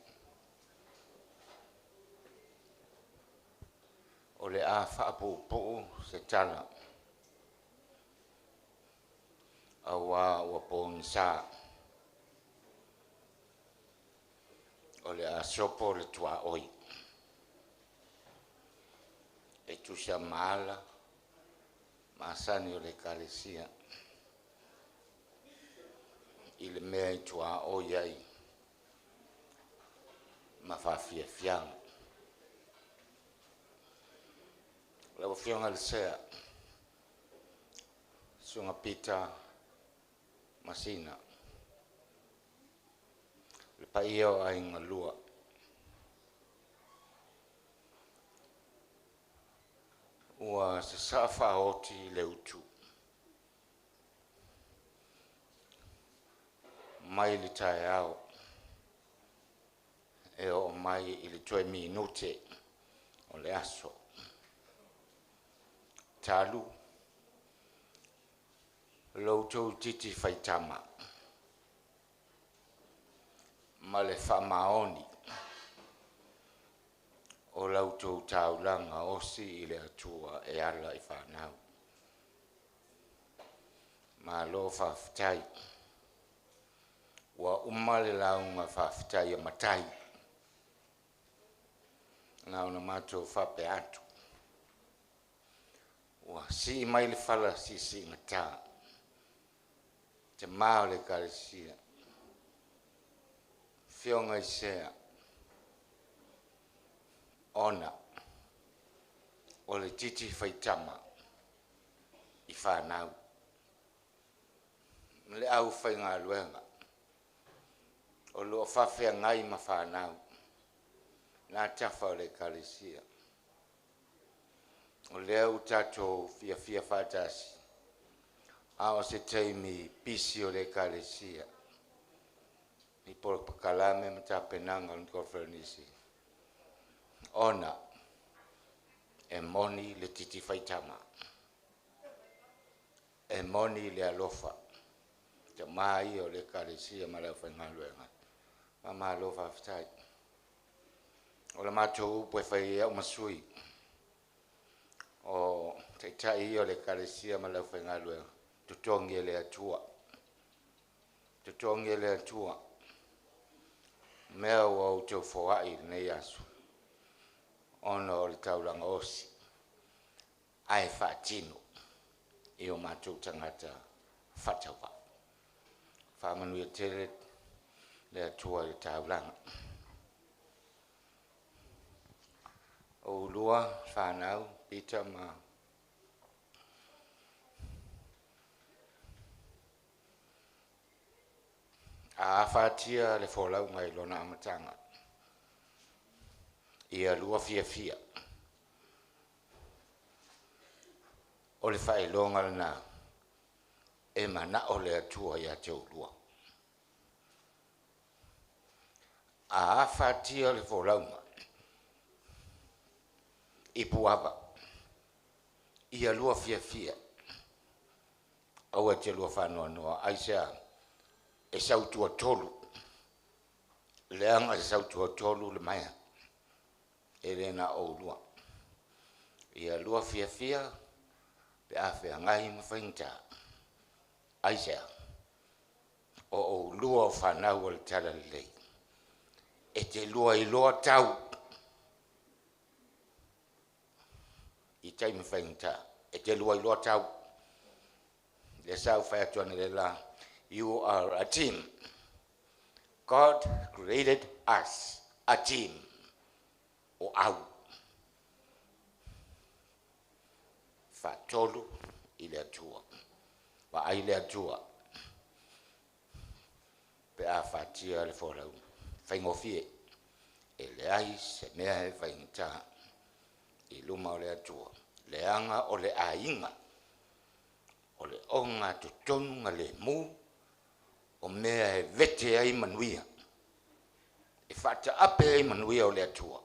O le a faapuupuu se tala auā ua pogisa. O le a sopo le tuaoi e tusa ma ala masani o le Ekalesia i le mea i tuaoi ai ma faafiafiaga. Lau Afioga i le Sea, Susuga Pita Masina, le paia o Aiga Lua, ua sasaa faaoti le utu mai le taeao e oo mai i le toe minute o le aso. Talu lo outou titi faitama ma le faamaoni o la outou taulaga osi i le Atua e ala i fanau. Malo faafetai. Ua uma le lauga faafetai a matai. Na ona matou faapea atu. Ua sii mai le fala siisiigata. Te mā o le Ekalesia. Fioga i sea. Ona o le titi faitama i fanau. Ma le aufaigaluega o lo o faafeagai ma fanau nā tafa o le Ekalesia. O lea ua tatou fiafia faatasi, a o se taimi pisi o le Ekalesia i polokalame ma tapenaga o le conference ona e moni le titi faitama, e moni le alofa tama ia o le Ekalesia ma le aufaigaluega. Faamalo faafetai. O le matou upu e fai ai au ma sui o taitai ia o le Ekalesia ma le aufaigaluega, totogi e le Atua. Totogi e le Atua. Mea ua outou foai i lenei aso, ona o le taulaga osi, ae faatino i o matou tagata faatauvaa. Faamanuia tele le Atua i le taulaga. O ulua whanau, Peter ma a afatia le folauga i lona amataga. Ia lua fiafia. O le faailoga lena e manao le Atua ia te oulua. A afatia le folauga i puava, ia lua fiafia, aua e te lua faanoanoa. Aisea? E sautuatolu, leaga e sautuatolu le maea, e le na o oulua. Ia lua fiafia pe a feagai ma faigata. Aisea? O oulua o fanau o le talalelei, e te lua iloa tau i taimi faigata, e te lua iloa tau. Le sa u fai atu analeila, you are a team. God created us a team. O au. Faatolu i le Atua. Vaai le Atua. Pe a fatia le folauga. Faigofie. E leai se mea e faigata i luma o le Atua. Leaga o le aiga. O le oga totonu ga lemu o mea e vete ai manuia. E faataape ai manuia o le Atua.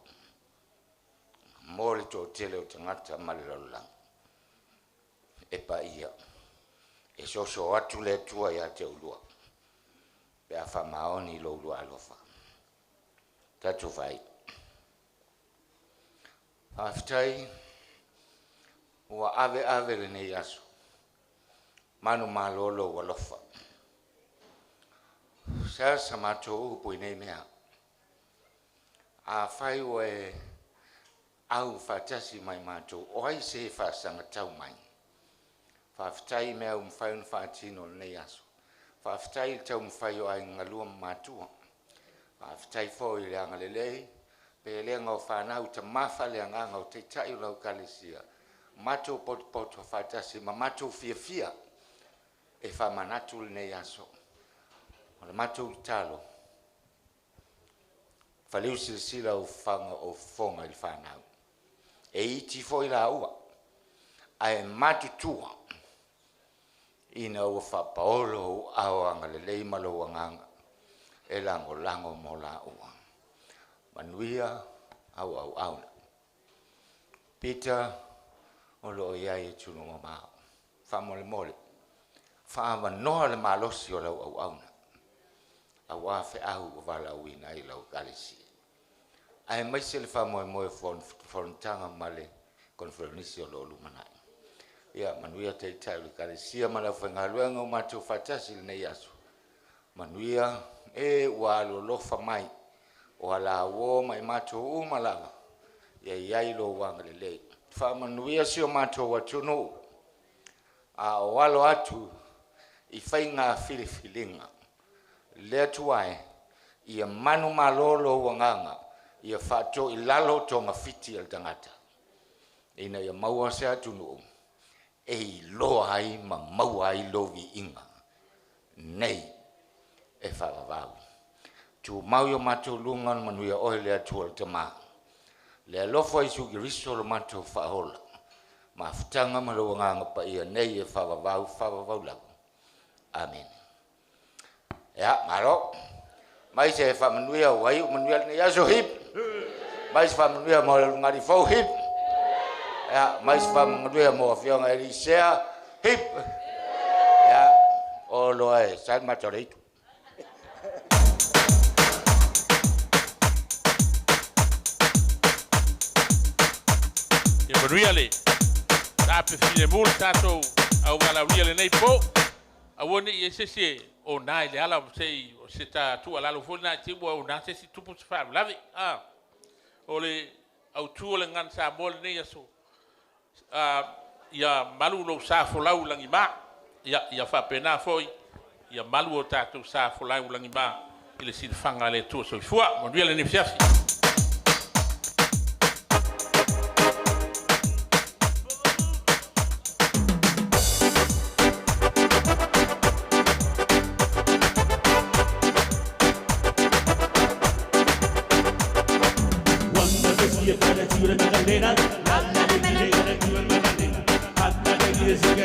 Mo le toatele o tagata ma le lalolagi. E paia. E soso atu le Atua ia te oulua. Pe a faamaoni lo ulua alofa. Tatou fai. Faafetai ua ave ave lenei aso. Manu malo lou alofa. Sa sa matou upu i nei mea. Afai ua e au faatasi mai matou, o ai se faasagatau mai. Faafetai i mea ua mafai ona faatino i lenei aso. Faafetai i le taumafai o aiga galua ma matua. Faafetai foi i le agalelei, pelega o fanau, tama faaleagaga o taitai o lau Ekalesia, matou potopoto faatasi ma matou fiafia e faamanatu lenei aso. O le matou tatalo, faliu silasila o faga o fofoga i le fanau. E iti foi laua, ae matutua ina ua faapaolo ou aao agalelei ma lou agaga e lagolago mo laua. Manuia au auauna. Peter, o lo o i ai e atunuu mamao. Faamolemole, faaavanoa le malosi o lau auauna, aua feau ua valaauina ai lau Ekalesia. Aemaise le faamoemoe o fonotaga ma le koneferenisi o lo o lumanai. Ia manuia taitai o le Ekalesia ma le aufaigaluega ua matou faatasi i lenei aso. Manuia e ua alolofa mai, o alauo ma i matou uma lava, ia i ai lou agalelei. Faamanuia si o matou atunuu, a o alo atu i faiga filifiliga. Le Atua e, ia manumalo lou agaga, ia faatoilalo togafiti a le tagata, ina ia maua se atunuu e iloa ai ma maua ai lou viiga nei e faavavau. Tumau i o matou luga le manuia oe le Atua le Tama, le alofa o Iesu Keriso lo matou faaola, mafutaga ma lou agaga paia nei e faavavau, faavavau lava. Amene. Ia, malo. Mai se faamanuia ua iu manuia lenei aso, hip. Mai se faamanuia mo le ulugalii fou, hip. Ia, mai se faamanuia mo afioga Elisea, hip. Ia, o loa e sa le matou le itu. Ia manuia le taape filemu le tatou auvalaulia lenei po. Aua ne i ai se isi e ona i le ala se i o se ta tuualalo foi lena i te i ua ona se isi tupu se faalavelave. O le autu o le Gagana Samoa i lenei aso, ia malu lou sa folau i lagima. Ia faapena foi, ia malu o tatou sa folau i lagima i le silafaga a le Atua. Soifua. Manuia lenei afiafi. Hey!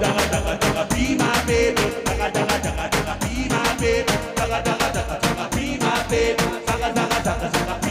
daga daga daga, be my baby. Daga daga daga daga, be my baby. Daga daga daga daga, be my baby. Daga daga daga daga.